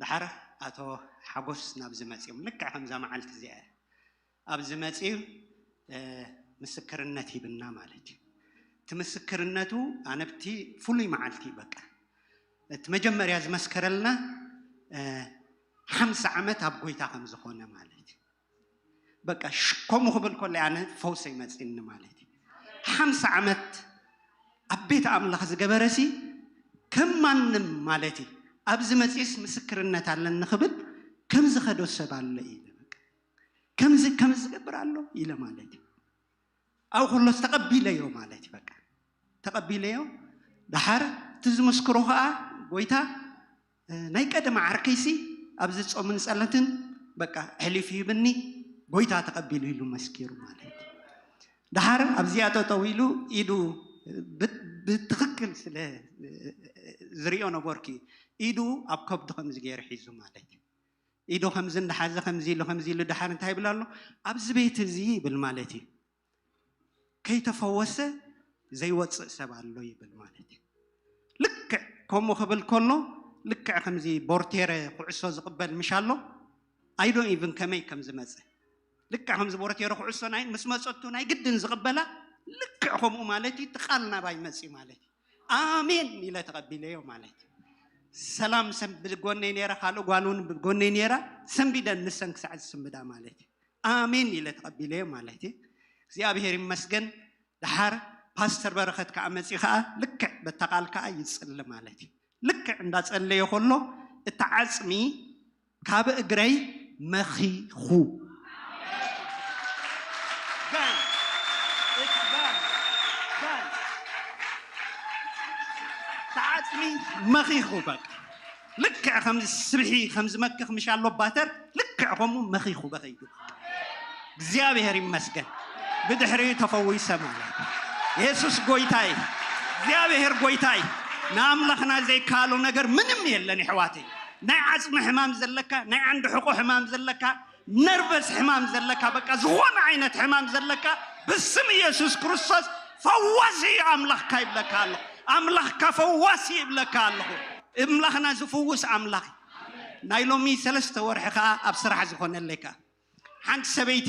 ድሓር ኣቶ ሓጎስ ናብዚ መጺኦም፣ ልክዕ ከምዛ መዓልቲ እዚኣ እያ። ኣብዚ መጺኡ፣ እ፣ ምስክርነት ሂብና ማለት እዩ። እቲ ምስክርነቱ ኣነ ብቲ ፍሉይ መዓልቲ እዩ በቃ። እቲ መጀመርያ ዝመስከረልና፣ እ፣ ሓምሳ ዓመት ኣብ ጎይታ ከም ዝኾነ ማለት እዩ። በቃ ሽ-፣ ከምኡ ክብል ከሎ ኣነ ፈውሰ ይመጽእኒ ማለት እዩ። ሓምሳ ዓመት ኣብ ቤት ኣምላኽ ዝገበረሲ ከም ማንም ማለት እዩ። ኣብዚ መጺእስ ምስክርነት ኣለኒ ክብል ከም ዝኸዶ ሰብ ኣሎ ኢለ በቃ። ከምዚ፣ ከምዚ ዝገብር ኣሎ ኢለ ማለት እዩ። ኣብኡ ከሎስ ተቐቢለዮ ማለት እዩ። በቃ ተቐቢለዮ። ደሓር እቲ ዝምስክሮ ከዓ ጎይታ፣ እ፣ ናይ ቀደም ዓርከይሲ ኣብዚ ጾምን ጸለትን በቃ ሕሊፍ ሂብኒ፣ ጎይታ ተቐቢሉ ኢሉ መስኪሩ ማለት እዩ። ደሓር ኣብዚኣ ጠጠው ኢሉ ኢዱ ብ-፣ ብትኽክል ስለ ዝሪኦ ነበርኩ፣ ኢዱ ኣብ ከብዱ ከምዚ ገይሩ ሒዙ ማለት እዩ። ኢዱ ከምዚ እንዳሓዘ ከምዚ ኢሉ ከምዚ ኢሉ ደሓር እንታይ ይብል ኣሎ? ኣብዚ ቤት እዚ ይብል ማለት እዩ፣ ከይተፈወሰ ዘይወፅእ ሰብ ኣሎ ይብል ማለት እዩ። ልክዕ ከምኡ ክብል ከሎ ልክዕ ከምዚ ቦርቴረ ኩዕሶ ዝቕበል ምሽ ኣሎ፣ ኣይዶ ኢቭን ከመይ ከም ዝመፀ ልክዕ ከምዚ ቦርቴረ ኩዕሶ ናይ ምስ መፀቱ ናይ ግድን ዝቕበላ ልክዕ ከምኡ ማለት እዩ። እቲ ቃል ናባይ መፅእ ማለት እዩ። ኣሜን ኢለ ተቐቢለዮ ማለት እዩ። ሰላም ሰም ብጎነይ ነይራ፣ ካልእ ጓል እውን ብጎነይ ነይራ። ሰንቢደን ንሰን ክሳዕ ዝስምዳ ማለት እዩ። ኣሜን ኢለ ተቐቢለዮ ማለት እዩ። እግዚኣብሔር ይመስገን። ደሓር ፓስተር በረኸት ከዓ መፂ ከዓ ልክዕ በታ ቃል ከዓ ይፅሊ ማለት እዩ። ልክዕ እንዳፀለየ ከሎ እቲ ዓፅሚ ካብ እግረይ መኺኹ። ጋን፣ እቲ ጋን፣ ጋን። እቲ ዓፅሚ መኺኹ በቃ። ልክዕ ከምዚ ስብሒ ከም ዝመክኽ ምሽ ኣሎ ባተር፣ ልክዕ ከምኡ መኺኹ በኸይዱ። እግዚኣብሔር ይመስገን። ብድሕሪኡ ተፈዊሰ ማለት እዩ። የሱስ ጎይታይ፣ እግዚኣብሔር ጎይታይ። ንኣምላኽና ዘይከኣሎ ነገር ምንም የለን የሕዋተይ። ናይ ዓጽሚ ሕማም ዘለካ፣ ናይ ዓንዲ ሕቆ ሕማም ዘለካ፣ ነርቨስ ሕማም ዘለካ፣ በቃ ዝኾነ ዓይነት ሕማም ዘለካ፣ ብስም ኢየሱስ ክርስቶስ ፈዋሲ እዩ ኣምላኽካ ይብለካ ኣሎ። ኣምላኽካ ፈዋሲ ይብለካ ኣለኹ። ኣምላኽና ዝፍውስ ኣምላኽ እዩ። ናይ ሎሚ ሰለስተ ወርሒ ከኣ ኣብ ስራሕ ዝኾነለይ ከኣ ሓንቲ ሰበይቲ፣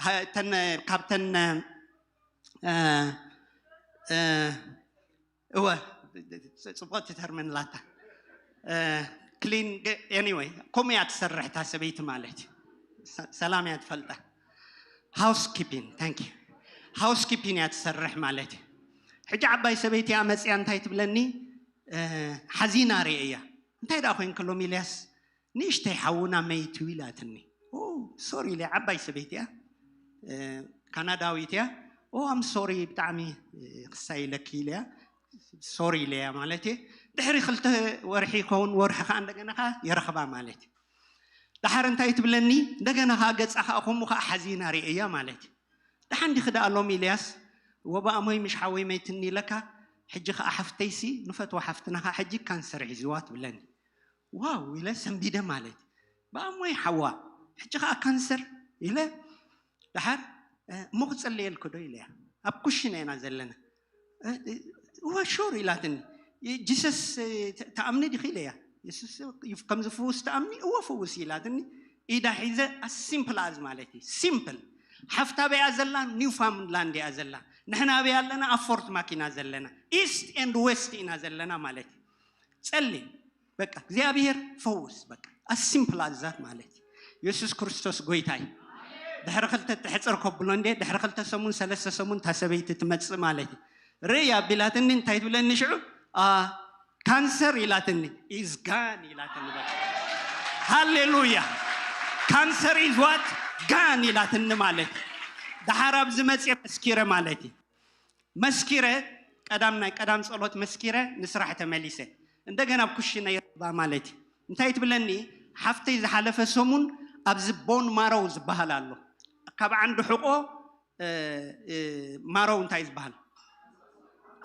ሃ-፣ ተን-፣ ካብተን፣ እ፣ እ፣ እወ፣ ጽ-፣ ጽቡቕቲ ተርም ኣላታ። እ፣ ክሊን ገ-፣ ኤኒወይ፣ ከምኡ እያ ትሰርሕ እታ ሰበይቲ ማለት እዩ። ሰ-፣ ሰላም እያ ትፈልጣ። ሃውስ ኪፒን፣ ታንክ ዩ። ሃውስ ኪፒን እያ ትሰርሕ ማለት እዩ። ሕጂ ዓባይ ሰበይቲ እያ መጽያ እንታይ ትብለኒ? እ፣ ሓዚና ርእየ እያ። እንታይ ደኣ ኮይንካ ሎም ኢልያስ? ንእሽተይ ሓውና መይቱ ኢላትኒ። ኦ፣ ሶሪ ኢለ፣ ዓባይ ሰበይቲ እያ። እ፣ ካናዳዊት እያ። ኦ፣ ኣም ሶሪ፣ ብጣዕሚ፣ እ፣ ክሳይ ኢለኪ ኢለ እያ። ሶሪ ኢለ እያ ማለት እየ። ድሕሪ ክልተ ወርሒ ይኸውን፣ ወርሒ ከኣ እንደገና ከኣ የረኽባ ማለት እዩ። ደሓር እንታይ ትብለኒ? እንደገና ከኣ ገጻ ከኣ ከምኡ ከኣ ሓዚና ርእየ እያ ማለት እዩ። ደሓን ዲኺ ደኣ ሎም ኢልያስ? ወባእሞይ ምሽ ሓወይ መይትኒ ኢለካ፣ ሕጂ ከኣ ሓፍተይሲ ንፈትዋ ሓፍትና ከኣ ሕጂ ካንሰር ሒዝዋ ትብለኒ። ዋው ኢለ ሰንቢደ ማለት እዩ። ብኣሞይ ሓዋ፣ ሕጂ ከኣ ካንሰር ኢለ፣ ደሓር፣ እ፣ እሞ ክጽልየልኪ ዶ ኢለያ። ኣብ ኩሽና ኢና ዘለና። እ፣ እ፣ እወ ሹር ኢላትኒ። ይ-፣ ጂሰስ፣ እ፣ ት-፣ ትኣምኒ ዲኺ ኢለያ። የሱስ ይፍ-፣ ከም ዝፍውስ ትኣምኒ? እወ ፍውስ ኢላትኒ። ኢዳ ሒዘ፣ as simple as ማለት እዩ። ሲምፕል። ሓፍታ በያ ዘላ፣ ኒውፋውንድላንድ እያ ዘላ። ንሕና በያ ኣለና፣ ኣብ ፎርት ማኪና ዘለና። ኢስት ኤንድ ዌስት ኢና ዘለና ማለት እዩ። ጸሊ፣ በቃ እግዚኣብሔር ፈውስ፣ በቃ as simple as that ማለት እዩ። የሱስ ክርስቶስ ጎይታ እዩ። ድሕሪ ክልተ ትሕጽር ከብሎ እንዴ፣ ድሕሪ ክልተ ሰሙን፣ ሰለስተ ሰሙን እታ ሰበይቲ ትመጽእ ማለት እዩ። ርእይ ኣቢላትኒ እንታይ ትብለኒ ሽዑ? አ፣ ካንሰር ኢላትኒ፣ is gone ኢላትኒ። በቃ ሃሌሉያ። ካንሰር is what? Gone ኢላትኒ ማለት እዩ። ደሓር ኣብዚ መጽየ መስኪረ ማለት እዩ። መስኪረ፣ ቀዳም ናይ ቀዳም ጸሎት መስኪረ ንስራሕ ተመሊሰ። እንደገና ኣብ ኩሽና ይረኽባ ማለት እዩ። እንታይ ትብለኒ? ሓፍተይ ዝሓለፈ ሰሙን ኣብዚ ቦን ማሮው ዝበሃል ኣሎ። ካብ ዓንዲ ሕቆ፣ እ፣ እ፣ ማሮው እንታይ ዝበሃል?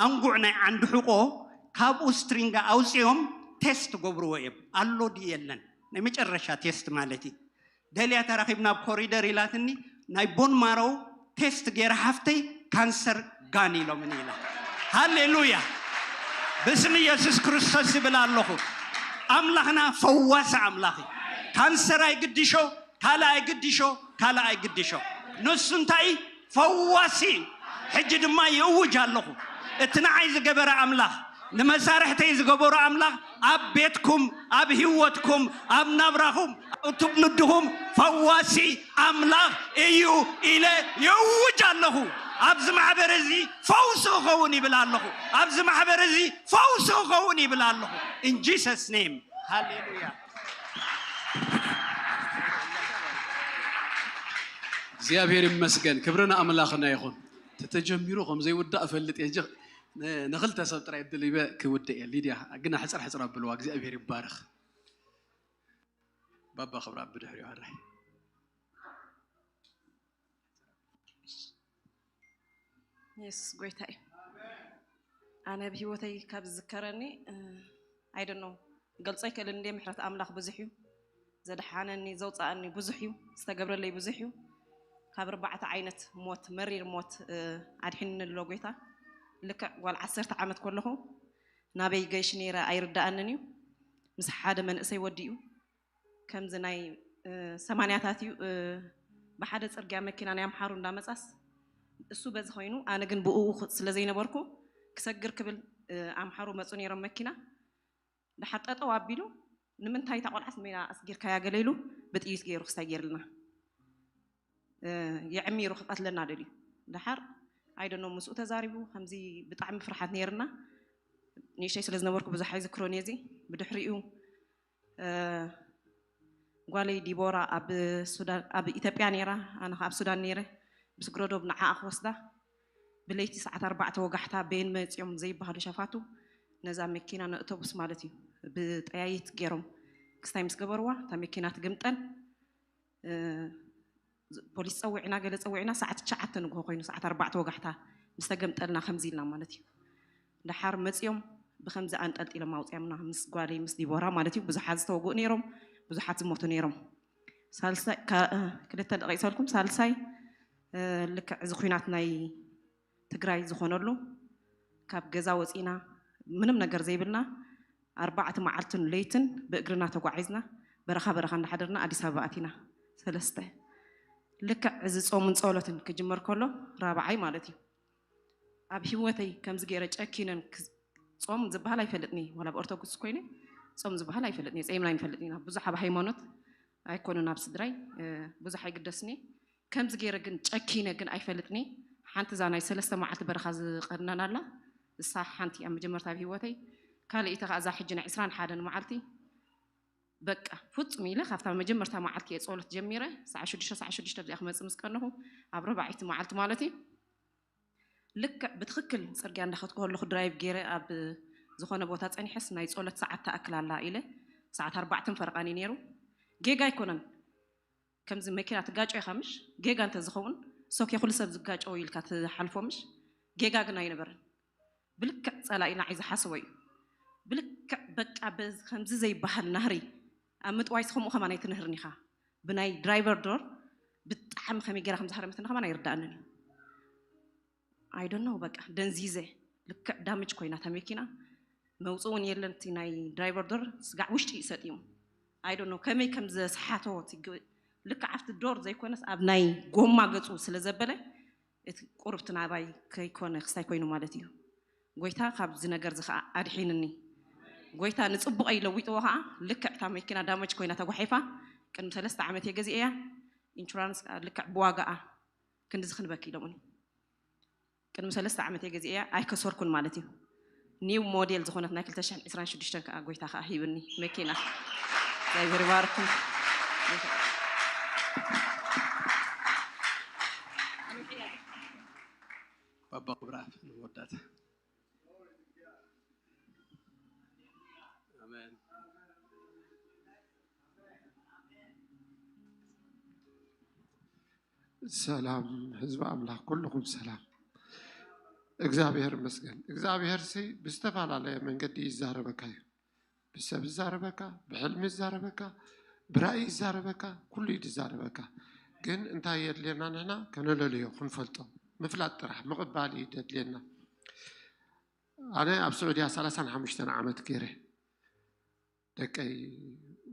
ኣንጉዕ ናይ ዓንዲ ሕቆ ካብኡ ስትሪንጋ ኣውጽኦም ቴስት ገብርዎ እዮም። ኣሎ ድዩ የለን? ናይ መጨረሻ ቴስት ማለት እዩ። ደልያ ተራኺብና ኣብ ኮሪደር ኢላትኒ፣ ናይ ቦን ማሮው ቴስት ገይረ ሓፍተይ ካንሰር ጋን ኢሎምኒ ኢላ። ሃሌሉያ! ብስም ኢየሱስ ክርስቶስ ይብል ኣለኹ። ኣምላኽና ፈዋሲ ኣምላኽ እዩ። ካንሰር ኣይግድሾ፣ ካልእ ኣይግድሾ፣ ካልእ ኣይግድሾ። ንሱ እንታይ እዩ? ፈዋሲ እዩ። ሕጂ ድማ ይእውጅ ኣለኹ። እቲ ንዓይ ዝገበረ ኣምላኽ፣ ንመሳርሕተይ ዝገበሮ ኣምላኽ ኣብ ቤትኩም፣ ኣብ ህይወትኩም፣ ኣብ ናብራኹም፣ ኣብ ትውልድኹም ፈዋሲ ኣምላኽ እዩ ኢለ የውጅ ኣለኹ። ኣብዚ ማሕበር እዚ ፈውሲ ክኸውን ይብል ኣለኹ። ኣብዚ ማሕበር እዚ ፈውሲ ክኸውን ይብል ኣለኹ። In Jesus name. ሃሌሉያ። እግዚኣብሔር ይመስገን። ክብሪ ንኣምላኽና ይኹን። ተተጀሚሩ ከም ዘይውዳእ እፈልጥ እየ እንጂ፣ ን-፣ ንኽልተ ሰብ ጥራይ እድል ሂበ ክውድእ እየ። ሊድያ ግን ሕፅር ሕፅር ኣብልዋ። እግዚኣብሔር ይባረኽ። ባባ ክብራ ብድሕሪኡ ሕራይ። የሱስ ጎይታ እዩ። ኣነ ኣብ ህይወተይ ካብ ዝዝከረኒ ኣይደኖ ገልጾ ኣይክእልን እንደ ምሕረት ኣምላኽ ብዙሕ እዩ። ዘድሓነኒ ዘውፅኣኒ ብዙሕ እዩ። ዝተገብረለይ ብዙሕ እዩ። ካብ ኣርባዕተ ዓይነት ሞት፣ መሪር ሞት ኣድሒንኒ ኣሎ ጎይታ። ልክዕ ጓል ዓሰርተ ዓመት ከለኹ ናበይ ገይሽ ነይረ ኣይርዳኣንን እዩ። ምስ ሓደ መንእሰይ ወዲ እዩ። ከምዚ ናይ ሰማንያታት እዩ። ብሓደ ፅርግያ መኪና ናይ ኣምሓሩ እንዳመፃስ እሱ በዚ ኮይኑ ኣነ ግን ብኡ ስለ ዘይነበርኩ ክሰግር ክብል ኣምሓሩ መፁ ነይሮም መኪና። ድሓር ጠጠው ኣቢሉ ንምንታይ እታ ቆልዓስ ሜላ ኣስጊርካያ ገለ ኢሉ ብጥይት ገይሩ ክስታይ ገይርልና። የዕሚሩ ክቀትለና ደልዩ። ድሓር ኣይደኖ ምስኡ ተዛሪቡ ከምዚ ብጣዕሚ ፍርሓት ነይርና። ንእሽተይ ስለ ዝነበርኩ ብዙሕ ኣይዝክሮን እየ እዚ። ብድሕሪኡ ጓለይ ዲቦራ ኣብ ሱዳን ኣብ ኢትዮጵያ ነይራ፣ ኣነ ኣብ ሱዳን ነይረ። ምስ ግረዶብ ንዓኣ ክወስዳ ብለይቲ ሰዓት ኣርባዕተ ወጋሕታ በየን መፂኦም ዘይበሃሉ ሸፋቱ ነዛ መኪና ንእቶቡስ ማለት እዩ ብጠያይት ገይሮም ክስታይ ምስ ገበርዋ እታ መኪና ትግምጠል። ፖሊስ ፀዊዕና ገለ ፀዊዕና ሰዓት ትሽዓተ ንግሆ ኮይኑ ሰዓት ኣርባዕተ ወጋሕታ ምስ ተገምጠልና ከምዚ ኢልና ማለት እዩ። ደሓር መፂኦም ብከምዚ ኣንጠልጢሎም ኣውፅኦምና ምስ ጓለይ ምስ ዲቦራ ማለት እዩ። ብዙሓት ዝተወግኡ ነይሮም፣ ብዙሓት ዝሞቱ ነይሮም። ሳልሳይ ክልተ ደቂቅ ሰልኩም ሳልሳይ ልክዕ እዚ ኩናት ናይ ትግራይ ዝኾነሉ ካብ ገዛ ወፂና ምንም ነገር ዘይብልና ኣርባዕተ መዓልትን ለይትን ብእግርና ተጓዒዝና በረኻ በረኻ እንዳሓደርና ኣዲስ ኣበባ ኣቲና። ሰለስተ ልክዕ እዚ ፆምን ፀሎትን ክጅመር ከሎ ራብዓይ ማለት እዩ ኣብ ህይወተይ ከምዚ ገይረ ጨኪነን ጾም ዝበሃል ኣይፈልጥኒ ዋላ ብኦርቶዶክስ ኮይነ ጾም ዝበሃል ኣይፈልጥኒ ጸይምና ኣይንፈልጥ ኢና ብዙሕ ኣብ ሃይማኖት ኣይኮኑን ኣብ ስድራይ ብዙሕ ኣይግደስኒ ከምዚ ገይረ ግን ጨኪነ ግን ኣይፈልጥኒ ሓንቲ እዛ ናይ ሰለስተ መዓልቲ በረኻ ዝቐድነናላ እሳ ሓንቲ ኣብ መጀመርታ ኣብ ህይወተይ ካልእቲ ከዓ እዛ ሕጂ ናይ ዕስራን ሓደን መዓልቲ በቃ ፍጹም ኢለ ካብታ መጀመርታ መዓልቲ እየ ጸሎት ጀሚረ ሰዓ ሽዱሽተ ሰዓ ሽዱሽተ እዚኣ ክመጽእ ምስ ቀነኹ ኣብ ረባዒቲ መዓልቲ ማለት እዩ ልክዕ ብትኽክል ፅርግያ እንዳኸድኩ ከለኹ ድራይቭ ገይረ ኣብ ዝኾነ ቦታ ፀኒሐስ ናይ ፀሎት ሰዓት ትኣክል ኣላ ኢለ ሰዓት ኣርባዕተን ፈረቓን እዩ ነይሩ ጌጋ ኣይኮነን ከምዚ መኪና ትጋጮ ኢኻ ምሽ ጌጋ እንተዝኸውን ሶኬ ኩሉ ሰብ ዝጋጨዎ ኢልካ ትሓልፎ ምሽ ጌጋ ግን ኣይነበረን ብልክዕ ፀላኢና እዩ ዝሓስቦ እዩ ብልክዕ በቃ ከምዚ ዘይበሃል ናህሪ ኣብ ምጥዋይስ ከምኡ ከማን ኣይትንህርን ኢኻ ብናይ ድራይቨር ዶር ብጣዕሚ ከመይ ገይራ ከምዝሃረመትና ከማን ኣይርዳእንን እዩ I don't know በቃ ደንዚዘ ልክዕ ዳምጅ ኮይና እታ መኪና መውፅእ እውን የለን እቲ ናይ ድራይቨር ዶር ስጋዕ ውሽጢ እዩ ሰጢሙ I don't know ከመይ ከም ዘስሓቶ ልክዕ ኣብቲ ዶር ዘይኮነስ ኣብ ናይ ጎማ ገፁ ስለ ዘበለ እቲ ቁርብቲ ናባይ ከይኮነ ክስታይ ኮይኑ ማለት እዩ ጎይታ ካብዚ ነገር እዚ ከዓ ኣድሒንኒ ጎይታ ንፅቡቀ ይለዊጥዎ ከዓ ልክዕ እታ መኪና ዳመጅ ኮይና ተጓሒፋ ቅድሚ ሰለስተ ዓመት እየ ገዚኤያ ኢንሹራንስ ከዓ ልክዕ ብዋጋኣ ክንድዚ ክንበኪ ኢሎምኒ ቅድሚ ሰለስተ ዓመት እየ ገዚኤያ ኣይከሰርኩን ማለት እዩ ኒው ሞዴል ዝኾነት ናይ ክልተ ሽሕን ዕስራን ሽዱሽተን ከዓ ጎይታ ከዓ ሂብኒ መኪና እግዚኣብሔር ይባርኩም ባባ ክብራ ንመወዳእታ ኣሜን ሰላም ህዝቢ ኣምላኽ ኩልኹም ሰላም እግዚኣብሔር ይመስገን እግዚኣብሔር ሲ ብዝተፈላለየ መንገዲ ይዛረበካ እዩ ብሰብ ይዛረበካ ብሕልሚ ይዛረበካ ብራእይ ይዛረበካ ኩሉ እዩ ዝዛረበካ ግን እንታይ የድልየና ንሕና ከነለልዮ ክንፈልጦ ምፍላጥ ጥራሕ ምቕባል እዩ ዘድልየና ኣነ ኣብ ስዑድያ ሰላሳን ሓሙሽተን ዓመት ገይረ ደቀይ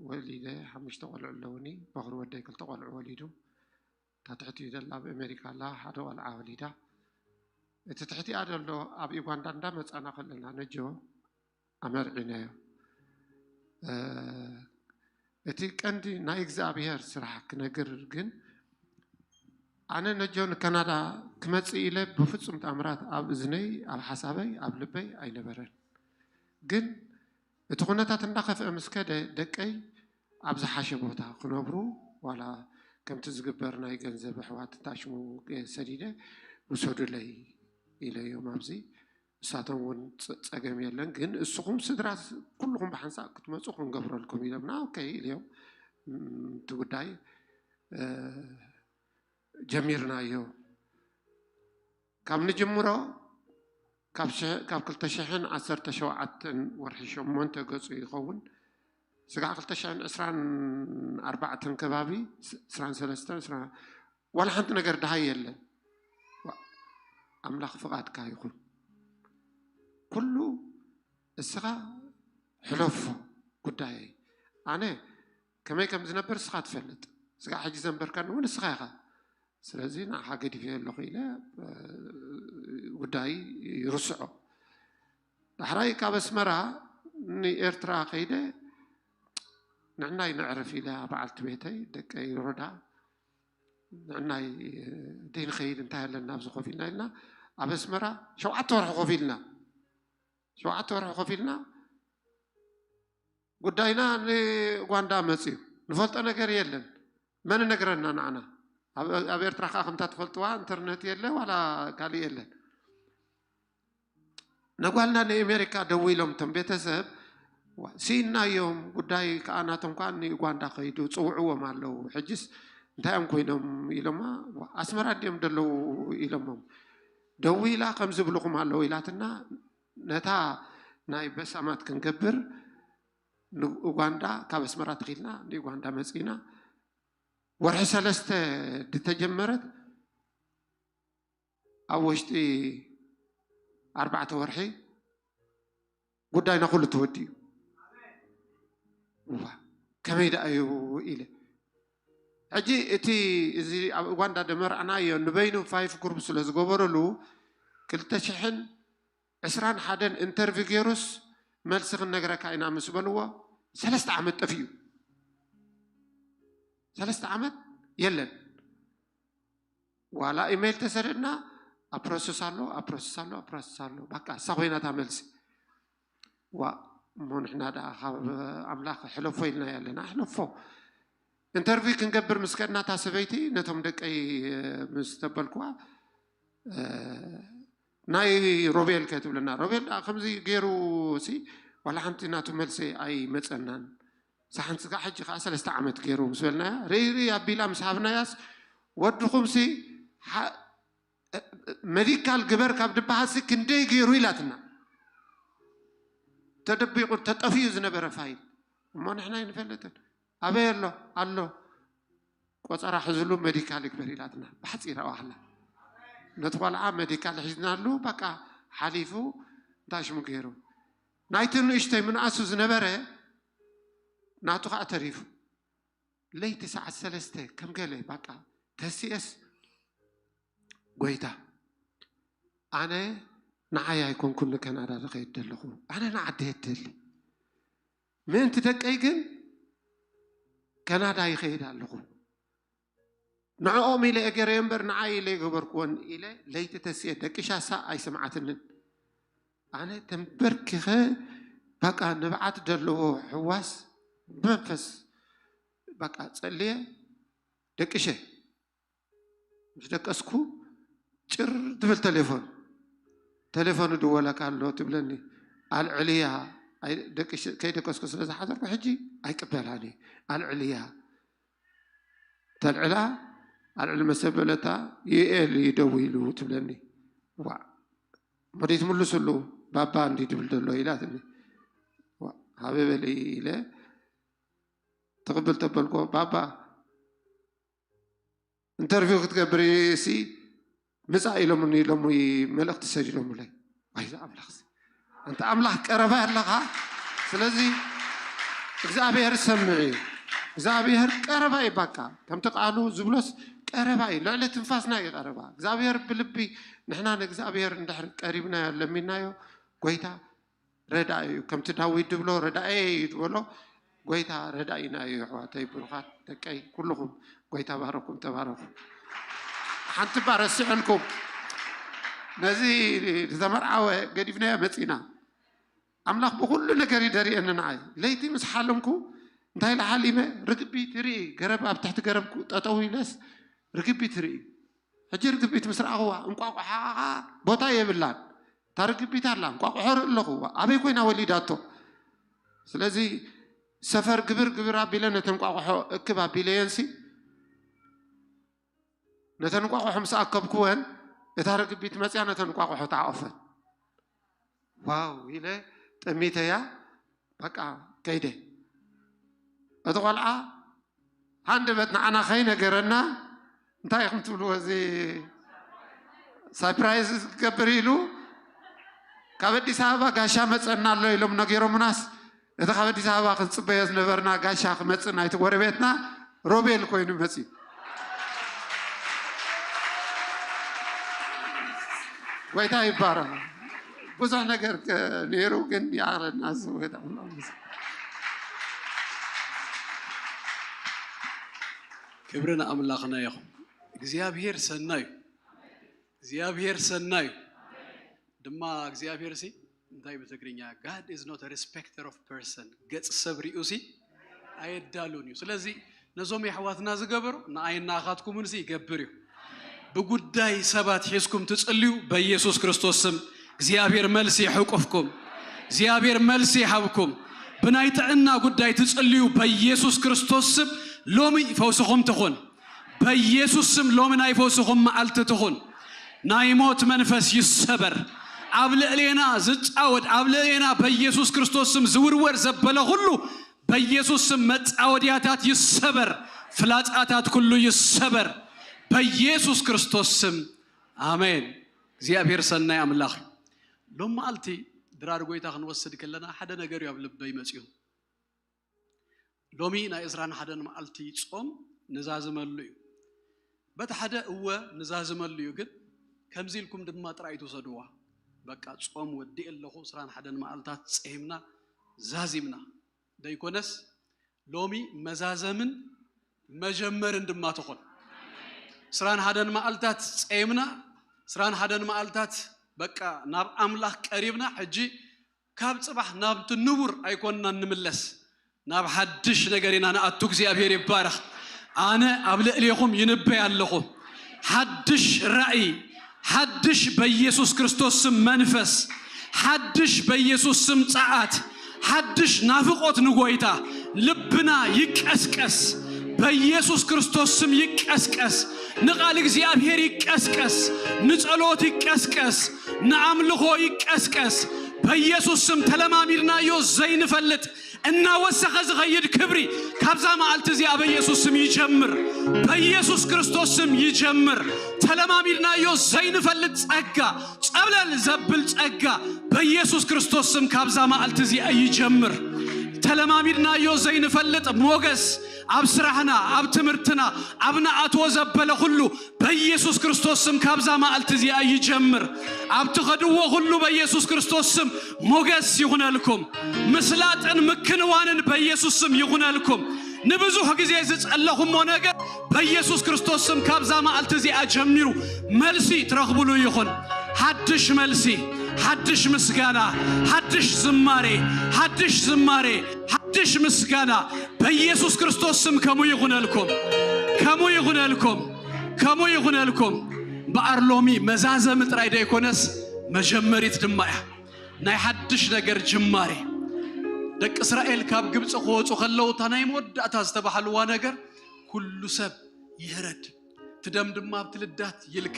ወሊደ ሓሙሽተ ቆልዑ ኣለውኒ በኹሪ ወደይ ክልተ ቆልዑ ወሊዱ እታ ትሕቲኡ ዘላ ኣብ ኣሜሪካ ኣላ ሓደ ቆልዓ ወሊዳ እቲ ትሕቲኣ ዘሎ ኣብ ዩጋንዳ እንዳመፃና ከለና ነጆ ኣመርዒናዮ እቲ ቀንዲ ናይ እግዚኣብሔር ስራሕ ክነግር ግን ኣነ ነጆ ንካናዳ ክመፅእ ኢለ ብፍፁም ተኣምራት ኣብ እዝነይ ኣብ ሓሳበይ ኣብ ልበይ ኣይነበረን ግን እቲ ኩነታት እንዳኸፍአ ምስ ከደ ደቀይ ኣብ ዝሓሸ ቦታ ክነብሩ ዋላ ከምቲ ዝግበር ናይ ገንዘብ ኣሕዋት እንታሽሙ ሰዲደ ውሰዱለይ ኢለዮም ኣብዚ። እሳቶም እውን ጸ- ጸገም የለን፣ ግን እስኹም ስድራ ስ- ኩልኹም ብሓንሳእ ክትመፁ ክንገብረልኩም ኢሎምና። ኦኬ ኢልዮም። ም፣ እቲ ጉዳይ እ፣ ጀሚርናዮ። ካብ ንጅምሮ ካብ ሽሕ- ካብ ክልተ ሽሕን ዓሰርተ ሸውዓተን ወርሒ ሸሞንተ ገጹ ይኸውን። ስጋዕ ክልተ ሽሕን ዕስራን ኣርባዕተን ከባቢ፣ ስ- ዕስራን ሰለስተን፣ ዕስራ፣ ዋላ ሓንቲ ነገር ድሃይ የለን። ዋ፣ ኣምላኽ ፍቓድካ ይኹን። ኩሉ እስኻ ሕለፎ ጉዳየይ። ኣነ ከመይ ከም ዝነብር እስኻ ትፈልጥ። ስጋዕ ሕጂ ዘንበርካኒ እውን እስኻ ኢኻ። ስለዚ ንዓኻ ገዲፈዮ ኣለኹ ኢለ፣ እ፣ ጉዳይ ይርስዖ። ዳሕራይ ካብ ኣስመራ ንኤርትራ ከይደ፣ ንዕናይ ነዕርፍ ኢለ በዓልቲ ቤተይ፣ ደቀይ ሮዳ፣ ንዕናይ ደይንኸይድ እንታይ ኣለና ኣብዚ ኮፍ ኢልና ኢልና ኣብ ኣስመራ ሸውዓተ ወርሒ ኮፍ ኢልና። ሸውዓተ ወርሒ ኮፍ ኢልና ጉዳይና ንኡጋንዳ መፅዩ። ንፈልጦ ነገር የለን። መን ነግረና ንዓና? ኣብ ኣብ ኤርትራ ከዓ ከምታ ትፈልጥዋ ኢንተርነት የለ ዋላ ካሊእ የለን። ነጓልና ንኣሜሪካ ደዊሎም እቶም ቤተሰብ፣ ዋ፣ ስኢንናዮም፣ ጉዳይ ከዓ ናቶም ከዓ ንኡጋንዳ ከይዱ ፅውዕዎም ኣለዉ። ሕጅስ እንታይ እዮም ኮይኖም ኢሎማ? ዋ፣ ኣስመራ እንዲዮም ደለዉ ኢሎሞም። ደዊላ ከም ዝብልኹም ኣለዉ ኢላትና፣ ነታ ናይ በሳማት ክንገብር ንኡጋንዳ፣ ካብ ኣስመራ ተኺልና ንኡጋንዳ መፂና። ወርሒ ሰለስተ ድተጀመረት ኣብ ውሽጢ ኣርባዕተ ወርሒ ጉዳይና ኩሉ ተወዲኡ። ዋ፣ ከመይ ደኣ እዩ ኢለ። ሕጂ እቲ እዚ ኣብ ኡጋንዳ ደመርዕናዮ ንበይኑ ፋይፍ ግሩፕ ስለ ዝገበረሉ ክልተ ሽሕን ዕስራን ሓደን ኢንተርቪው ገይሩስ መልሲ ክንነግረካ ኢና ምስ በልዎ ሰለስተ ዓመት ጠፊኡ። ሰለስተ ዓመት የለን። ዋላ ኢሜይል ተሰደድና ኣብ ፕሮሰስ ኣሎ፣ ኣብ ፕሮሰስ ኣሎ፣ ኣብ ፕሮሰስ ኣሎ። በቃ እሳ ኮይና እታ መልሲ። ዋ፣ እሞ ንሕና ደኣ ካብ ኣምላኽ ሕለፎ ኢልናዮ ኣለና። ሕለፎ። ኢንተርቪው ክንገብር ምስ ከድና እታ ሰበይቲ ነቶም ደቀይ ምስ ተበልኩዋ፣ እ፣ ናይ ሮቤል ከ ትብለና? ሮቤል ደኣ ከምዚ ገይሩ ሲ ዋላ ሓንቲ ናቱ መልሲ ኣይመጸናን። ሳሓን ስጋ ሕጂ ከዓ ሰለስተ ዓመት ገይሩ ምስ በልናያ፣ ርኢርእ ኣቢላ ምስ ሃብናያስ፣ ወድኹምሲ ሓ- መዲካል ግበር ካብ ድበሃልሲ ክንደይ ገይሩ ኢላትና። ተደቢቑ ተጠፊኡ ዝነበረ ፋይል እሞ ንሕና ኣይንፈልጥን። ኣበይ ኣሎ? ኣሎ። ቆፀራ ሕዝሉ መዲካል ይግበር ኢላትና። ብሓፂር ኣዋህላ ነቲ ቆልዓ መዲካል ሒዝናሉ፣ በቃ ሓሊፉ እንታይ ሽሙ ገይሩ። ናይቲ ንእሽተይ ምንኣሱ ዝነበረ ናቱ ከዓ ተሪፉ። ለይቲ ሰዓት ሰለስተ ከም ገለ በቃ ተሲኤስ፣ ጎይታ፣ ኣነ ንዓይ ኣይኮንኩን ንከናዳ ዝኸይድ ዘለኹ፣ ኣነ ንዓዲ እየ እደሊ። ምእንቲ ደቀይ ግን ከናዳ ይኸይድ ኣለኹ። ንዕኦም ኢለ እየ ገይረዮ እምበር ንዓይ ኢለ ኣይገበርክዎን ኢለ ለይቲ ተሲኤ ደቂሻ እሳ ኣይሰምዓትንን። ኣነ ተንበርኪኸ በቃ ንብዓት ዘለዎ ሕዋስ ብመንፈስ በቃ ጸልየ ደቂሸ። ምስ ደቀስኩ ጭር ትብል ቴሌፎን። ቴሌፎን ይድወለካ ኣሎ ትብለኒ። ኣልዕልያ። ኣይ-፣ ደቂሸ-፣ ከይደቀስኩ ስለ ዝሓደርኩ ሕጂ ኣይቅበላን እየ። ኣልዕልያ። ተልዕላ፣ ኣልዕል መሰበለታ ዩኤል እዩ ደዊሉ ትብለኒ። ዋ፣ መዲት ምልስሉ ባባ እንዲ ድብል ዘሎ ኢላትኒ። ዋ፣ ሃበ በሊ ኢለ ትቕብል ተበልኮ፣ ባባ ኢንተርቪው ክትገብር ሲ ምጻእ ኢሎምኒ፣ ኢሎምኒ መልእኽቲ ሰዲዶምለይ። ዋይዛ ኣምላኽ ሲ። ኣንተ ኣምላኽ ቀረባ ኣለኻ። ስለዚ እግዚኣብሔር ሰምዕ እዩ። እግዚኣብሔር ቀረባ እዩ። ባካ ከምቲ ቃሉ ዝብሎስ ቀረባ እዩ። ልዕሊ ትንፋስና እዩ ቀረባ። እግዚኣብሔር ብልቢ ንሕና ንእግዚኣብሔር እንድሕር ቀሪብናዮ ለሚናዮ፣ ጎይታ ረዳኢ እዩ። ከምቲ ዳዊት ድብሎ ረዳኤ እዩ ድበሎ። ጎይታ ረዳኢና እዩ። ኣሕዋተይ ብሩኻት ደቀይ ኩልኹም ጎይታ ባረኩም፣ ተባረኹ። ሓንቲ እባ ረሲዐልኩም። ነዚ ዝተመርዓወ ገዲፍናዮ መጺና። ኣምላኽ ብኹሉ ነገር እዩ ደሪኤኒ ንዓይ። ለይቲ ምስ ሓለምኩ እንታይ ኢለ ሓሊመ? ርግቢት ይርኢ። ገረብ ኣብ ትሕቲ ገረብ ጠጠው ኢለስ ርግቢት ይርኢ። ሕጂ ርግቢት ምስ ረኣኽዋ፣ እንቋቑሖ ኸዓ ቦታ የብላን። እታ ርግቢት ኣላ፣ እንቋቑሖ ርኢ ኣለኹ። ኣበይ ኮይና ወሊዳቶ? ስለዚ ሰፈር ግብር ግብር ኣቢለ ነተን እንቋቑሖ እክብ ኣቢለየንሲ፣ ነተን እንቋቑሖ ምስ ኣከብኩወን፣ እታ ርግቢት መጽያ ነተን እንቋቑሖ ተዓቖፈን። ዋው ኢለ ጠሚተያ፣ በቃ ከይደ። እቲ ቆልዓ ሃንደበት ንዓና ከይነገረና፣ እንታይ ኢኹም ትብልዎ እዚ ሳፕራይዝ ክገብር ኢሉ፣ ካብ ኣዲስ ኣበባ ጋሻ መጸና ኣሎ ኢሎም ነጊሮምናስ፣ እቲ ካብ ኣዲስ ኣበባ ክንጽበዮ ዝነበርና ጋሻ ክመጽእ ናይቲ ጎረቤትና ሮቤል ኮይኑ መጺኡ። ጎይታ ይባረኽ። ብዙሕ ነገር ከ-፣ ነይሩ፣ ግን ይኣኽለና እዚ ጎይታ። ክብሪ ንኣምላኽና ይኹን። እግዚኣብሔር ሰናዩ፣ እግዚኣብሔር ሰናዩ። ድማ እግዚኣብሔር ሲ እንታይ ብትግርኛ፣ God is not a respecter of person፣ ገጽ ሰብ ሪኡ ሲ ኣየዳሉን እዩ። ስለዚ ነዞም የሕዋትና ዝገበሩ ንኣይን ንኣኻትኩምን ሲ ይገብር እዩ። ብጉዳይ ሰባት ሒዝኩም ትጽልዩ፣ በኢየሱስ ክርስቶስ ስም እግዚኣብሔር መልሲ ይሕቁፍኩም። እግዚኣብሔር መልሲ ይሃብኩም። ብናይ ጥዕና ጉዳይ ትጽልዩ፣ በኢየሱስ ክርስቶስ ስም ሎሚ ፈውስኹም ትኹን። በኢየሱስ ስም ሎሚ ናይ ፈውስኹም መዓልቲ ትኹን። ናይ ሞት መንፈስ ይሰበር። ኣብ ልዕሌና ዝጻወድ፣ ኣብ ልዕሌና በኢየሱስ ክርስቶስ ስም ዝውርወር ዘበለ ኩሉ በኢየሱስ ስም መጻወድያታት ይሰበር። ፍላጻታት ኩሉ ይሰበር። በኢየሱስ ክርስቶስ ስም ኣሜን። እግዚኣብሔር ሰናይ ኣምላኽ እዩ። ሎም መዓልቲ ድራር ጎይታ ክንወስድ ከለና ሓደ ነገር እዩ ኣብ ልበይ መጺኡ። ሎሚ ናይ ዕስራን ሓደን መዓልቲ ጾም ንዛዝመሉ እዩ። በቲ ሓደ እወ ንዛዝመሉ እዩ፣ ግን ከምዚ ኢልኩም ድማ ጥራይ ትውሰድዋ። በቃ ጾም ወዲኤ ኣለኹ፣ ዕስራን ሓደን መዓልታት ጸሂምና ዛዚምና ደይኮነስ፣ ሎሚ መዛዘምን መጀመርን ድማ ትኾን። ዕስራን ሓደን መዓልታት ጸይምና፣ ዕስራን ሓደን መዓልታት በቃ ናብ ኣምላኽ ቀሪብና፣ ሕጂ ካብ ጽባሕ ናብቲ ንቡር ኣይኮንና ንምለስ፣ ናብ ሓድሽ ነገር ኢና ንኣቱ። እግዚኣብሔር ይባረኽ። ኣነ ኣብ ልዕሌኹም ይንበይ ኣለኹ። ሓድሽ ራእይ፣ ሓድሽ በኢየሱስ ክርስቶስ ስም መንፈስ፣ ሓድሽ በኢየሱስ ስም ጸዓት፣ ሓድሽ ናፍቖት ንጎይታ። ልብና ይቀስቀስ፣ በኢየሱስ ክርስቶስ ስም ይቀስቀስ፣ ንቓል እግዚኣብሔር ይቀስቀስ፣ ንጸሎት ይቀስቀስ፣ ንኣምልኾ ይቀስቀስ። በኢየሱስ ስም ተለማሚድናዮ ዘይንፈልጥ እናወሰኸ ዝኸይድ ክብሪ ካብዛ መዓልቲ እዚኣ በኢየሱስ ስም ይጀምር። በኢየሱስ ክርስቶስ ስም ይጀምር። ተለማሚድናዮ ዘይንፈልጥ ጸጋ፣ ጸብለል ዘብል ጸጋ በኢየሱስ ክርስቶስ ስም ካብዛ መዓልቲ እዚኣ ይጀምር። ተለማሚድናዮ ዘይንፈልጥ ሞገስ ኣብ ስራሕና፣ ኣብ ትምህርትና፣ ኣብ ንኣትዎ ዘበለ ኩሉ በኢየሱስ ክርስቶስ ስም ካብዛ መዓልቲ እዚኣ ይጀምር። ኣብ ትኸድዎ ኩሉ በኢየሱስ ክርስቶስ ስም ሞገስ ይኹነልኩም። ምስላጥን ምክንዋንን በኢየሱስ ስም ይኹነልኩም። ንብዙሕ ግዜ ዝጸለኹሞ ነገር በኢየሱስ ክርስቶስ ስም ካብዛ መዓልቲ እዚኣ ጀሚሩ መልሲ ትረኽብሉ ይኹን። ሓድሽ መልሲ፣ ሓድሽ ምስጋና፣ ሓድሽ ዝማሬ፣ ሓድሽ ዝማሬ፣ ሓድሽ ምስጋና በኢየሱስ ክርስቶስ ስም ከምኡ ይኹነልኩም። ከምኡ ይኹነልኩም። ከምኡ ይኹነልኩም። እምበኣር ሎሚ መዛዘሚ ጥራይ ደይኮነስ መጀመሪት ድማ እያ። ናይ ሓድሽ ነገር ጅማሬ። ደቂ እስራኤል ካብ ግብፂ ክወፁ ከለዉ እታ ናይ መወዳእታ ዝተባህልዋ ነገር ኩሉ ሰብ ይህረድ፣ እቲ ደም ድማ ኣብቲ ልዳት ይልከ።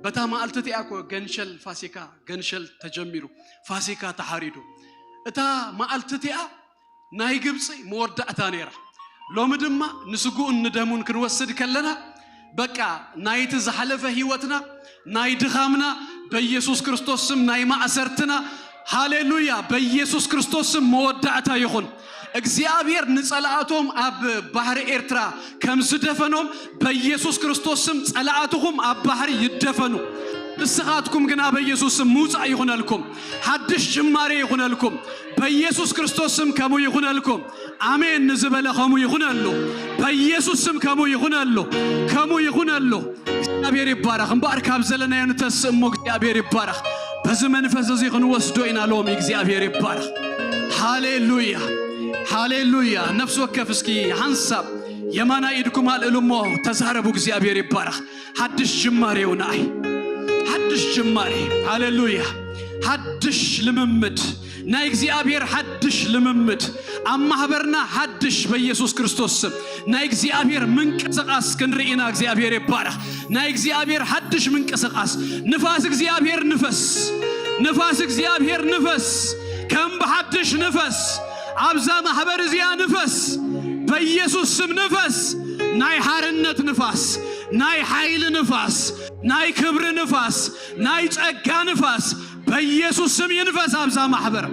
በታ መዓልቲ እቲኣ እኮ ገንሸል ፋሲካ፣ ገንሸል ተጀሚሩ፣ ፋሲካ ተሓሪዱ። እታ መዓልቲ እቲኣ ናይ ግብፂ መወዳእታ ነይራ። ሎሚ ድማ ንስግኡን ንደሙን ክንወስድ ከለና በቃ ናይቲ ዝሓለፈ ህይወትና፣ ናይ ድኻምና፣ በኢየሱስ ክርስቶስ ስም ናይ ማእሰርትና፣ ሃሌሉያ፣ በኢየሱስ ክርስቶስ ስም መወዳእታ ይኹን። እግዚኣብሔር ንጸላእቶም ኣብ ባሕሪ ኤርትራ ከም ዝደፈኖም በኢየሱስ ክርስቶስ ስም ጸላእትኹም ኣብ ባሕሪ ይደፈኑ። ንስኻትኩም ግና በኢየሱስ ስም ምውጻእ ይኹነልኩም፣ ሓድሽ ጅማሬ ይኹነልኩም። በኢየሱስ ክርስቶስ ስም ከምኡ ይኹነልኩም። ኣሜን ንዝበለ ከምኡ ይኹነሉ። በኢየሱስ ስም ከምኡ ይኹነሉ። ከምኡ ይኹነሉ። እግዚኣብሔር ይባረኽ። እምበኣር ካብ ዘለናዮ ንተስእ እሞ እግዚኣብሔር ይባረኽ። በዚ መንፈስ እዚ ክንወስዶ ኢና ሎሚ። እግዚኣብሔር ይባረኽ። ሃሌሉያ፣ ሃሌሉያ። ነፍሲ ወከፍ እስኪ ሓንሳብ የማናይ ኢድኩም ኣልእሉ እሞ ተዛረቡ። እግዚኣብሔር ይባረኽ። ሓድሽ ጅማሬ ይሁን። ኣይ ሓድሽ ጅማሬ። ሃሌሉያ። ሓድሽ ልምምድ፣ ናይ እግዚኣብሔር ሓድሽ ልምምድ ኣብ ማህበርና ሓድሽ፣ በኢየሱስ ክርስቶስ ስም ናይ እግዚኣብሔር ምንቅስቃስ ክንርኢ ኢና። እግዚኣብሔር ይባረኽ። ናይ እግዚኣብሔር ሓድሽ ምንቅስቃስ። ንፋስ እግዚኣብሔር ንፈስ፣ ንፋስ እግዚኣብሔር ንፈስ፣ ከም ብሓድሽ ንፈስ ኣብዛ ማህበር እዚኣ ንፈስ፣ በኢየሱስ ስም ንፈስ። ናይ ሓርነት ንፋስ፣ ናይ ሓይሊ ንፋስ፣ ናይ ክብሪ ንፋስ፣ ናይ ጸጋ ንፋስ በኢየሱስ ስም ይንፈስ። ኣብዛ ማሕበር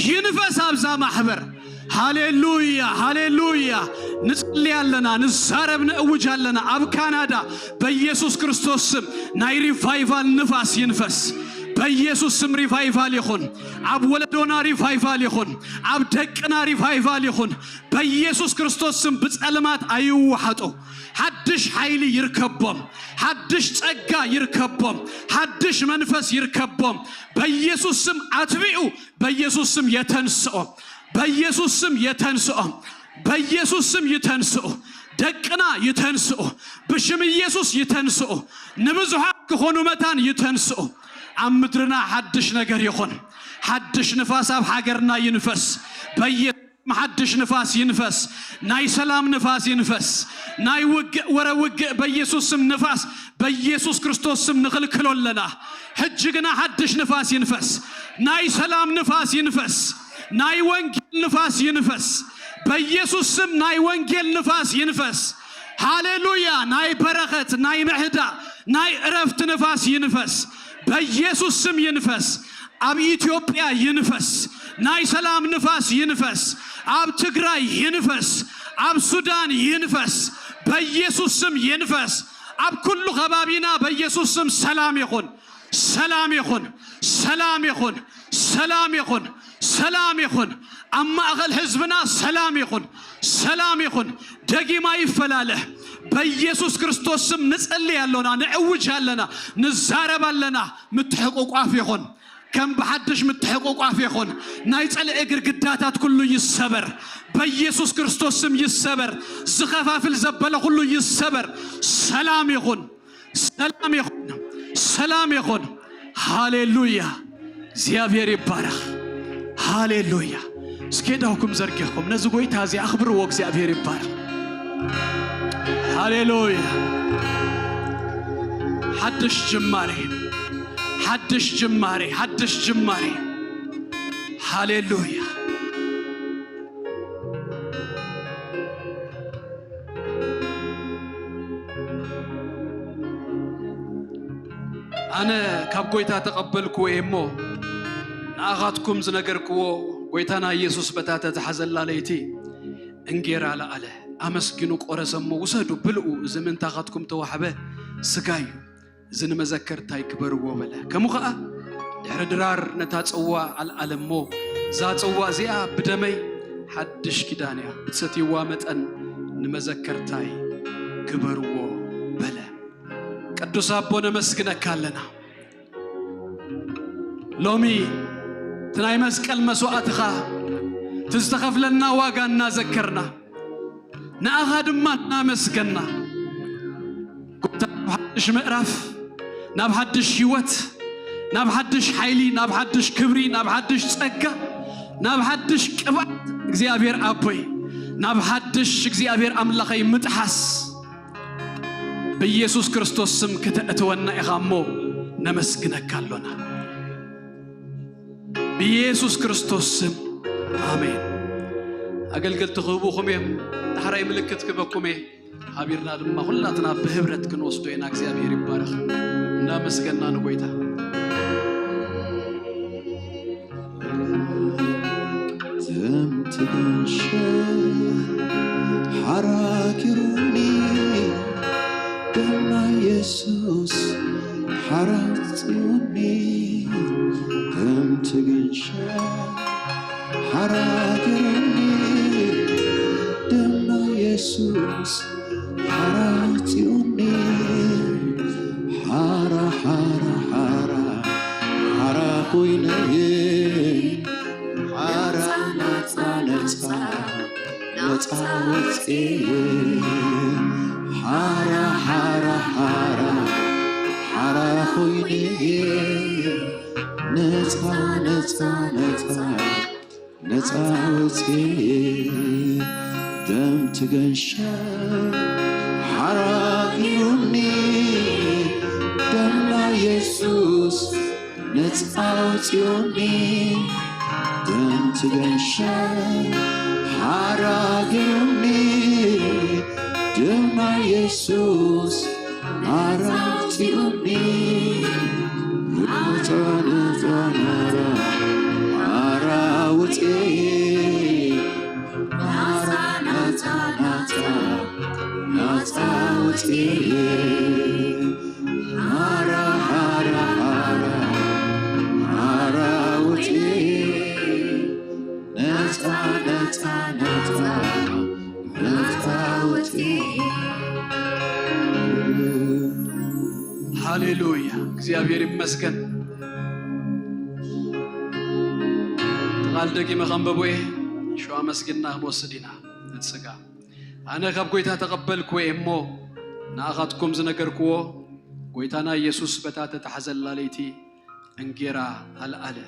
ይንፈስ። ኣብዛ ማሕበር ሃሌሉያ፣ ሃሌሉያ። ንጽሊ ኣለና፣ ንዛረብ፣ ንእውጅ ኣለና። ኣብ ካናዳ በኢየሱስ ክርስቶስ ስም ናይ ሪቫይቫል ንፋስ ይንፈስ። በኢየሱስ ስም ሪቫይቫል ይኹን። ኣብ ወለዶና ሪቫይቫል ይኹን። ኣብ ደቅና ሪቫይቫል ይኹን። በኢየሱስ ክርስቶስ ስም ብጸልማት ኣይወሓጡ። ሓድሽ ሓይሊ ይርከቦም። ሓድሽ ጸጋ ይርከቦም። ሓድሽ መንፈስ ይርከቦም። በኢየሱስ ስም ኣትቢኡ፣ በኢየሱስ ስም የተንስኦ። በኢየሱስ ስም የተንስኦ። በኢየሱስ ስም ይተንስኡ። ደቅና ይተንስኡ። ብሽም ኢየሱስ ይተንስኡ። ንብዙሓት ክኾኑ መታን ይተንስኡ። ኣብ ምድርና ሓድሽ ነገር ይኹን። ሓድሽ ንፋስ ኣብ ሃገርና ይንፈስ። በኢየሱስ ሓድሽ ንፋስ ይንፈስ። ናይ ሰላም ንፋስ ይንፈስ። ናይ ውግእ፣ ወረ ውግእ በኢየሱስ ስም ንፋስ፣ በኢየሱስ ክርስቶስ ስም ንኽልክሎ ኣለና። ሕጂ ግና ሓድሽ ንፋስ ይንፈስ። ናይ ሰላም ንፋስ ይንፈስ። ናይ ወንጌል ንፋስ ይንፈስ። በኢየሱስ ስም ናይ ወንጌል ንፋስ ይንፈስ። ሃሌሉያ። ናይ በረኸት፣ ናይ ምሕዳ፣ ናይ ዕረፍቲ ንፋስ ይንፈስ። በኢየሱስ ስም ይንፈስ። ኣብ ኢትዮጵያ ይንፈስ። ናይ ሰላም ንፋስ ይንፈስ። ኣብ ትግራይ ይንፈስ። ኣብ ሱዳን ይንፈስ። በኢየሱስ ስም ይንፈስ። ኣብ ኩሉ ከባቢና በኢየሱስ ስም ሰላም ይኹን። ሰላም ይኹን። ሰላም ይኹን። ሰላም ይኹን። ሰላም ይኹን። ኣብ ማእኸል ህዝብና ሰላም ይኹን። ሰላም ይኹን። ደጊም ኣይፈላለ። በኢየሱስ ክርስቶስ ስም ንጸልይ ኣሎና፣ ንእውጅ ኣለና፣ ንዛረብ ኣለና። ምትሕቁቋፍ ይኹን። ከም ብሓድሽ ምትሕቁቋፍ ይኹን። ናይ ጸልኢ ግድግዳታት ኩሉ ይሰበር። በኢየሱስ ክርስቶስ ስም ይሰበር። ዝኸፋፍል ዘበለ ኩሉ ይሰበር። ሰላም ይኹን። ሰላም ይኹን። ሰላም ይኹን። ሃሌሉያ። እግዚኣብሔር ይባረኽ። ሃሌሉያ። እስኪ እዳውኩም ዘርጊሕኩም ነዚ ጎይታ እዚ ኣኽብርዎ። እግዚኣብሔር ይባረኽ። ሃሌሉያ። ሓድሽ ጅማሬ፣ ሓድሽ ጅማሬ፣ ሓድሽ ጅማሬ። ሃሌሉያ። ኣነ ካብ ጎይታ ተቐበልክዎ እየ እሞ፣ ንኣኻትኩም ዝነገርክዎ፣ ጎይታና ኢየሱስ በታ ተተሓዘላ ለይቲ እንጌራ ለኣለ፣ ኣመስጊኑ ቆረሰ እሞ፣ "ውሰዱ፣ ብልኡ፣ እዚ ምእንታኻትኩም ተዋሕበ ስጋይ እዩ፣ እዚ ንመዘከርታይ ክበርዎ" በለ። ከምኡ ኸኣ ድሕሪ ድራር ነታ ጽዋ ኣልኣለ እሞ፣ "እዛ ጽዋ እዚኣ ብደመይ ሓድሽ ኪዳን እያ፣ ብትሰትይዋ መጠን ንመዘከርታይ ክበርዎ" በለ። ቅዱስ ኣቦ ነመስግነካ ኣለና። ሎሚ እቲ ናይ መስቀል መስዋእትኻ፣ እቲ ዝተኸፍለልና ዋጋ እናዘከርና፣ ንኣኻ ድማ እናመስገና፣ ጎይታ፣ ናብ ሓድሽ ምዕራፍ፣ ናብ ሓድሽ ህይወት፣ ናብ ሓድሽ ሓይሊ፣ ናብ ሓድሽ ክብሪ፣ ናብ ሓድሽ ጸጋ፣ ናብ ሓድሽ ቅብኣት፣ እግዚኣብሔር ኣቦይ፣ ናብ ሓድሽ እግዚኣብሔር ኣምላኸይ ምጥሓስ ብኢየሱስ ክርስቶስ ስም ክተእትወና ኢኻ እሞ ነመስግነካ ኣሎና። ብኢየሱስ ክርስቶስ ስም ኣሜን። ኣገልገልቲ ክህቡኹም እዮም። ዳሕራይ ምልክት ክበኩም እየ። ሃቢርና ድማ ኩላትና ብህብረት ክንወስዶ ኢና። እግዚኣብሔር ይባረኽ። እናመስገና ንጎይታ። ትምትግንሸ ሓራኪሩኒ ደማ የሱስ ሓራጽዩኒ። ትምትግንሸ ሓራኪሩኒ ደማ የሱስ ሓራጽዩኒ። ሓራ ሓራ ሓራ ሓራ ኮይነየ ሓራ ናጻ ነጻ ነፃ ወፅኤ ሓራ ሓራ ሓራ ሓራ ኮይነ ነፃ ነፃ ነፃ ነፃ ወፅኤ ደም ትገንሻ ሓራ ሂሩኒ ደምና የሱስ ነፃ ኣውፂኡኒ ደም ትገንሻ ሓራ ሂሩኒ ደምና የሱስ ሓራ ኣውፂኡኒ ነፃ ነፃ ሓራ ሓራ ወፅኤ ናጻ ናጻ ናጻ ናጻ ውጽኤ ሓራ ሓራ ሓራ ሓራ ውጽኤ ናጻ ናጻ ናጻ ናጻ ውጽኤ። ሃሌሉያ፣ እግዚኣብሔር ይመስገን። ቃል ደጊመ ከንበቦ እየ። ሽዋ መስጊድና ክንወስድ ኢና። ነቲ ስጋ ኣነ ካብ ጐይታ ተቐበልክዎ እየ እሞ፣ ንኣኻትኩም ዝነገርክዎ፣ ጐይታና ኢየሱስ በታ ተታሕዘላ ለይቲ እንጌራ ኣልኣለ።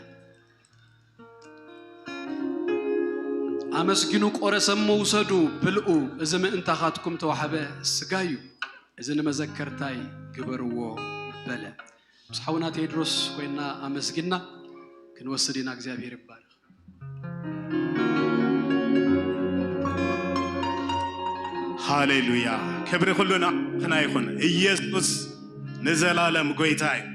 ኣመስጊኑ ቆረሰ እሞ፣ ውሰዱ፣ ብልኡ፣ እዚ ምእንታኻትኩም ተዋሕበ ስጋይ እዩ፣ እዚ ንመዘከርታይ ግበርዎ በለ። ምስ ሓውና ቴድሮስ ኮይና ኣመስጊና ክንወስድ ኢና። እግዚኣብሔር ይባረክ። ሃሌሉያ፣ ክብሪ ኩሉ ንኣምላኽና ይኹን። ኢየሱስ ንዘላለም ጎይታ እዩ።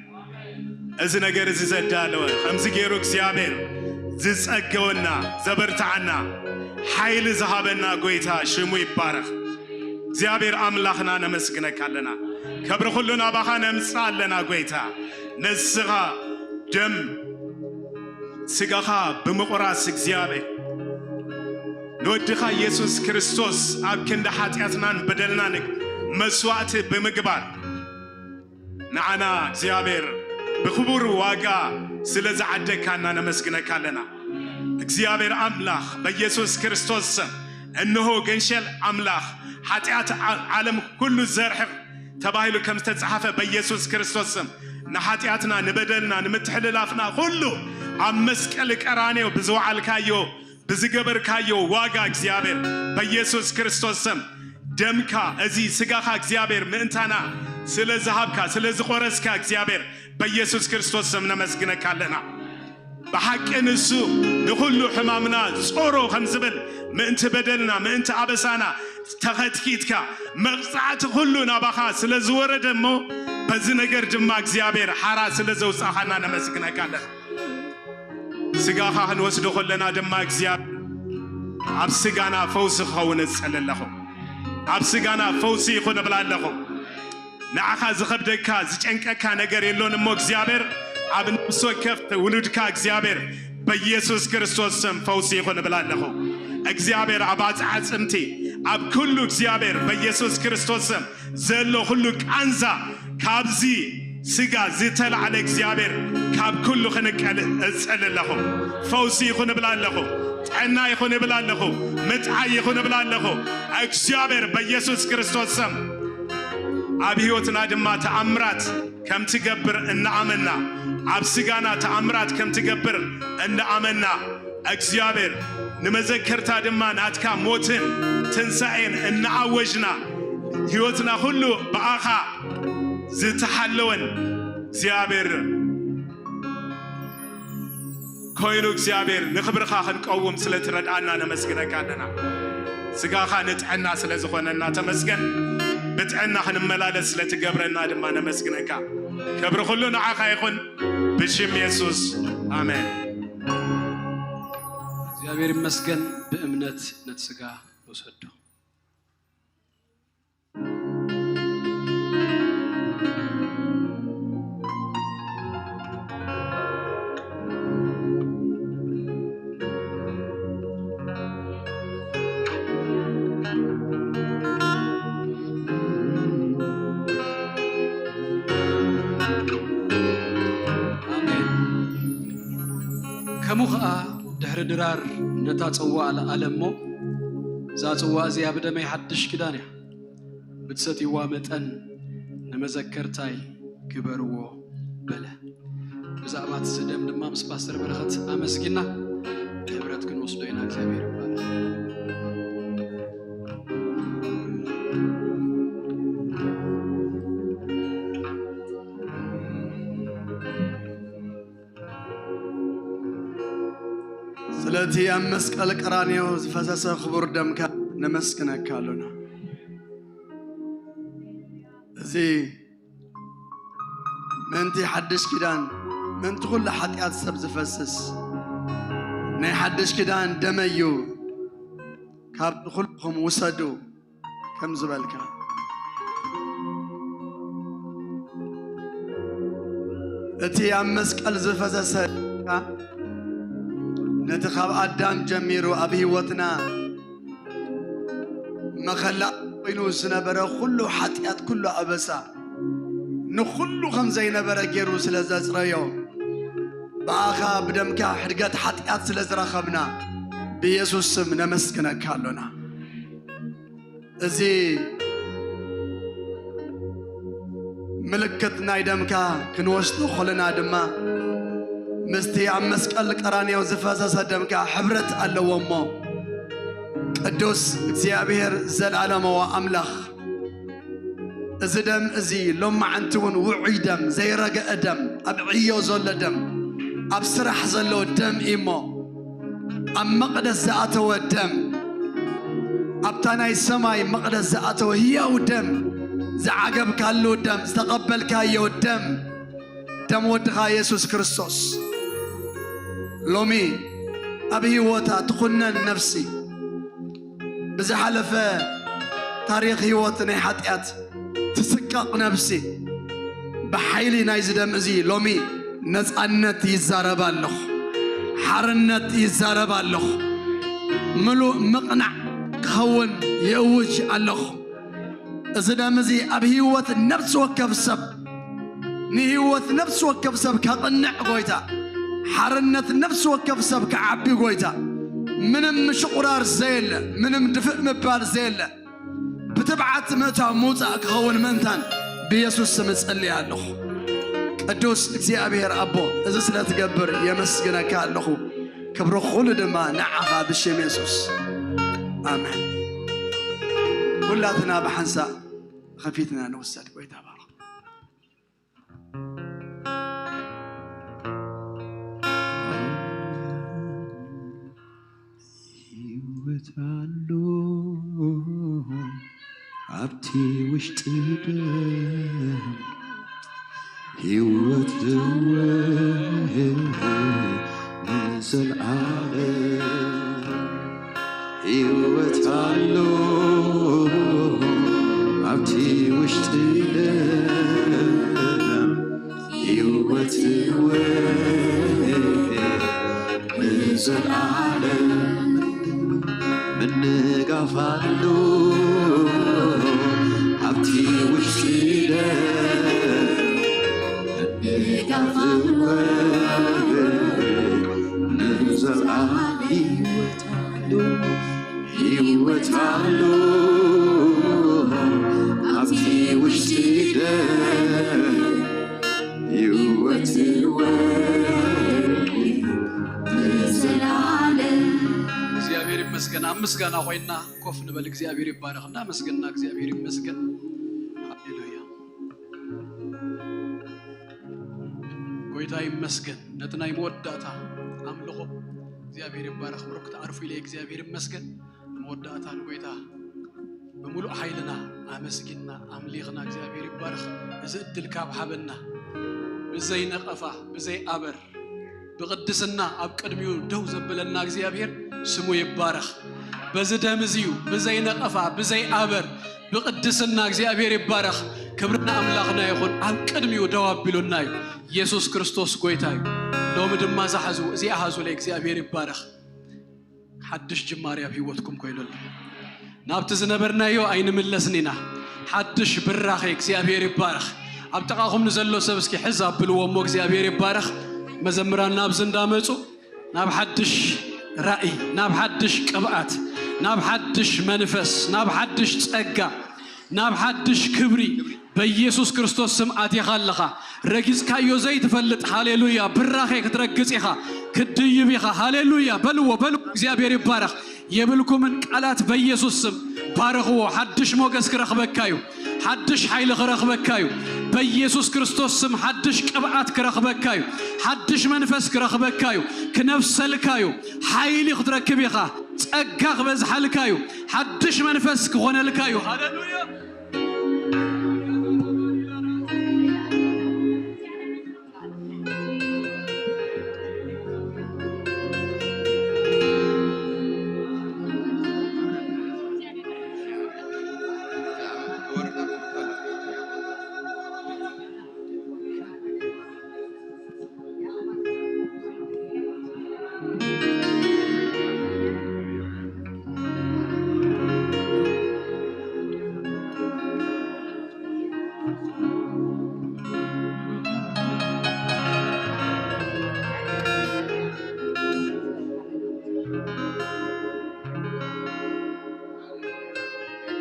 እዚ ነገር እዚ ዘዳለወ፣ ከምዚ ገይሩ እግዚኣብሔር ዝጸገወና፣ ዘበርትዓና፣ ሓይሊ ዝሃበና ጎይታ ሽሙ ይባረኽ። እግዚኣብሔር ኣምላኽና ነመስግነካ ኣለና። ክብሪ ኩሉ ናባኻ ነምጽእ ኣለና ጎይታ። ነስኻ ደም ስጋኻ ብምቑራስ እግዚኣብሔር ንወድኻ ኢየሱስ ክርስቶስ ኣብ ክንዲ ሓጢኣትናን በደልናን መስዋእቲ ብምግባር ንዓና እግዚኣብሔር ብኽቡር ዋጋ ስለ ዝዓደግካና ነመስግነካ ኣለና። እግዚኣብሔር ኣምላኽ በኢየሱስ ክርስቶስ ስም እንሆ ገንሸል ኣምላኽ ሓጢኣት ዓ-፣ ዓለም ኩሉ ዘርሕቕ ተባሂሉ ከም ዝተጻሕፈ በኢየሱስ ክርስቶስ ስም ንሓጢኣትና፣ ንበደልና፣ ንምትሕልላፍና ኩሉ ኣብ መስቀል ቀራንዮ ብዝወዓልካዮ ብዝገበርካዮ ዋጋ እግዚኣብሔር በኢየሱስ ክርስቶስ ስም ደምካ እዚ ስጋኻ እግዚኣብሔር ምእንታና ስለ ዝሃብካ ስለ ዝቆረስካ እግዚኣብሔር በኢየሱስ ክርስቶስ ስም ነመስግነካ ኣለና። ብሓቂ ንሱ ንኹሉ ሕማምና ጾሮ ከም ዝብል ምእንቲ በደልና ምእንቲ ኣበሳና ተኸትኪትካ መቕጻዕቲ ኩሉ ናባኻ ስለ ዝወረደ እሞ በዚ ነገር ድማ እግዚኣብሔር ሓራ ስለ ዘውጻኻና ነመስግነካ ኣለና። ስጋኻ ክንወስዶ ከለና ድማ እግዚኣብሔር ኣብ ስጋና ፈውሲ ክኸውን እጸሊ ኣለኹ። ኣብ ስጋና ፈውሲ ይኹን እብላ ኣለኹ። ንዓኻ ዝኸብደካ ዝጨንቀካ ነገር የሎን እሞ እግዚኣብሔር ኣብ ነፍሲ ወከፍ ውሉድካ እግዚኣብሔር በኢየሱስ ክርስቶስ ስም ፈውሲ ይኹን እብላ ኣለኹ። እግዚኣብሔር ኣብ ኣጽዓጽምቲ ኣብ ኩሉ እግዚኣብሔር በኢየሱስ ክርስቶስ ስም ዘሎ ኩሉ ቃንዛ ካብዚ ስጋ ዝተላዕለ እግዚኣብሔር ካብ ኩሉ ክንቀል እጸሊ ኣለኹ። ፈውሲ ይኹን እብላ ኣለኹ። ጥዕና ይኹን እብላ ኣለኹ። ምጥዓይ ይኹን እብላ ኣለኹ። እግዚኣብሔር በኢየሱስ ክርስቶስ ስም ኣብ ሕይወትና ድማ ተኣምራት ከም ትገብር እናኣመና፣ ኣብ ስጋና ተኣምራት ከም ትገብር እናኣመና፣ እግዚኣብሔር ንመዘከርታ ድማ ናትካ ሞትን ትንሳኤን እናኣወጅና፣ ሕይወትና ኩሉ ብኣኻ ዝተሓለወን እግዚኣብሔር ኮይኑ እግዚኣብሔር ንኽብርኻ ክንቀውም ስለ ትረድኣና ነመስግነካ ኣለና። ስጋኻ ንጥዕና ስለ ዝኾነና ተመስገን። ብጥዕና ክንመላለስ ስለ ትገብረና ድማ ነመስግነካ። ክብሪ ኩሉ ንዓኻ ይኹን። ብሽም የሱስ ኣሜን። እግዚኣብሔር ይመስገን። ብእምነት ነቲ ስጋ ንውሰዶ። ኣሜን። ከምኡ ኸኣ ድሕሪ ድራር ነታ ጽዋ ኣልኣለ እሞ፣ እዛ ጽዋ እዚኣ ብደመይ ሓድሽ ኪዳን እያ፣ ብትሰትይዋ መጠን ንመዘከርታይ ግበርዎ በለ። ብዛዕባ እቲ ደም ድማ ምስ ፓስተር በረኸት ኣመስጊና ብህብረት ክንወስዶ ኢና። እግዚኣብሔር ይባረክ። ስለቲ ኣብ መስቀል ቀራንዮ ዝፈሰሰ ክቡር ደምካ ነመስግነካ ኣሎና። እዚ ምእንቲ ሓድሽ ኪዳን፣ ምእንቲ ኩሉ ሓጢኣት ሰብ ዝፈስስ ናይ ሓድሽ ኪዳን ደመዩ፣ ካብ ኩልኹም ውሰዱ ከም ዝበልካ፣ እቲ ኣብ መስቀል ዝፈሰሰ ነቲ ካብ ኣዳም ጀሚሩ ኣብ ህይወትና መኸላ ኮይኑ ዝነበረ ኩሉ ሓጢኣት፣ ኩሉ ኣበሳ፣ ንኹሉ ከም ዘይነበረ ገይሩ ስለ ዘጽረዮ፣ ብኣኻ ብደምካ ሕድገት ሓጢኣት ስለ ዝረኸብና፣ ብየሱስ ስም ነመስግነካ ኣሎና። እዚ ምልክት ናይ ደምካ ክንወስዶ ከለና ድማ፣ ምስቲ ኣብ መስቀል ቀራንዮ ዝፈሰሰ ደምካ ሕብረት ኣለዎ እሞ፣ ቅዱስ እግዚኣብሔር፣ ዘላለማዊ ኣምላኽ፣ እዚ ደም እዚ ሎማዓንቲ እውን ውዑይ ደም፣ ዘይረገአ ደም፣ ኣብ ዕዮ ዘሎ ደም፣ ኣብ ስራሕ ዘሎ ደም እዩ እሞ፣ ኣብ መቕደስ ዝኣተወ ደም፣ ኣብታ ናይ ሰማይ መቕደስ ዝኣተወ ህያው ደም፣ ዝዓገብካሉ ደም፣ ዝተቐበልካዮ ደም፣ ደም ወድኻ የሱስ ክርስቶስ፣ ሎሚ ኣብ ህይወታ ትኹነን ነፍሲ፣ ብዝሓለፈ ታሪኽ ህይወት ናይ ሓጢኣት ትስቀቕ ነፍሲ፣ ብሓይሊ ናይዚ ደም እዚ ሎሚ ነጻነት ይዛረብ ኣለኹ፣ ሓርነት ይዛረብ ኣለኹ፣ ምሉእ ምቕናዕ ክኸውን ይእውጅ ኣለኹ። እዚ ደም እዚ ኣብ ህይወት ነፍሲ ወከፍ ሰብ፣ ንህይወት ነፍሲ ወከፍ ሰብ ከቕንዕ ጎይታ፣ ሓርነት ነፍሲ ወከፍ ሰብ ክዓቢ ጎይታ፣ ምንም ምሽቑራር ዘየለ፣ ምንም ድፍእ ምባል ዘየለ፣ ብትብዓት ምእታው ምውጻእ ክኸውን ምእንታን ብየሱስ ስም እጸልይ ኣለኹ። ቅዱስ እግዚኣብሔር ኣቦ፣ እዚ ስለ ትገብር የመስግነካ ኣለኹ። ክብሪ ኩሉ ድማ ንዓኻ ብሽም የሱስ። ኣሜን። ኩላትና ብሓንሳእ ኸፊትና ንውሰድ። ጎይታ ባርኽ። ህይወት ኣሎ ኣብቲ ውሽጢ ደም፣ ህይወት ዘወህብ ንዘልዓለም። ህይወት ኣሎ ኣብቲ ውሽጢ ደም፣ ህይወት ወይ ንዘልዓለም። ምንጋፍ ኣሎ ኣብቲ ውሽጢ ደም፣ ምንጋፍ ወይ ንዘልዓለም። ህይወት ኣሎ፣ ህይወት ኣሎ ኣብቲ ውሽጢ ደም፣ ህይወት ወይ ንዘልዓለም። እግዚኣብሔር ይመስገን። ኣብ ምስጋና ኮይና ኮፍ ንበል። እግዚኣብሔር ይባረኽ። እንዳመስገንና እግዚኣብሔር ይመስገን። ሃሌሉያ። ጎይታ ይመስገን። ነቲ ናይ መወዳእታ ኣምልኾ እግዚኣብሔር ይባረኽ። ብሩክ ተዓርፉ ኢለ እግዚኣብሔር ይመስገን። መወዳእታ ንጎይታ ብምሉእ ሓይልና ኣመስጊንና ኣምሊኽና እግዚኣብሔር ይባረኽ። እዚ ዕድል ካብ ሓበና ብዘይ ነቐፋ ብዘይ ኣበር ብቕድስና ኣብ ቅድሚኡ ደው ዘብለና እግዚኣብሔር ስሙ ይባረኽ። በዚ ደም እዚ እዩ ብዘይ ነቐፋ ብዘይ ኣበር ብቕድስና እግዚኣብሔር ይባረኽ። ክብሪ ንኣምላኽና ይኹን። ኣብ ቅድሚኡ ደው ኣቢሉና እዩ። ኢየሱስ ክርስቶስ ጎይታ እዩ። ሎሚ ድማ እዛ ሓዙ፣ እዚኣ ሓዙለይ እግዚኣብሔር ይባረኽ። ሓድሽ ጅማሬ ኣብ ህይወትኩም ኮይኑ ኣሎ። ናብቲ ዝነበርናዮ ኣይንምለስን ኢና። ሓድሽ ብራኸ እግዚኣብሔር ይባረኽ። ኣብ ጥቓኹም ንዘሎ ሰብ እስኪ ሕዝ ኣብልዎ እሞ እግዚኣብሔር ይባረኽ። መዘምራን ናብዚ እንዳመጹ ናብ ሓድሽ ራእይ፣ ናብ ሓድሽ ቅብኣት፣ ናብ ሓድሽ መንፈስ፣ ናብ ሓድሽ ጸጋ፣ ናብ ሓድሽ ክብሪ በኢየሱስ ክርስቶስ ስም ኣቲኻ ኣለኻ። ረጊጽካዮ ዘይትፈልጥ፣ ሃሌሉያ፣ ብራኸ ክትረግጽ ኢኻ፣ ክትድይብ ኢኻ። ሃሌሉያ በልዎ፣ በልዎ። እግዚኣብሔር ይባረኽ። የብልኩምን ቃላት በኢየሱስ ስም ባርኽዎ። ሓድሽ ሞገስ ክረኽበካ እዩ። ሓድሽ ሓይሊ ክረኽበካ እዩ። በኢየሱስ ክርስቶስ ስም ሓድሽ ቅብኣት ክረኽበካ እዩ። ሓድሽ መንፈስ ክረኽበካ እዩ። ክነፍሰልካ እዩ። ሓይሊ ክትረክብ ኢኻ። ጸጋ ክበዝሓልካ እዩ። ሓድሽ መንፈስ ክኾነልካ እዩ። ሃሌሉያ።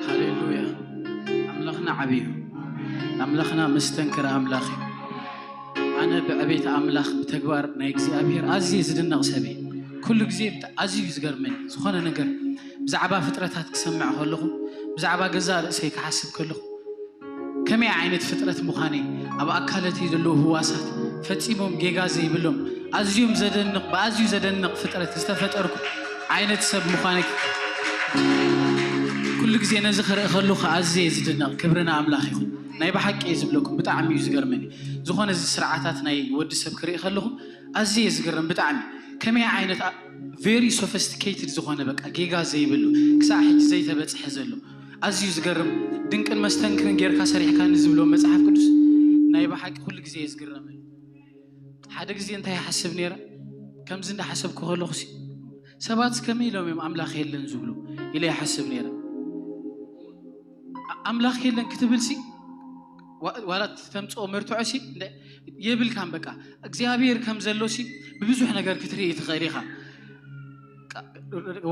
ሃሌሉያ። ኣምላኽና ዓብዪ እዩ። ኣምላኽና መስተንክር ኣምላኽ እዩ። ኣነ ብዕቤት ኣምላኽ ብተግባር ናይ እግዚኣብሔር ኣዝየ ዝድነቕ ሰብ እየ። ኩሉ ግዜ ብጣ-፣ ኣዝዩ እዩ ዝገርመኒ። ዝኾነ ነገር ብዛዕባ ፍጥረታት ክሰምዕ ከለኹ፣ ብዛዕባ ገዛእ ርእሰይ ክሓስብ ከለኹ፣ ከመይ ዓይነት ፍጥረት ምዃነይ፣ ኣብ ኣካለተይ ዘለዉ ህዋሳት ፈጺሞም ጌጋ ዘይብሎም፣ ኣዝዮም ዘደንቕ፣ ብኣዝዩ ዘደንቕ ፍጥረት ዝተፈጠርኩ ዓይነት ሰብ ምዃነይ ኩሉ ግዜ ነዚ ክርኢ ከለኹ ኣዝየ ዝድነቕ። ክብሪ ንኣምላኽ ይኹን። ናይ ብሓቂ እየ ዝብለኩም፣ ብጣዕሚ እዩ ዝገርመኒ። ዝኾነ እዚ ስርዓታት ናይ ወዲ ሰብ ክርኢ ከለኹ ኣዝየ ዝግረም ብጣዕሚ። ከመይ ዓይነት አ-፣ very sophisticated ዝኾነ በቃ ጌጋ ዘይብሉ ክሳዕ ሕጂ ዘይተበጽሐ ዘሎ ኣዝዩ ዝገርም ድንቅን መስተንክርን ጌርካ ሰሪሕካኒ ዝብሎ መጽሓፍ ቅዱስ ናይ ብሓቂ ኩሉ ግዜ እየ ዝግረመሉ። ሓደ ግዜ እንታይ ይሓስብ ነይረ? ከምዚ እንዳሓሰብኩ ከለኹሲ ሰባት ከመይ ኢሎም እዮም ኣምላኽ የለን ዝብሉ ኢለ ይሓስብ ነይረ። ኣ-፣ ኣምላኽ የለን ክትብልሲ ዋ-፣ ዋላ ተምጽኦ መርትዖሲ እንደ-፣ የብልካን። በቃ እግዚኣብሔር ከም ዘሎሲ ብብዙሕ ነገር ክትርኢ ትኽእል ኢኻ። ቃ-፣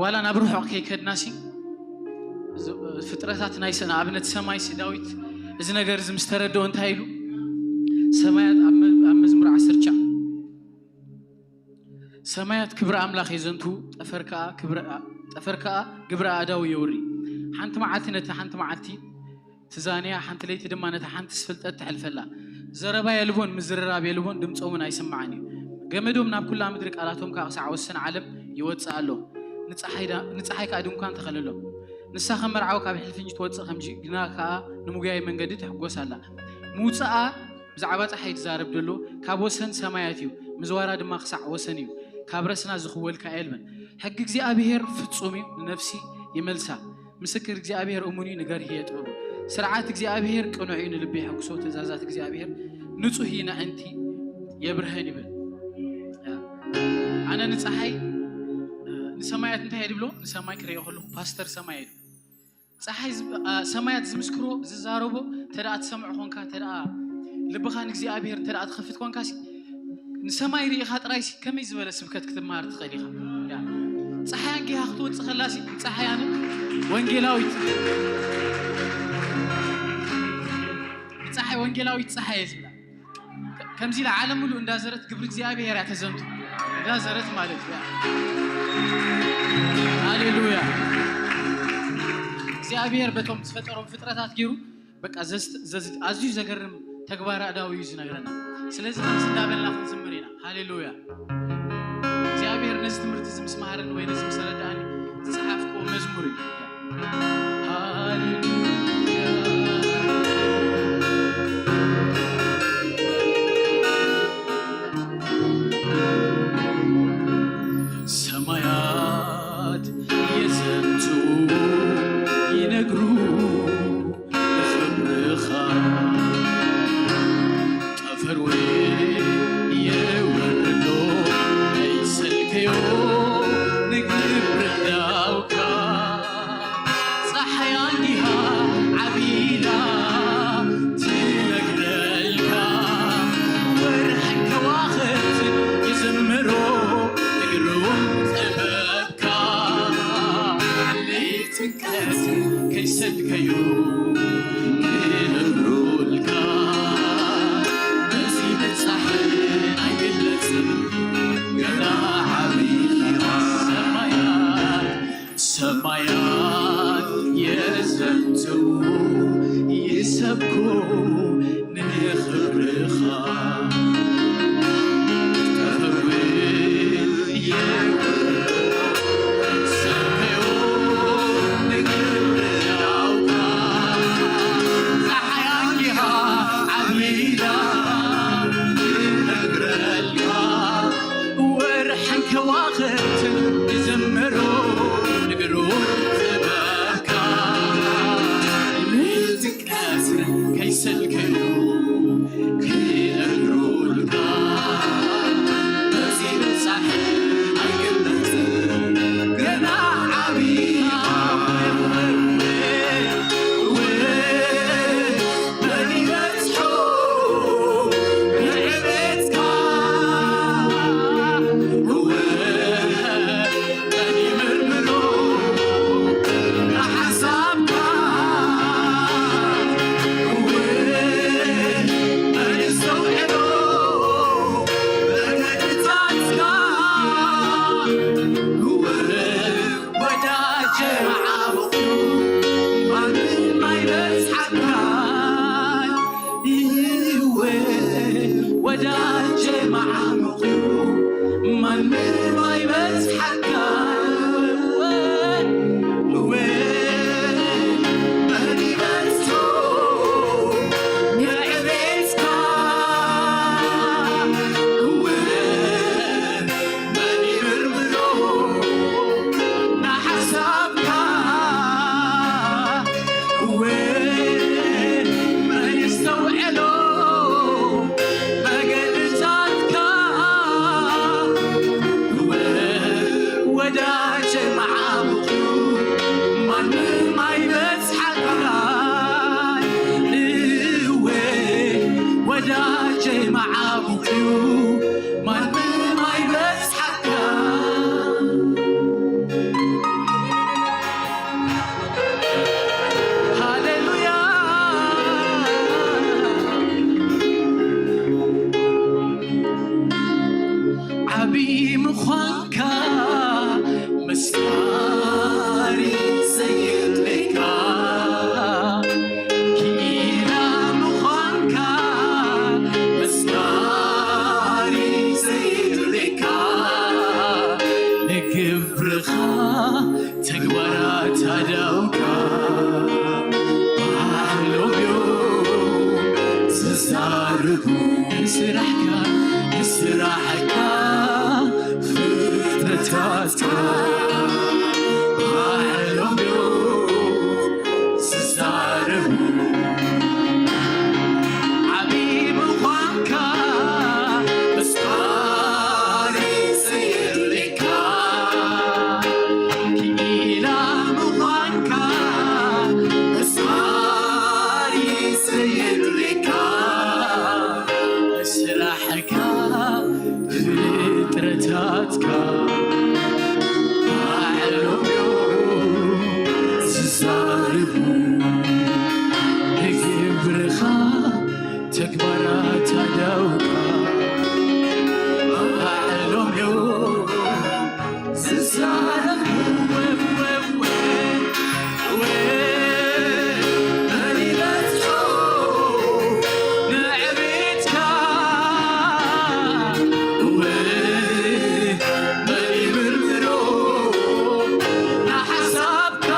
ዋላ ናብ ርሑቕ ከይከድናሲ ዝ-፣ ፍጥረታት ናይ ሰ-፣ ንኣብነት ሰማይሲ ዳዊት እዚ ነገር እዚ ምስ ተረድኦ እንታይ ኢሉ? ሰማያት ኣብ መ-፣ ኣብ መዝሙር ዓሰርተ ትሽዓተ ሰማያት ክብሪ ኣምላኽ የዘንቱ፣ ጠፈር ከኣ ክብሪ ኣ-፣ ጠፈር ከኣ ግብሪ ኣእዳዉ የውሪ። ሓንቲ መዓልቲ ነታ ሓንቲ መዓልቲ ትዛንያ፣ ሓንቲ ለይቲ ድማ ነታ ሓንትስ ፍልጠት ተሕልፈላ። ዘረባ የልቦን፣ ምዝርራብ የልቦን፣ ድምጾም እውን ኣይስማዕን እዩ። ገመዶም ናብ ኩላ ምድሪ፣ ቃላቶም ከኣ ክሳዕ ወሰን ዓለም ይወጽእ ኣሎ። ንጸሓይ ዳ-፣ ንጸሓይ ከኣ ድንኳን ተኸለሎም። ንሳ ከም መርዓዊ ካብ ሕልፍኝ ትወጽእ፣ ከም ጅግና ከኣ ንምጉያይ መንገዲ ትሕጎስ ኣላ። ምውጽኣ ብዛዕባ ጸሓይ ትዛረብ ደሎ፣ ካብ ወሰን ሰማያት እዩ፣ ምዝዋራ ድማ ክሳዕ ወሰን እዩ። ካብ ረስና ዝኽወልካ የልብን። ሕጊ እግዚኣብሔር ፍጹም እዩ፣ ንነፍሲ ይመልሳ። ምስክር እግዚኣብሔር እሙን እዩ፣ ንገርሂ የጥብቦ። ስርዓት እግዚኣብሔር ቅኑዕ እዩ፣ ንልቢ የሐጉሶ። ትእዛዛት እግዚኣብሔር ንጹህ እዩ፣ ነዕንቲ የብርሀን ይብል። ኣነ ንጸሓይ፣ ንሰማያት እንታይ እየ ድብሎ? ንሰማይ ክርእዮ ከለኹ ፓስተር ሰማይ እየ ድብል። ጸሓይ ዝብ-፣ ኣ፣ ሰማያት ዝምስክሮ፣ ዝዛረቦ፣ እንተ ደኣ ትሰምዕ ኾንካ፣ እንተ ደኣ ልብኻ ንእግዚኣብሔር እንተ ደኣ ትኸፍት ኾንካሲ፣ ንሰማይ ርኢኻ ጥራይሲ ከመይ ዝበለ ስብከት ክትመሃር ትኽእል ኢኻ? ያ። ጸሓይ ኣንጊሃ ክትወጽእ ከላሲ፣ ጸሓይ ኣነ ወንጌላዊት፣ ጸሓይ ወንጌላዊት ጸሓይ እየ ዝብላ። ከ-፣ ከምዚ ኢላ ዓለም ሙሉ እንዳዘረት ግብሪ እግዚኣብሔር እያ ተዘንቱ። እንዳዘረት ማለት እዩ። ሃሌሉያ። እግዚኣብሔር በቶም ዝፈጠሮም ፍጥረታት ገይሩ በቃ ዘዝ-፣ ዘዝ-፣ ኣዝዩ ዘገርም ተግባረ ኣእዳው እዩ ዝነግረና። ስለዚ ከምዚ እንዳበልና ክንዝምር ኢና። ሃሌሉያ። እግዚኣብሔር ነዚ ትምህርቲ እዚ ምስ መሃረኒ ወይ ነዚ ምስ ኣረድኣኒ ዝጸሓፍክዎ መዝሙር እዩ። ሃሌሉያ። ሰማያት የዘንቱ ይነግሩ ንኽብርኻ፣ ጠፈር ወይ የወርዶ ኣይሰልከዮ ንግብሪ ኣእዳውካ። ጸሓይ ኣንጊሃ ዓቢዳ ትነግረልካ፣ ወርሕን ከዋኽብትን ይዝምሩ ንግሩም ጥበብካ። ከይሰልከዩ ክነግሩልካ፣ በዚ ምብጻሕ ኣይግለጽን፣ ገና ዓቢኻ። ሰማያት፣ ሰማያት የዘንቱ፣ ይሰብኩ ንኽብርኻ። ወርሕን ከዋኽብትን ይዝምሩ ንግሩ ክብረካ። ቀትሪ ከይሰልከዩ ክነግሩልካ፣ በዚ ምብጻሕ ኣይግለጽን፣ ገና ዓቢኻ። መን ይበጽሖ ንዕቤትካ? መን ይምርምሮ ንሓሳብካ? መን የስተውዕሎ መገድታትካ? ወዳጀ መዓሙቕ እዩ፣ ማንም ኣይበጽሓካን። እወ፣ ወዳጀ መዓሙቕ እዩ፣ ማንም ኣይበጽሓካን። እወ፣ መን ይበጽሖ ንዕቤትካ? እወ፣ መን ይምርምሮ ንሓሳብካ? እወ፣ መን የስተውዕሎ መገድታትካ? እወ፣ ወዳጀ መዓሙቕ እዩ፣ ማንም ኣይበጽሓካን። እወ፣ ወዳጀ መዓሙቕ እዩ፣ ማንም ኣይበጽሓካን። ሃሌሉያ። ዓቢ ምዃንካ ምስካሪ ዘየድልየካ፣ ክኢላ ምዃንካ ምስካሪ ዘየድልየካ፣ ንግብርኻ ተግባራት ኣእዳውካ ባዕሎም እዮም ዝዛረቡ። ንስራሕካ፣ ንስራሕካ ፍጥረታትካ ባዕሎም እዮም ዝዛረቡ። ዓቢ ምዃንካ ምስካሪ ዘየድልየካ፣ ክኢላ ምዃንካ ምስካሪ ዘየድልየካ፣ ስራሕካ ፍጥረታትካ ባዕሎም እዮም ዝዛረቡ። ንግብርኻ ተግባራት ኣእዳውካ ባዕሎም እዮም ዝዛረቡ። መን ይበጽሖ ንዕቤትካ? መን ይምርምሮ ንሓሳብካ?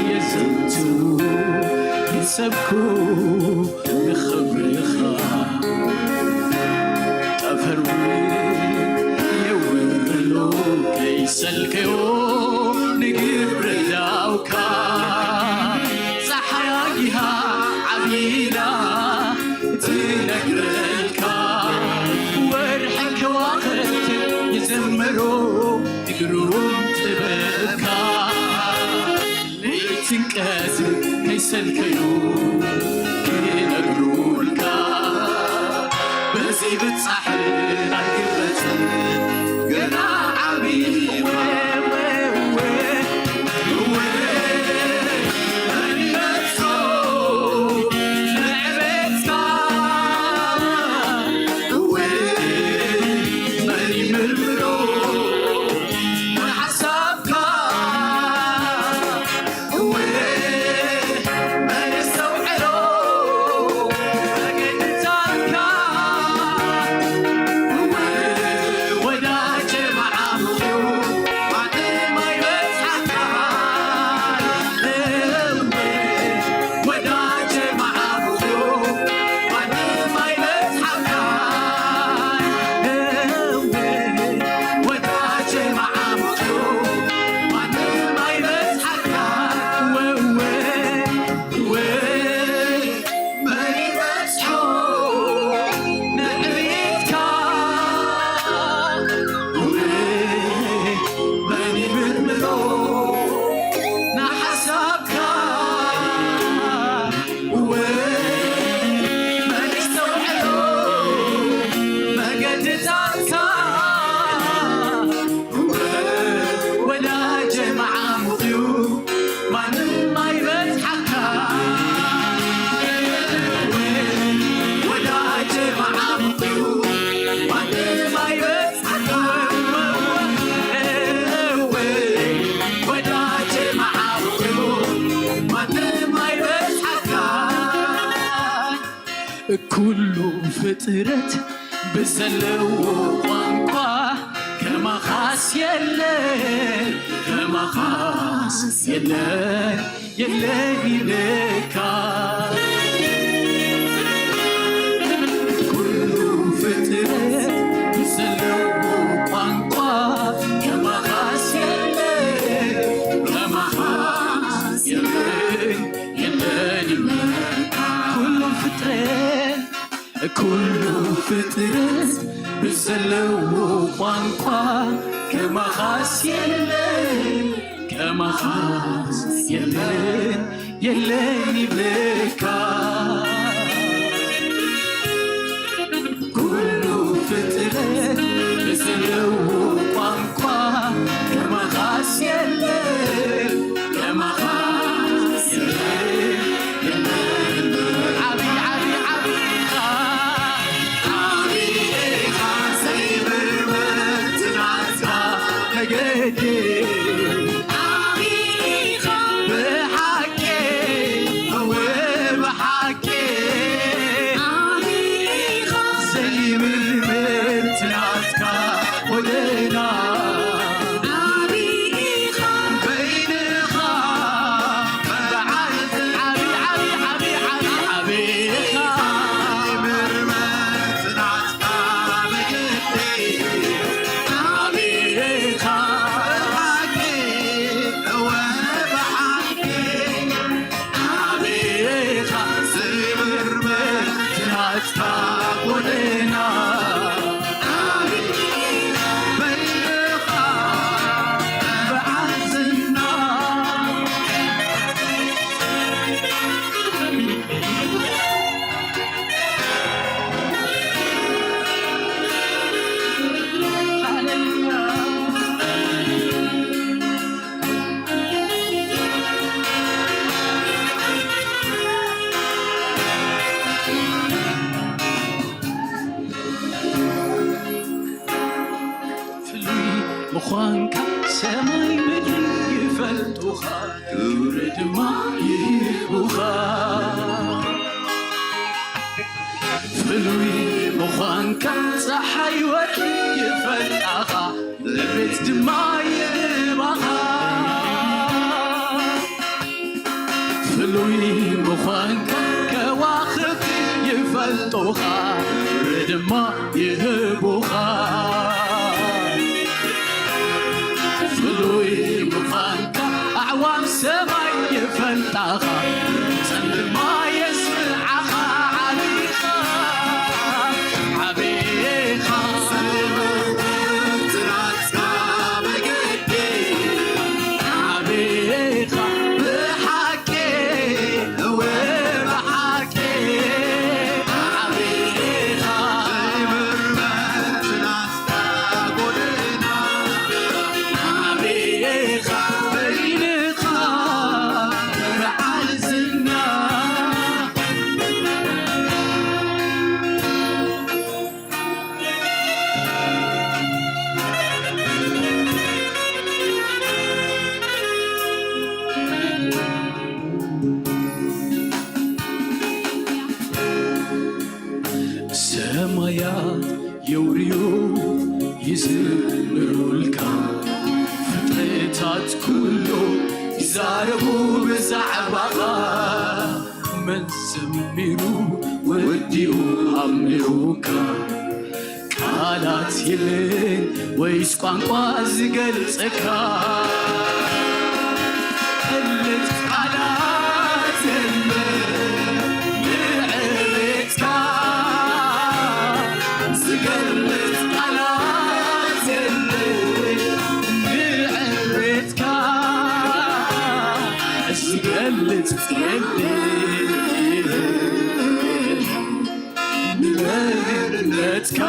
የዘንቱ ይሰብኩ ንኽብርኻ። ጠፈር እውን የውርሎ ከይሰልከዮ ንግብሪ ዳውካ። ጸሓይ ኣጊሃ ዓቢዳ ትነግረልካ። ወርሕን ከዋኽብትን ይዘምሩ ንግሩም ጥበብካ። ለይትን ቀትርን ከይሰልከዩ ክነግሩልካ። በዚ ብጻሕ ኣይግበትን ገና ዓቢ ኩሉ ፍጥረት ብዘለዎ ቋንቋ ከማኻስ የለ፣ ከማኻስ የለ፣ የለ ይብለካ። ኩሉ ፍጥረት ብዘለዎ ቋንቋ ከማኻስ የለ፣ ከማኻስ የለ፣ የለ ይብለካ። ኩሉ ፍጥረት ኩሉ ፍጥረት ብዘለዎ ቋንቋ ከማኻስ የለ፣ ከማኻስ የለ፣ የለ ይብለካ። ኩሉ ፍጥረት ብዘለዎ ቋንቋ ከማኻስ የለ፣ ከማኻስ የለ፣ የለ። ዓቢ፣ ዓቢ፣ ዓቢ ኢኻ። ዓቢ ኢኻ ዘይብርበር ናትካ መገዲ። ዓቢ ኢኻ ብሓቂ፣ እወ ብሓቂ። ዓቢ ኢኻ ዘይብርበር ናትካ ጎደና። ዓቢ ኢኻ በይንኻ በዓል። ዓቢ፣ ዓቢ፣ ዓቢ፣ ዓቢ፣ ዓቢ ኢኻ። ዘይብርበር ናትካ መገዲ። ዓቢ ኢኻ ብሓቂ፣ እወ ብሓቂ። ዓቢ ኢኻ ዘይብርበር ናትካ ጎደና። ዓቢ በይንኻ በዓል ዝና። ፍሉይ ምዃንካ ሰማይ ምድሪ ይፈልጡኻ፣ ክብሪ ድማ ይህቡኻ። ፍሉይ ምዃንካ ጸሓይ ወርሒ ይፈልጣኻ፣ ለቤት ድማ ይህባኻ። ፍሉይ ምዃንካ ከዋኽብቲ ይፈልጡኻ፣ ክብሪ ድማ ይህቡኻ። ፍሉይ ምዃንካ ኣዕዋፍ ሰማይ ይፈልጣኻ፣ ጸንድማ የስምዓኻ ዓቢኻ። ዓቢኻ፣ ዓቢኻ ብሓቂ፣ እወ ብሓቂ ዓቢኻ። ዓቢኻ በይንኻ በዓል ዝና። ሰማያት የውርዩ ይዝምሩልካ፣ ፍጥረታት ኩሉ ይዛረቡ ብዛዕባኻ። መን ዘሚሩ ወዲኡ ኣምልኹካ? ቃላት የለን ወይስ ቋንቋ ዝገልጸካ? ክልተ ቃላት የለን ንዕቤትካ፣ ዝገልጽ ቃላት የለን ንዕቤትካ፣ ዝገልጽ የለን። ንመንነትካ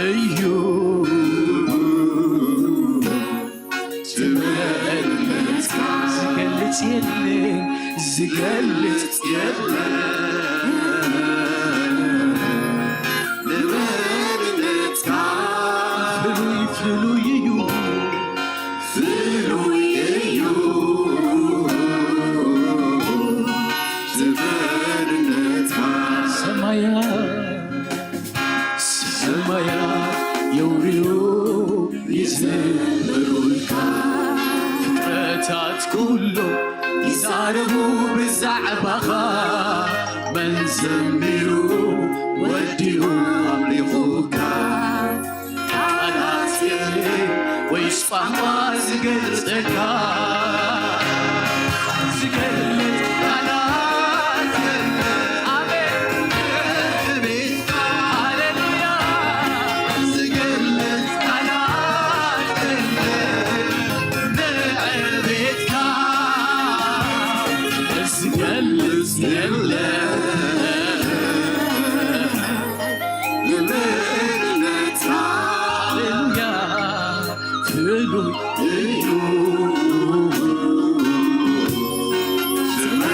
እዩ። ንመንነትካ ዝገልጽ የለን፣ ዝገልጽ የለን። ንመንነትካ ፍሉይ፣ ፍሉይ እዩ። ፍሉይ እዩ ዝመንነትካ። ሰማያት፣ ሰማያት የውርዩ ይዝምሩልካ። ፍጥረታት ኩሉ ይዛረቡ ብዛዕባኻ። መን ዘሚሩ ወዲኡ ኣምሊኹካ? ቃላት የለ ወይስ ቋንቋ ዝገልጸካ? ዝገልጽ ቃላት የለ። ኣሜን። ንዕቤትካ፣ ሃሌሉያ። ዝገልጽ ቃላት የለ። ንዕቤትካ ዝገልጽ የለ። ንመንነትካ ሃሌሉያ ፍሉይ እዩ።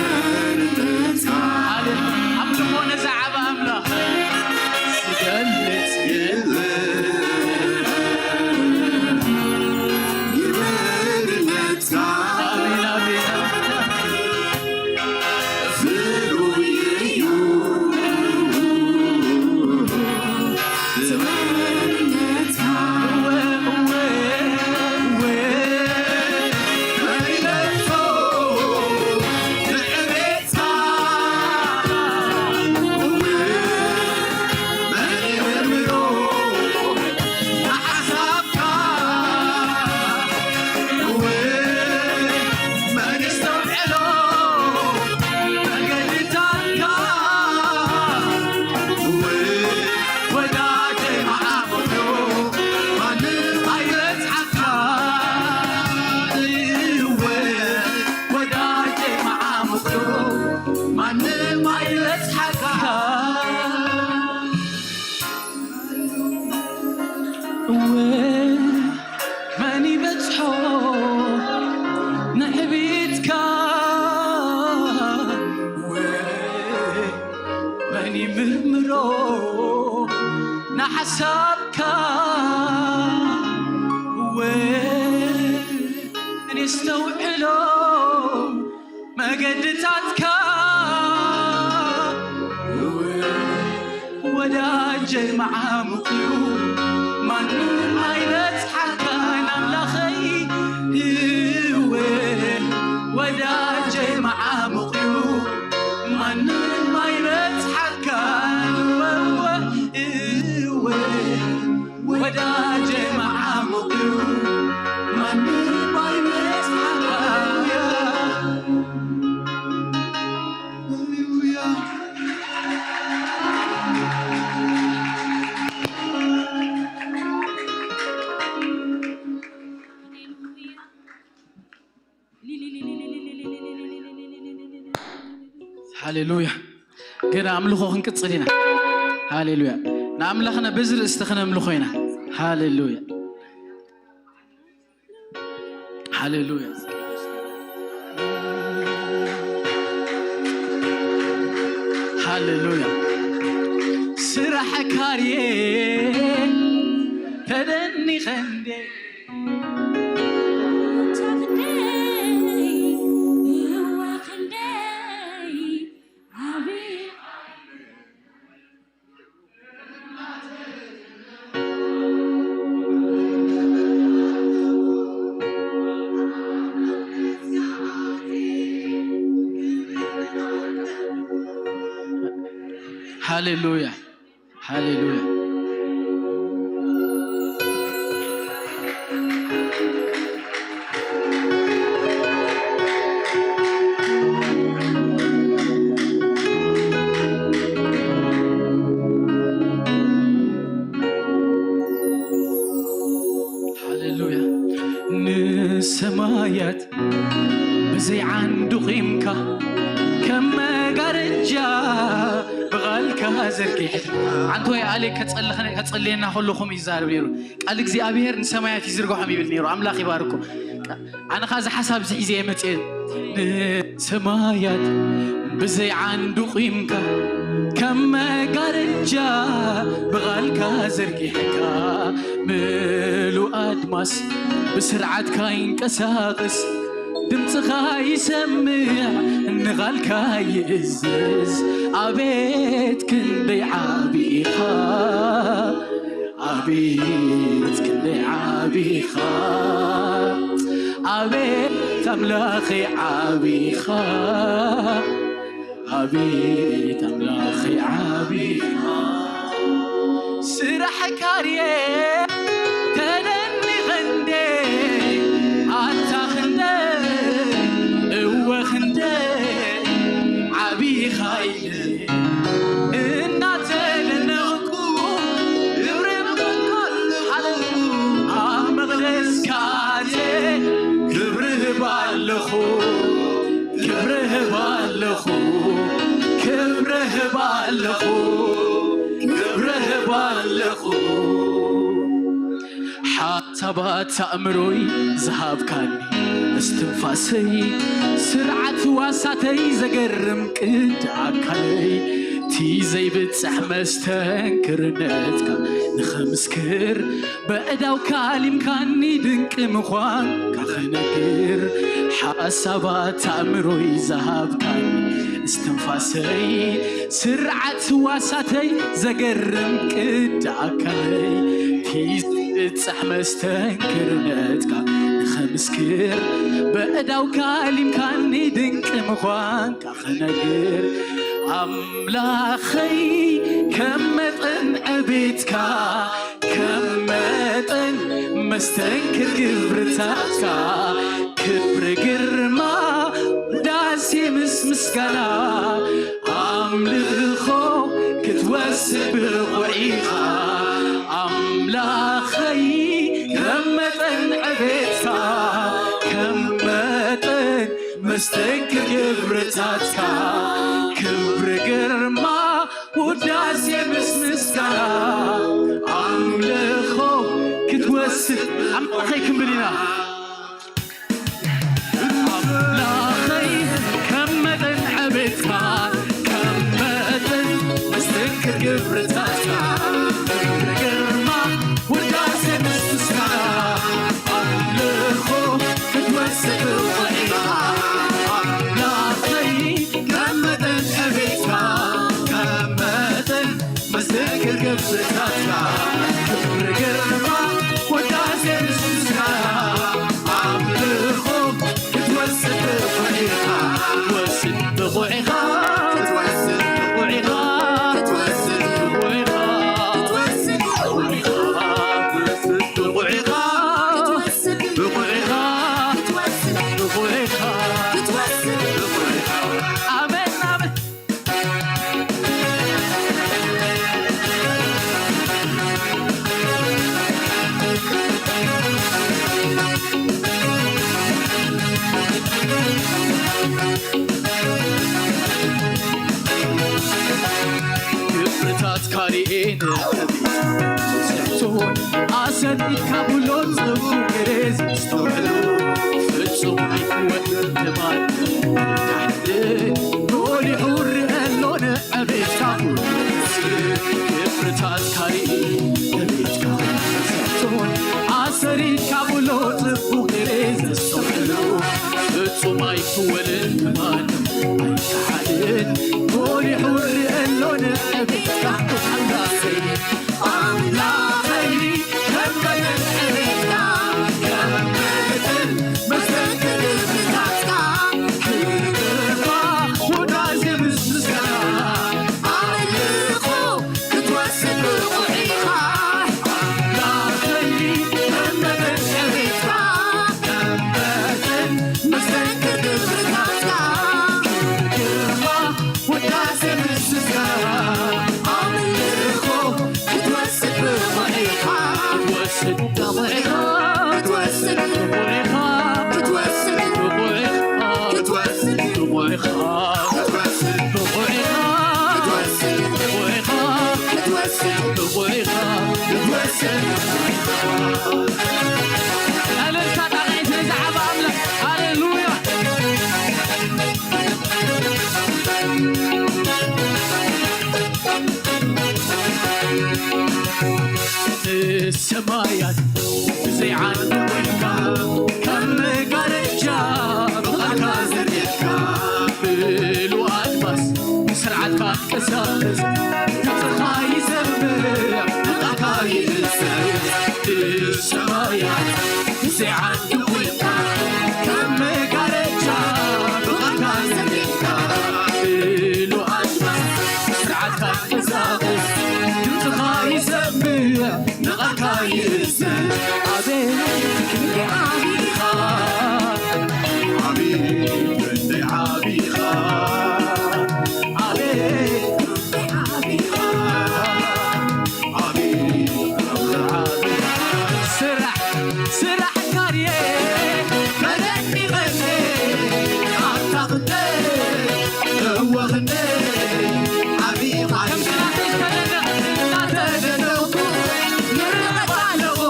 ንመንነትካ ሃሌሉያ ኣብ ዝኾነ ዝዓበ ኣምላኽ ዝገልጽ የለን። ንመንነትካ ኣሜን፣ ኣሜን፣ ኣሜን። ማንም ኣይበጽሓካ። እወ መን ይበጽሖ ንዕቤትካ? እወ መን ይምርምሮ ንሓሳብካ? እወ መን የስተውዕሎ መገድታትካ? ወዳጀይ መዓሙቕ እዩ፣ ማንም ኣይበጽሓካን ኣምላኸይ። እወ ሃሌሉያ። ገና ኣምልኾ ክንቅጽል ኢና። ሃሌሉያ። ንኣምላኽና በዚ ርእስቲ ክነምልኾ ኢና። ሃሌሉያ። ሃሌሉያ። ሃሌሉያ። ስራሕካ ድየ ተደኒቐ እንዴ? ሃሌሉያ፣ ሃሌሉያ። ሃሌሉያ። ንሰማያት ብዘይ ዓንዱ ቂምካ፣ ከም መጋረጃ ብቓልካ ዘርጊሕካ። ዓንተወይ ኣሌ ከጸልኸነ-፣ ከጸልየና ከሎ ከምኡ ይዛረብ ነይሩ። ቃል እግዚኣብሔር ንሰማያት ይዝርግሖም ይብል ነይሩ። ኣምላኽ ይባርኮ። ኣነ ኸኣ እዚ ሓሳብ እዚ ሒዘ እየ መጽየ። ንሰማያት ብዘይ ዓንዱ ቂምካ፣ ከም መጋረጃ ብቓልካ ዘርጊሕካ፣ ምሉእ ኣድማስ ብስርዓትካ ይንቀሳቐስ፣ ድምፅኻ ይሰምዕ፣ ንቓልካ ይእዝዝ። ኣቤት ክንደይ ዓቢ ኢኻ፣ ኣቤት ክንደይ ዓቢ ኢኻ፣ ኣቤት ኣምላኸይ ዓቢ ኢኻ። ኣቤት ኣምላኸይ ዓቢ ኢኻ። ስራሕካ ድየ ተደኒቐ እንዴ? ኣታ ክንደይ እወ ክንደይ ዓቢ ኢኻ ኢለ እናተደነቕኩ ክብሪ ምቕልቀል ሓለልኩ። ኣብ መቕደስካ ኣትየ ክብሪ እህብ ኣለኹ። ክብሪ እህብ ኣለኹ፣ ክብሪ እህብ ኣለኹ፣ ክብሪ እህብ ኣለኹ። ሓሳባት ኣእምሮይ ዝሃብካኒ፣ እስትንፋሰይ ስርዓት ህዋሳተይ ዘገርም ቅዲ ኣካለይ፣ እቲ ዘይብጻሕ መስተንክርነትካ ንኸምስክር፣ በእዳውካ ኣሊምካኒ ድንቂ ምዃንካ ክነግር፣ ሓሳባት ኣእምሮይ ዝሃብካኒ፣ እስትንፋሰይ ስርዓት ህዋሳተይ ዘገርም ቅዲ ኣካለይ፣ እቲ ዘይብጻሕ መስተንክርነትካ ንኸምስክር፣ በእዳውካ ኣሊምካኒ ድንቂ ምዃንካ ክነግር፣ ኣምላኸይ ከም መጠን ዕቤትካ፣ ከም መጠን መስተንክር ግብርታትካ፣ ክብሪ ግርማ ውዳሴ ምስ ምስጋና፣ ኣምልኾ ክትወስድ ብቑዕ ኢኻ። ኣምላኸይ ከም መጠን ዕቤትካ፣ ከም መጠን መስተንክር ግብርታትካ፣ ክብሪ ግርማ ውዳሴ ምስ ምስጋና፣ ኣምልኾ ክትወስድ ኣምላኸይ ክንብል ኢና። ኣምላኸይ ከም መጠን ዕቤትካ፣ ከም መጠን መስተንክር ግብርታትካ፣ ክብሪ ግርማ ውዳሴ ምስ ምስጋና፣ ኣምልኾ ክትወስድ ብቑዕ ኢኻ። ኣምላኸይ ከም መጠን ዕቤትካ፣ ከም መጠን መስተንክር ግብርታትካ፣ ክብሪ ግርማ ውዳሴ ምስ ምስጋና፣ ሕቶን ኣሰኒካ ብሎ ጽቡቕ ግዜ ዘስተውዕሉ ፍጹም ኣይትወድ ትማል ካሕድን ጎሊሑ ርአ ኣሎ ንዕቤትካ ክብርታት ካርኢ ዕቤትካ ሕቶን ኣሰኒካ ብሎ ጽቡቕ ግዜ ዘስተውዕሉ ፍጹም ኣይትወልን ትማል ኣይትሓልን ጎሊሑ ርአ ኣሎ ንዕቤትካ ኣምላኸይ ኣምላኸይ ከመትን ዕቤትካ ከመትን መስተንክር ግብርታትካ ክብርኻ ውዳሴ ምስ ምስጋና ኣምልኾ ክትወስድ ብቑዕ ኢኻ ኣምላኸይ ከመትን ዕቤትካ ከመትን መስተንክር ግብርታትካ ክብርኻ ውዳሴ ምስጋና ኣምልኾ ክትወስድ ብቑዕ ኢኻ ክትወስድ ብቑዕ ኢኻ ክትወስድ ብቑዕ ኢኻ ክትወስድ ብቑዕ ኢኻ ክትወስድ ብቑዕ ኢኻ ክትወስድ ብቑዕ ኢኻ ክትወስድ ብቑዕ ኢኻ ክትወስድ ብቑዕ ኢኻ ክትወስድ እልልታ ጣቕዒት ነዚ ዓቢ ኣምላኽ ሃሌሉያ ሰማያት ብዘይ ዓንዲ ኮይንካ ከም መጋረጃ ብቓልካ ዘርጊሕካ ምሉእ ኣድማስ ብስርዓትካ ቀሳቀስ ድምፅኻ ይሰምዕ ንቓልካ ይእሰር ሰማያት ብዘይ ዓንዲ ኮይንካ ከም መጋረጃ ብቓልካ ዘርጊሕካ ምሉእ ኣድማስ ስርዓትካ ቀሳቅስ ድምፅኻ ይሰምዕ ንቓልካ ይእዝዝ ኣቤት ክንደይ ዓቢኻ ኣቤት ክንደይ ዓቢኻ ኣቤት ክንደይ ዓቢኻ ኣቤት ክንደይ ዓቢኻ ስራሕ ስራሕ ካርየ ተደኒቐኒ ኣታ ክንደይ እወ ክንደይ ዓቢኻ እናተደነቕኩ ይርቐቕ ኣለኹ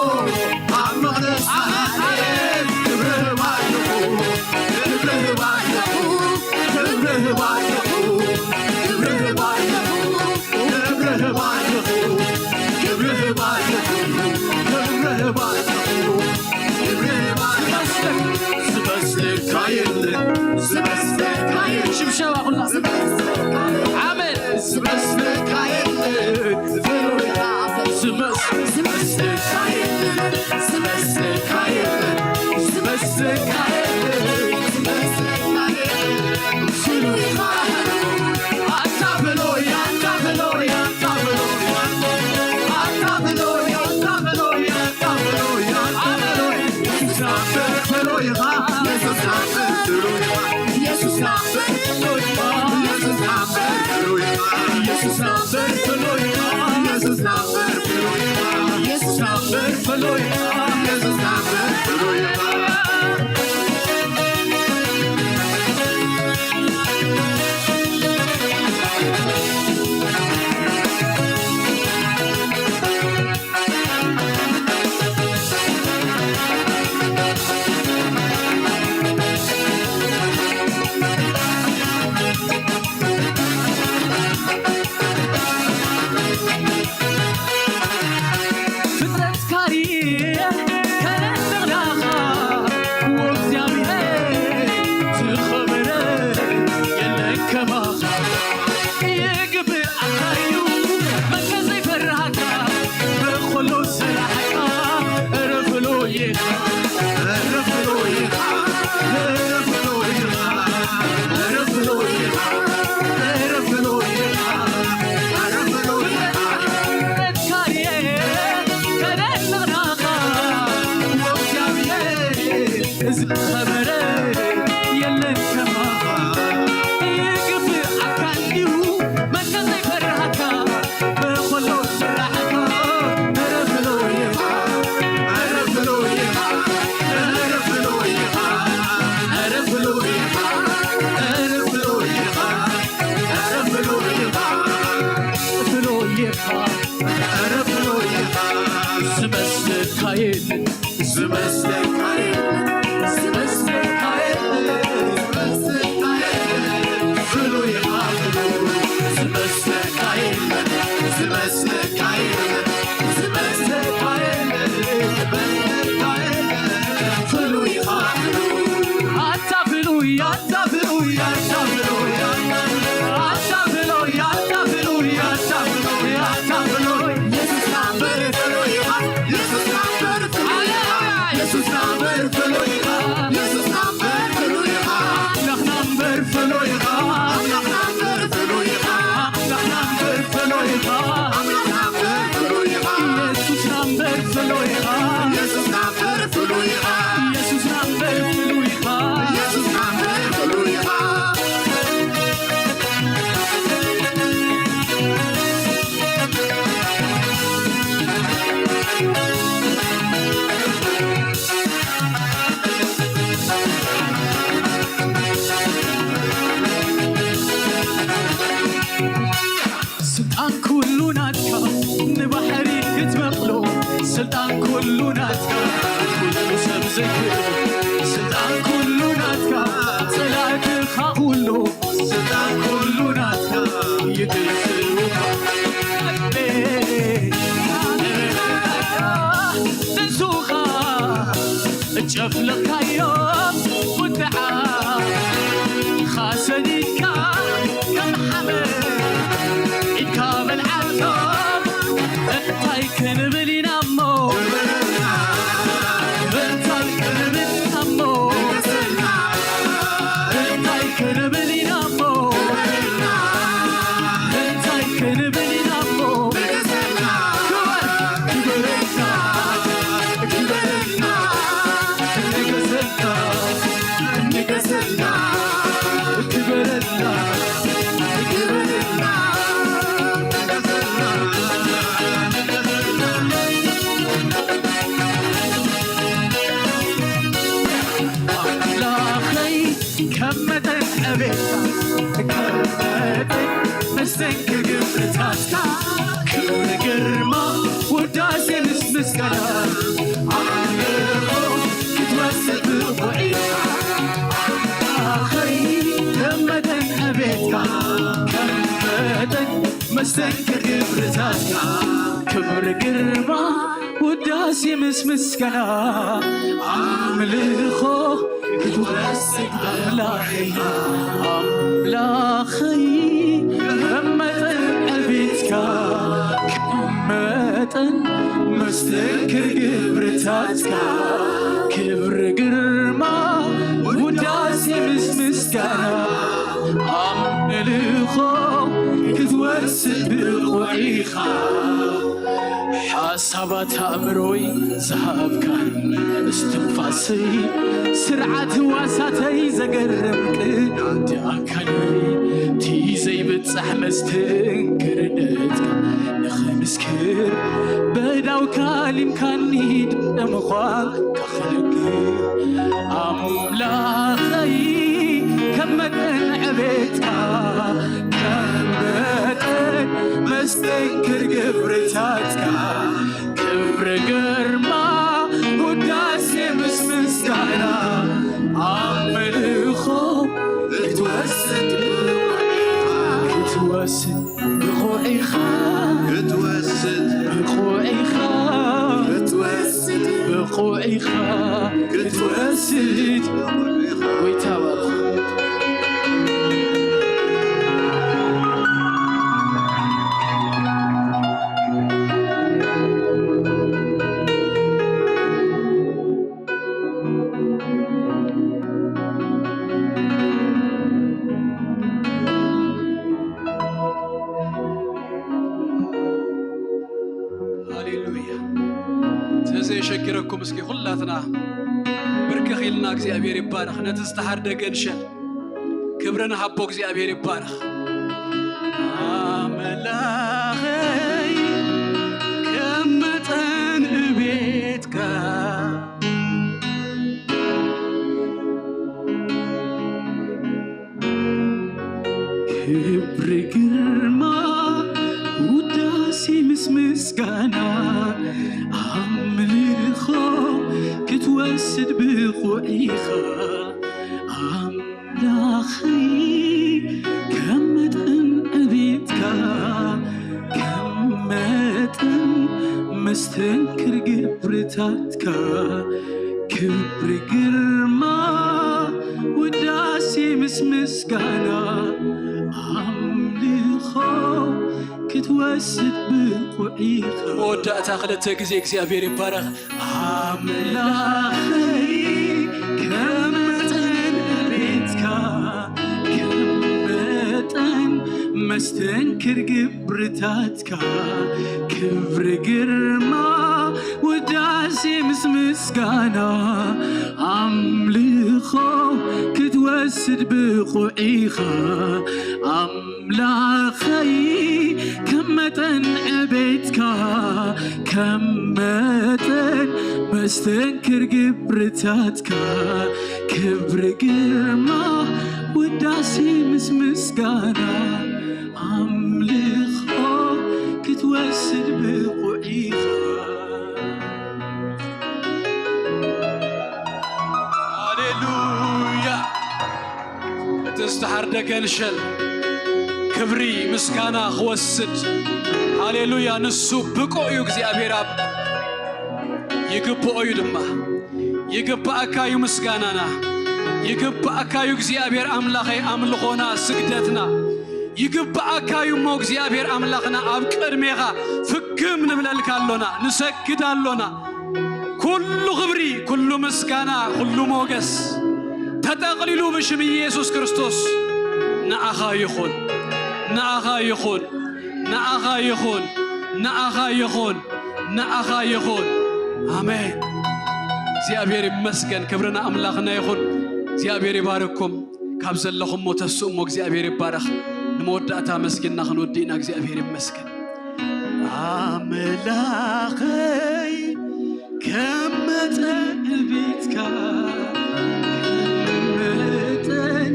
ኣብ መቕደስ ኣምላኽ ክብሪ ህባ ኣለኹ ክብሪ ህባ ኣለኹ ክብሪ ህባ ኣለኹ ክብሪ ህባ ኣለኹ ክብሪ ህባ ኣለኹ ክብሪ ህባ ኣለኹ ክብሪ ህባ ኣለኹ ክብሪ ህባ ኣለኹ ዝመስለካ የለን ዝመስለካ የለን ሽብሸባ ኩላ ኣሜን ዝመስለካ የለን ዝመስለካ የለን ዝመስለካ የለን ዝመስለካ የለን ያታ ፍሉይ፣ ያታ ፍሉይ፣ ያታ ፍሉይ፣ ያታ ፍሉይ፣ ያታ ፍሉይ፣ ያታ ፍሉይ፣ ያታ ፍሉይ። ኢየሱስ ናምበር ፍሉይ ኢኻ፣ ኢየሱስ ናምበር ፍሉይ ኢኻ፣ ኢየሱስ ናምበር ፍሉይ ኢኻ፣ ኢየሱስ ናምበር ፍሉይ ኢኻ። ኣምላኽ ናምበር ፍሉይ ኢኻ፣ ኣምላኽ ናምበር ፍሉይ ኢኻ፣ ኣምላኽ ናምበር ፍሉይ ኢኻ፣ ኣምላኽ ናምበር ፍሉይ ኢኻ። ኢየሱስ ናምበር ፍሉይ ኢኻ፣ ኢየሱስ ናምበር ፍሉይ ኢኻ፣ ኢየሱስ ናምበር ፍሉይ ኢኻ፣ ኢየሱስ ናምበር ፍሉይ ኢኻ። ስልጣን ኩሉ ናትካ፣ ንባሕሪ ክትመቕሎ። ስልጣን ኩሉ ናትካ፣ ኩሉ ሰብ ዘይክእሎ። ስልጣን ኩሉ ናትካ፣ ጸላእትኻ ኩሉ። ስልጣን ኩሉ ናትካ፣ ይግዝኡኻ። ጥንሱኻ ጨፍለቕካዮም ቁጥዓ፣ ኻሰዲድካ ከም ሓመድ ኢድካ በልዓቶም። እንታይ ክንብል ኢና እሞ? እንታይ ክንብል ኢና እሞ? እንታይ ክንብል ኢና እሞ? እንታይ ክንብል ኢና እሞ? ክበር፣ ክበረልና፣ ክበረልና፣ ንገሰልና፣ ንገሰልና፣ ክበረልና፣ ክበረልና፣ ንገሰልና፣ ንገሰልና። ኣምላኸይ ከም መጠን ዕቤትካ፣ ከም መጠን መስተንክር ግብርታትካ፣ ክብሪ ግርማ ውዳሴ ምስ ምስጋና፣ ኣምልኾ ክትወስድ ብቑዕ ኢኻ። ኣምላኸይ ከም መጠን ዕቤትካ፣ ከም መጠን መስተንክር ግብርታትካ፣ ክብሪ ግርማ ውዳሴ ምስ ምስጋና፣ ኣምልኾ ክትወስድ ኣምላኸይ፣ ኣምላኸይ ከም መጠን ዕቤትካ፣ ከም መጠን መስተንክር ግብርታትካ፣ ክብሪ ግርማ ውዳሴ ምስ ምስጋና፣ ኣምልኾ ክትወስድ ብቑዕ ኢኻ። ሓሳባት ኣእምሮይ ዝሃብካኒ፣ እስትንፋሰይ፣ ስርዓት ህዋሳተይ ዘገርም ቅዲ ኣካለይ፣ እቲ ዘይብጻሕ መስተንክርነትካ ንኽምስክር፣ በዳውካ ሊምካኒ ድምደ ምዃንካ ክነግር። ኣምላኸይ፣ ከም መጠን ዕቤትካ፣ ከም መጠን መስተንክር ግብርታትካ፣ ክብሪ ግርማ ውዳሴ ምስ ምስጋና፣ ኣምልኾ ክትወስድ፣ ክትወስድ ብቑዕ ኢኻ፣ ክትወስድ ብቑዕ ኢኻ፣ ክትወስድ ብቑዕ ኢኻ፣ ክትወስድ ብቑዕ ኢኻ። ጎይታ ባርኽ። ሃሌሉያ። ተዘየሸግረኩም እስኪ ኩላትና ብርክኽ ኢልና እግዚኣብሔር ይባረኽ። ነቲ ዝተሓርደ ገንሸል ክብሪ ንሃቦ እግዚኣብሔር ይባረኽ። ኣምላኸይ ከም መጠን እቤትካ ክብሪ ግርማ ውዳሴ ምስ ምስጋና ኣምልኾ ክትወስድ ብቑዕ ኢኻ ኣምላኸይ። ከም መጠን ዕቤትካ ከም መጠን መስተንክር ግብርታትካ ክብሪ ግርማ ውዳሴ ምስ ምስጋና ኣምልኾ ክትወስድ ብቑዕ ኢኻ። መወዳእታ ክልተ ግዜ እግዚኣብሔር ይባረኽ። ኣምላኸይ ከም መጠን ቤትካ፣ ከም መጠን መስተንክር ግብርታትካ፣ ክብሪ ግርማ ውዳሴ ምስ ምስጋና ኣምልኾ ክትወስድ ብቑዕ ኢኻ። ኣምላኸይ ከም መጠን ዕቤትካ፣ ከም መጠን መስተንክር ግብርታትካ፣ ክብሪ ግርማ ውዳሴ ምስ ምስጋና ኣምልኾ ክትወስድ ብቑዕ ኢኻ። ሃሌሉያ። እቲ ዝተሓርደ ገንሸል ክብሪ ምስጋና ክወስድ፣ ሃሌሉያ፣ ንሱ ብቁዕ እዩ። እግዚኣብሔር ኣብ ይግብኦ እዩ ድማ። ይግብኣካ እዩ ምስጋናና። ይግብኣካ እዩ እግዚኣብሔር ኣምላኸይ ኣምልኾና፣ ስግደትና። ይግብኣካ እዩ እሞ እግዚኣብሔር ኣምላኽና ኣብ ቅድሜኻ ፍግም ንብለልካ ኣሎና፣ ንሰግድ ኣሎና። ኩሉ ክብሪ፣ ኩሉ ምስጋና፣ ኩሉ ሞገስ ተጠቕሊሉ ብሽም ኢየሱስ ክርስቶስ ንኣኻ ይኹን፣ ንኣኻ ይኹን፣ ንኣኻ ይኹን፣ ንኣኻ ይኹን፣ ንኣኻ ይኹን። ኣሜን። እግዚኣብሔር ይመስገን። ክብሪ ንኣምላኽና ይኹን። እግዚኣብሔር ይባርኩም። ካብ ዘለኹሞ ተስኡ እሞ እግዚኣብሔር ይባረኽ። ንመወዳእታ መስጊንና ክንወድእ ኢና። እግዚኣብሔር ይመስገን። ኣምላኸይ ከም መጠን ቤትካ፣ ከም መጠን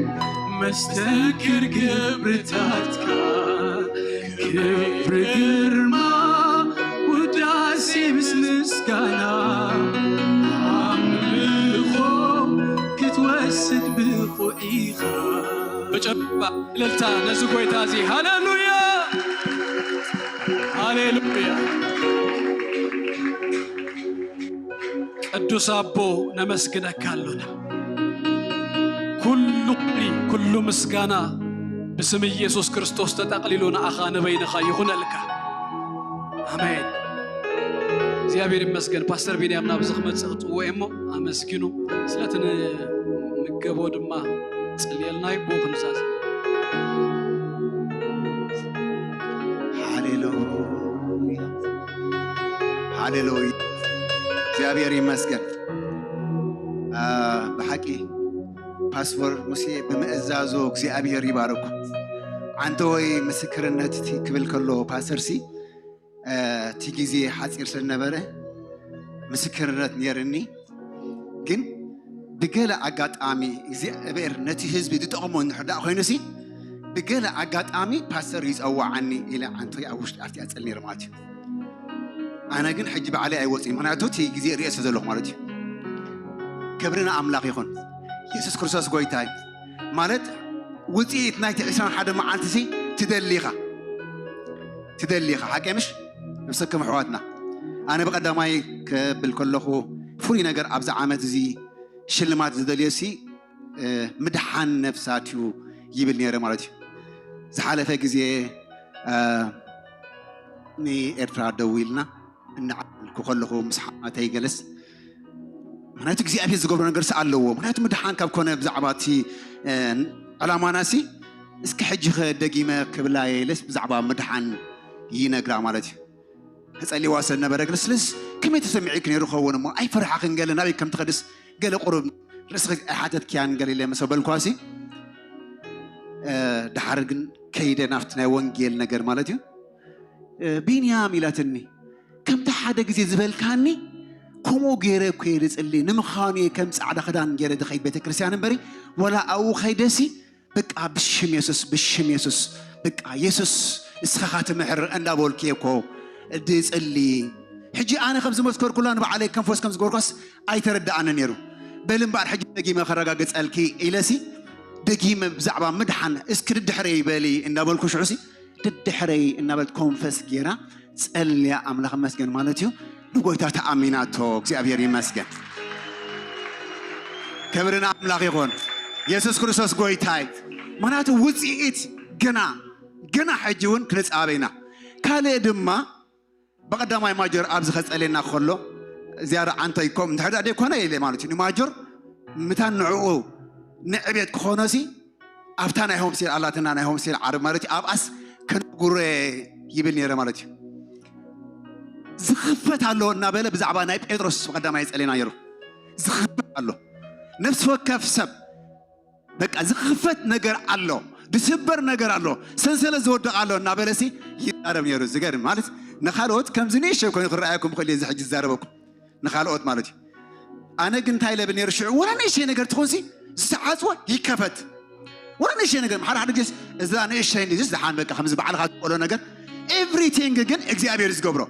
መስተንክር ግብርታትካ፣ ክብሪ ግርማ ውዳሴ ምስ ምስጋና ኣምልኾ ክትወስድ ብቑዕ ኢኻ። ብጭብጨባ እልልታ ነዚ ጎይታ እዚ። ሃሌሉያ! ሃሌሉያ! ቅዱስ ኣቦ ነመስግነካ ኣሎና። ኩሉ ክብሪ፣ ኩሉ ምስጋና ብስም ኢየሱስ ክርስቶስ ተጠቕሊሉ ንኣኻ ንበይንኻ ይኹነልካ። ኣሜን። እግዚኣብሔር ይመስገን። ፓስተር ቢንያም ናብዚ ክመጽእ ክጽውዕ እሞ ኣመስግኑ። ስለቲ ንምገቦ ድማ ጽልየልና እዩ። ብኡ ክንዛዝ። ሃሌሉያ፣ ሃሌሉያ። እግዚኣብሔር ይመስገን። አ፣ ብሓቂ ፓስቶር ሙሴ ብምእዛዙ እግዚኣብሔር ይባርኩ። ዓንተወይ ምስክርነት እቲ ክብል ከሎ ፓስተር ሲ፣ እ፣ እቲ ግዜ ሓጺር ስለ ነበረ ምስክርነት ነይርኒ። ግን ብገለ ኣጋጣሚ እግዚኣብሔር ነቲ ህዝቢ ዝጠቕሞ እንድሕር ደኣ ኮይኑሲ፣ ብገለ ኣጋጣሚ ፓስተር ይጸውዓኒ ኢለ ዓንተወይ ኣብ ውሽጢ ኣርትያ ጸል ነይረ ማለት እዩ። ኣነ ግን ሕጂ ባዕለይ ኣይወጽእን፣ ምኽንያቱ እቲ ግዜ ርእየ ስለ ዘለኹ ማለት እዩ። ክብሪ ንኣምላኽ ይኹን። የሱስ ክርስቶስ ጎይታ እዩ። ማለት ውጽኢት ናይቲ ዕስራን ሓደ መዓልቲ ሲ ትደሊ ኢኻ። ትደሊ ኢኻ። ሓቂ ምሽ? ነብሰኩም ኣሕዋትና። ኣነ ብቐዳማይ ክብል ከለኹ ፍሉይ ነገር ኣብዚ ዓመት እዚ ሽልማት ዝደልዮ ሲ፣ እ፣ ምድሓን ነፍሳት እዩ ይብል ነይረ ማለት እዩ። ዝሓለፈ ግዜ፣ እ፣ ንኤርትራ ደዊልና እናዓለልኩ ከለኹ ምስ ሓማተይ ገለስ፣ ምኽንያቱ እግዚኣብሔር ዝገብሮ ነገር ሲ ኣለዎ። ምኽንያቱ ምድሓን ካብ ኮነ ብዛዕባ እቲ፣ እ፣ ዕላማና ሲ፣ እስኪ ሕጂ ኸ ደጊመ ክብላ ኢለስ ብዛዕባ ምድሓን ይነግራ ማለት እዩ። ተጸሊዋ ስለ ነበረ ግን ስለስ ከመይ ተሰሚዑኪ ነይሩ ኸውን እሞ ኣይፈርሓኽን ገለ ናበይ ከም ትኸድስ ገለ ቁሩብ ርእስኺ ኣይሓተትክያን ገለ ኢለ ምስ በልኳሲ፣ እ፣ ደሓር ግን ከይደ ናብቲ ናይ ወንጌል ነገር ማለት እዩ። እ፣ ቢንያም ኢላትኒ፣ ከምቲ ሓደ ግዜ ዝበልካኒ ከምኡ ገይረ እኮ እየ ዝጽሊ። ንምዃኑ እየ ከም ጻዕዳ ክዳን ገይረ ዝኸይድ ቤተ ክርስቲያን እምበሪ፣ ወላ ኣብኡ ከይደሲ በቃ ብሽም የሱስ፣ ብሽም የሱስ፣ በቃ የሱስ እስኻ ትምሕር እንዳበልኩ እየ እኮ ድጽሊ። ሕጂ ኣነ ከም ዝመስከርኩላ ንባዕለይ ከም ፈውስ ከም ዝገበርኳስ ኣይተረድኣኒ ነይሩ። በል እምበኣር ሕጂ ደጊመ ከረጋግጸልኪ ኢለሲ ደጊመ ብዛዕባ ምድሓን እስኪ ድድሕረይ በሊ እንዳበልኩ ሽዑሲ ድድሕረይ እናበልኩ ኮንፈስ ጌራ ጸልያ ኣምላኽ መስገን ማለት እዩ። ንጎይታ ተኣሚናቶ እግዚኣብሔር ይመስገን። ክብሪ ንኣምላኽ ይኹን። የሱስ ክርስቶስ ጎይታይ። ምኽንያቱ ውፅኢት ገና ገና ሕጂ እውን ክንፃበ ኢና። ካልእ ድማ ብቐዳማይ ማጆር ኣብዚ ከፀልየና ከሎ እዚኣ ርዓንቶ ይኮም እንድሕር ደኣ ደይኮነ ኢለ ማለት እዩ። ንማጆር ምታን ንዕኡ ንዕቤት ክኾኖሲ ኣብታ ናይ ሆምሴል ኣላትና ናይ ሆምሴል ዓርብ ማለት እዩ። ኣብኣስ ከነጉረ ይብል ነይረ ማለት እዩ። ዝኽፈት ኣሎ እናበለ ብዛዕባ ናይ ጴጥሮስ ብቐዳማይ የፀልየና ነይሩ። ዝኽፈት ኣሎ። ነፍሲ ወከፍ ሰብ በቃ ዝኽፈት ነገር ኣሎ፣ ዝስበር ነገር ኣሎ፣ ሰንሰለት ዝወደቕ ኣሎ እናበለሲ ይዛረብ ነይሩ። ዝገርም ማለት ንኻልኦት ከምዚ ንእሽተይ ኮይኑ ክረኣየኩም ክእል እዚ ሕጂ ዝዛረበኩም ንኻልኦት ማለት እዩ። ኣነ ግን እንታይ ለብል ነይሩ ሽዑ ወላ ንእሽተይ ነገር ትኾንሲ ዝተዓፅወ ይከፈት። ወላ ንእሽተይ ነገር ሓደ ሓደ ግዜስ እዛ ንእሽተይ እንዲዝስ ዝሓን በቃ ከምዚ ባዕልኻ ዝቆሎ ነገር ኤቭሪቲንግ ግን እግዚኣብሔር ዝገብሮ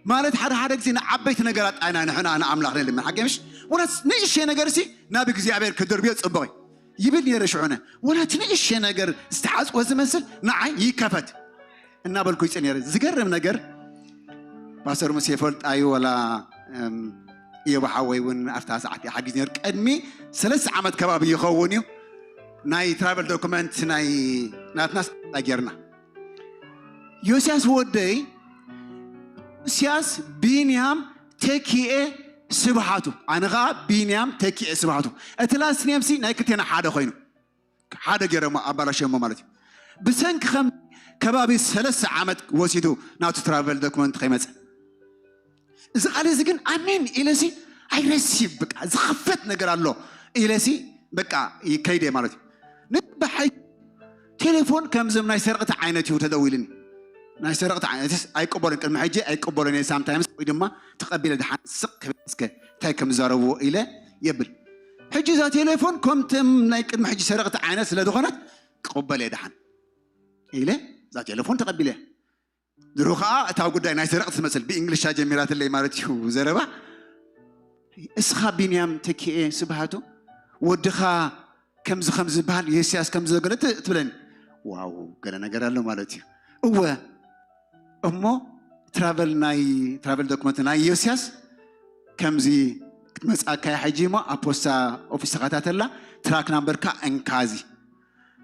ማለት ሓደ ሓደ ግዜ ንዓበይቲ ነገራት ኣይና ንሕና ንኣምላኽ ነልምን ሓቂ ምሽ ወላ ንእሽተይ ነገር ሲ ናብ እግዚኣብሔር ክድርብዮ ፅቡቕ እዩ ይብል ነይረ። ሽዑነ ወላ እቲ ንእሽተይ ነገር ዝተዓፅወ ዝመስል ንዓይ ይከፈት እናበልኩ ይፅእ ነይረ። ዝገርም ነገር ፓስተር ሙሴ ይፈልጣ እዩ ወላ እም፣ እዮብ ሓወይ እውን ኣብታ ሰዓት ሓጊዝ ነይሩ። ቅድሚ ሰለስተ ዓመት ከባቢ ይኸውን እዩ ናይ ትራቨል ዶኩመንት ናይ ናትና ጌርና ዮስያስ ወደይ ዮስያስ ቢንያም ተኪኤ ስብሓቱ ኣነ ኸዓ ቢንያም ተኪኤ ስብሓቱ እቲ ላስት ኔምሲ ናይ ክልቴና ሓደ ኮይኑ ሓደ ገይረሞ ኣባላሸሞ ማለት እዩ። ብሰንኪ ከም ከባቢ ሰለስተ ዓመት ወሲዱ ናቱ ትራቨል ዶክመንት ከይመፀ እዚ ቃል እዚ ግን ኣሜን ኢለሲ ኣይረሲብ በቃ ዝኽፈት ነገር ኣሎ ኢለሲ በቃ ይከይደ ማለት እዩ። ንበሓይ ቴሌፎን ከምዞም ናይ ሰርቕቲ ዓይነት እዩ ተደዊልኒ። ናይ ሰርቕቲ ዓይነትስ ኣይቅበሎን፣ ቅድሚ ሕጂ ኣይቅበሎን እየ። ሳምታይምስ ወይ ድማ ተቐቢለ ደሓን ስቕ ክብል እስከ እንታይ ከም ዝዛረብዎ ኢለ የብል። ሕጂ እዛ ቴሌፎን ከምቶም ናይ ቅድሚ ሕጂ ሰርቕቲ ዓይነት ስለ ዝኾነት ክቕበል እየ ደሓን ኢለ እዛ ቴሌፎን ተቐቢለ እያ። ድሮ ከዓ እታ ጉዳይ ናይ ሰረቕቲ ትመስል ብእንግሊሻ ጀሚራትለይ ማለት እዩ ዘረባ። እስኻ ቢንያም ተኪኤ ስብሃቱ ወድኻ ከምዚ ከም ዝበሃል የስያስ ከም ዘገለ ት- ትብለኒ። ዋው ገለ ነገር ኣሎ ማለት እዩ። እወ እሞ ትራቨል ናይ ትራቨል ዶክመንት ናይ ዮስያስ ከምዚ ክትመፅኣካ እያ ሕጂ እሞ ኣብ ፖስታ ኦፊስ ተኸታተላ ትራክ ናምበርካ እንካዚ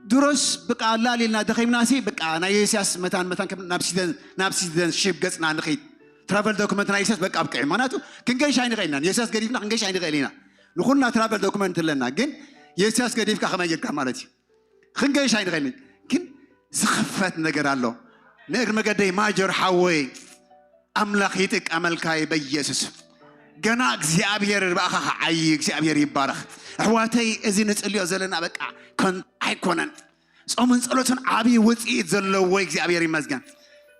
ድሮስ ብቃ ኣላሊልና ደኺምናሲ ብቃ ናይ የስያስ መታን መታን ከም ናብ ሲደን ናብ ሲደን ሽብ ገጽና ንኺድ ትራቨል ዶክመንት ናይ የስያስ በቃ ኣብቅዒ ምክንያቱ ክንገይሽ ኣይንኽእል ኢና የስያስ ገዲፍና ክንገይሽ ኣይንኽእል ኢና ንኹልና ትራቨል ዶክመንት ኣለና ግን የስያስ ገዲፍካ ከመይ ጌርካ ማለት እዩ ክንገይሽ ኣይንኽእል ግን ዝኽፈት ነገር ኣሎ ንእግሪ መገደይ ማጆር ሓወይ ኣምላኽ ይጥቀመልካ በኢየሱስ ገና እግዚኣብሔር ብኣኻ ክዓይ እግዚኣብሔር ይባረኽ ኣሕዋተይ እዚ ንፅልዮ ዘለና በቃ ከንቱ ኣይኮነን ጾምን ጸሎትን ዓብዪ ውፅኢት ዘለዎ እግዚኣብሔር ይመስገን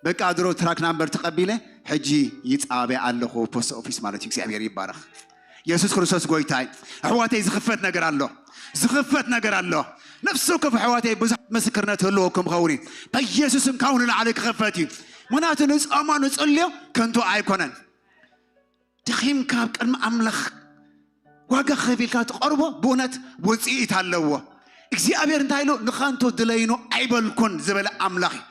በቃ ድሮ ትራክ ናምበር ተቐቢለ ሕጂ ይፃበ ኣለኹ ፖስት ኦፊስ ማለት እዩ እግዚኣብሔር ይባረኽ የሱስ ክርስቶስ ጎይታይ ኣሕዋተይ ዝኽፈት ነገር ኣሎ ዝኽፈት ነገር ኣሎ ነፍሲ ወከፍ ኣሕዋተይ ብዙሓት ምስክርነት ህልወኩም ኸውን እዩ በኢየሱስም ካብኡ ንላዕሊ ክኽፈት እዩ ምኽንያቱ ንፀሞ ንፅልዮ ከንቱ ኣይኮነን ደኺምካ ኣብ ቅድሚ ኣምላኽ ዋጋ ከፊልካ ትቐርቦ ብእውነት ውፅኢት ኣለዎ እግዚኣብሔር እንታይ ኢሉ ንኸንቱ ድለይኑ ኣይበልኩን ዝበለ ኣምላኽ እዩ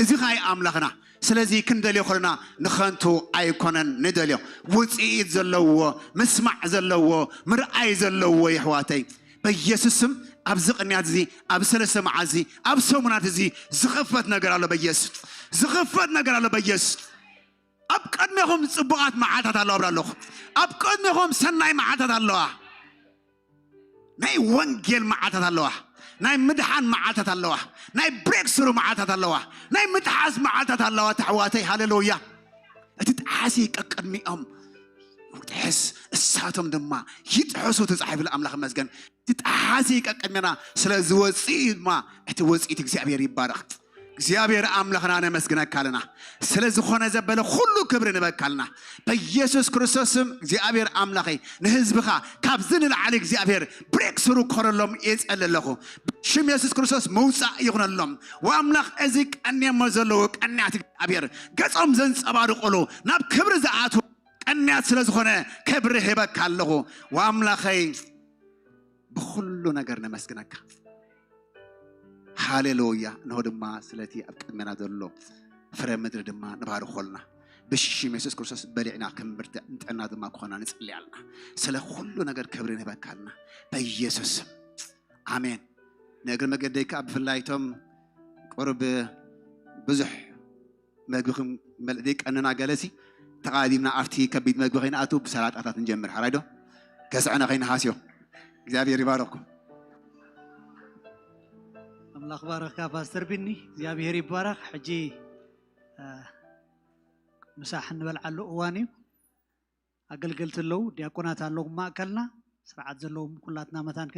እዚ ኸዓ ኣምላኽና ስለዚ ክንደልዮ ከለና ንኸንቱ ኣይኮነን ንደልዮ ውፅኢት ዘለዎ ምስማዕ ዘለዎ ምርኣይ ዘለዎ የሕዋተይ በኢየሱስ ስም ኣብዚ ቅንያት እዚ ኣብ ሰለስተ መዓልቲ ኣብ ሰሙናት እዚ ዝኽፈት ነገር ኣሎ በኢየሱስ ዝኽፈት ነገር ኣሎ በኢየሱስ ኣብ ቅድሜኹም ፅቡቓት መዓልታት ኣለዋ ብላ ኣለኹ ኣብ ቅድሜኹም ሰናይ መዓልታት ኣለዋ ናይ ወንጌል መዓልታት ኣለዋ ናይ ምድሓን መዓልታት ኣለዋ ናይ ብሬክ ስሩ መዓልታት ኣለዋ ናይ ምጥሓስ መዓልታት ኣለዋ ተሕዋተይ ሃሌሉያ እቲ ጥሓሲ ቀቅድሚኦም ይጥሕስ እሳቶም ድማ ይጥሕሱ ተፃሒፉ ኣምላኽ መስገን እቲ ጠሓሲ ቀቅድሜና ስለ ዝወፅእ እዩ ድማ እቲ ወፅኢት እግዚኣብሔር ይባረኽ እግዚኣብሔር ኣምላኽና ነመስግነካ ኣለና ስለ ዝኾነ ዘበለ ኩሉ ክብሪ ንበካ ኣለና በኢየሱስ ክርስቶስ ስም እግዚኣብሔር ኣምላኸይ ንህዝብኻ ካብዚ ንላዕሊ እግዚኣብሔር ብሬክ ስሩ ክኾነሎም እየ ጸሊ ኣለኹ ብሽም የሱስ ክርስቶስ ምውፃእ ይኹነሎም ወኣምላኽ እዚ ቀንየሞ ዘለዉ ቀንያት እግዚኣብሔር ገጾም ዘንጸባርቑሉ ናብ ክብሪ ዝኣትዉ ቀንያት ስለ ዝኾነ ክብሪ ሂበካ ኣለኹ ወኣምላኸይ ብኹሉ ነገር ነመስግነካ ሃሌሉያ እንሆ ድማ ስለቲ ኣብ ቅድሜና ዘሎ ፍረ ምድሪ ድማ ንባርኾልና ብሽም የሱስ ክርስቶስ በሊዕና ክምርትዕ ንጥዕና ድማ ክኾና ንፅሊ ኣለና ስለ ኩሉ ነገር ክብሪ ንህበካ ኣለና በኢየሱስ ስም ኣሜን። ንእግሪ መገደይ ከዓ ብፍላይ እቶም ቁሩብ ብዙሕ መግቢ ክንበልዕ ዘይቀንና ገለሲ ተቓዲምና ኣብቲ ከቢድ መግቢ ከይንኣቱ ብሰላጣታት ንጀምር። ሓራይ ዶ? ከስዕና ከይንሃስዮ። እግዚኣብሔር ይባረኽኩም። ኣምላኽ ባረኽካ ፓስተር ቢኒ፣ እግዚኣብሔር ይባረኽ። ሕጂ እ፣ ምሳሕ እንበልዓሉ እዋን እዩ። ኣገልገልቲ ኣለዉ፣ ዲያቆናት ኣለዉ ማእከልና፣ ስርዓት ዘለዎም ኩላትና መታን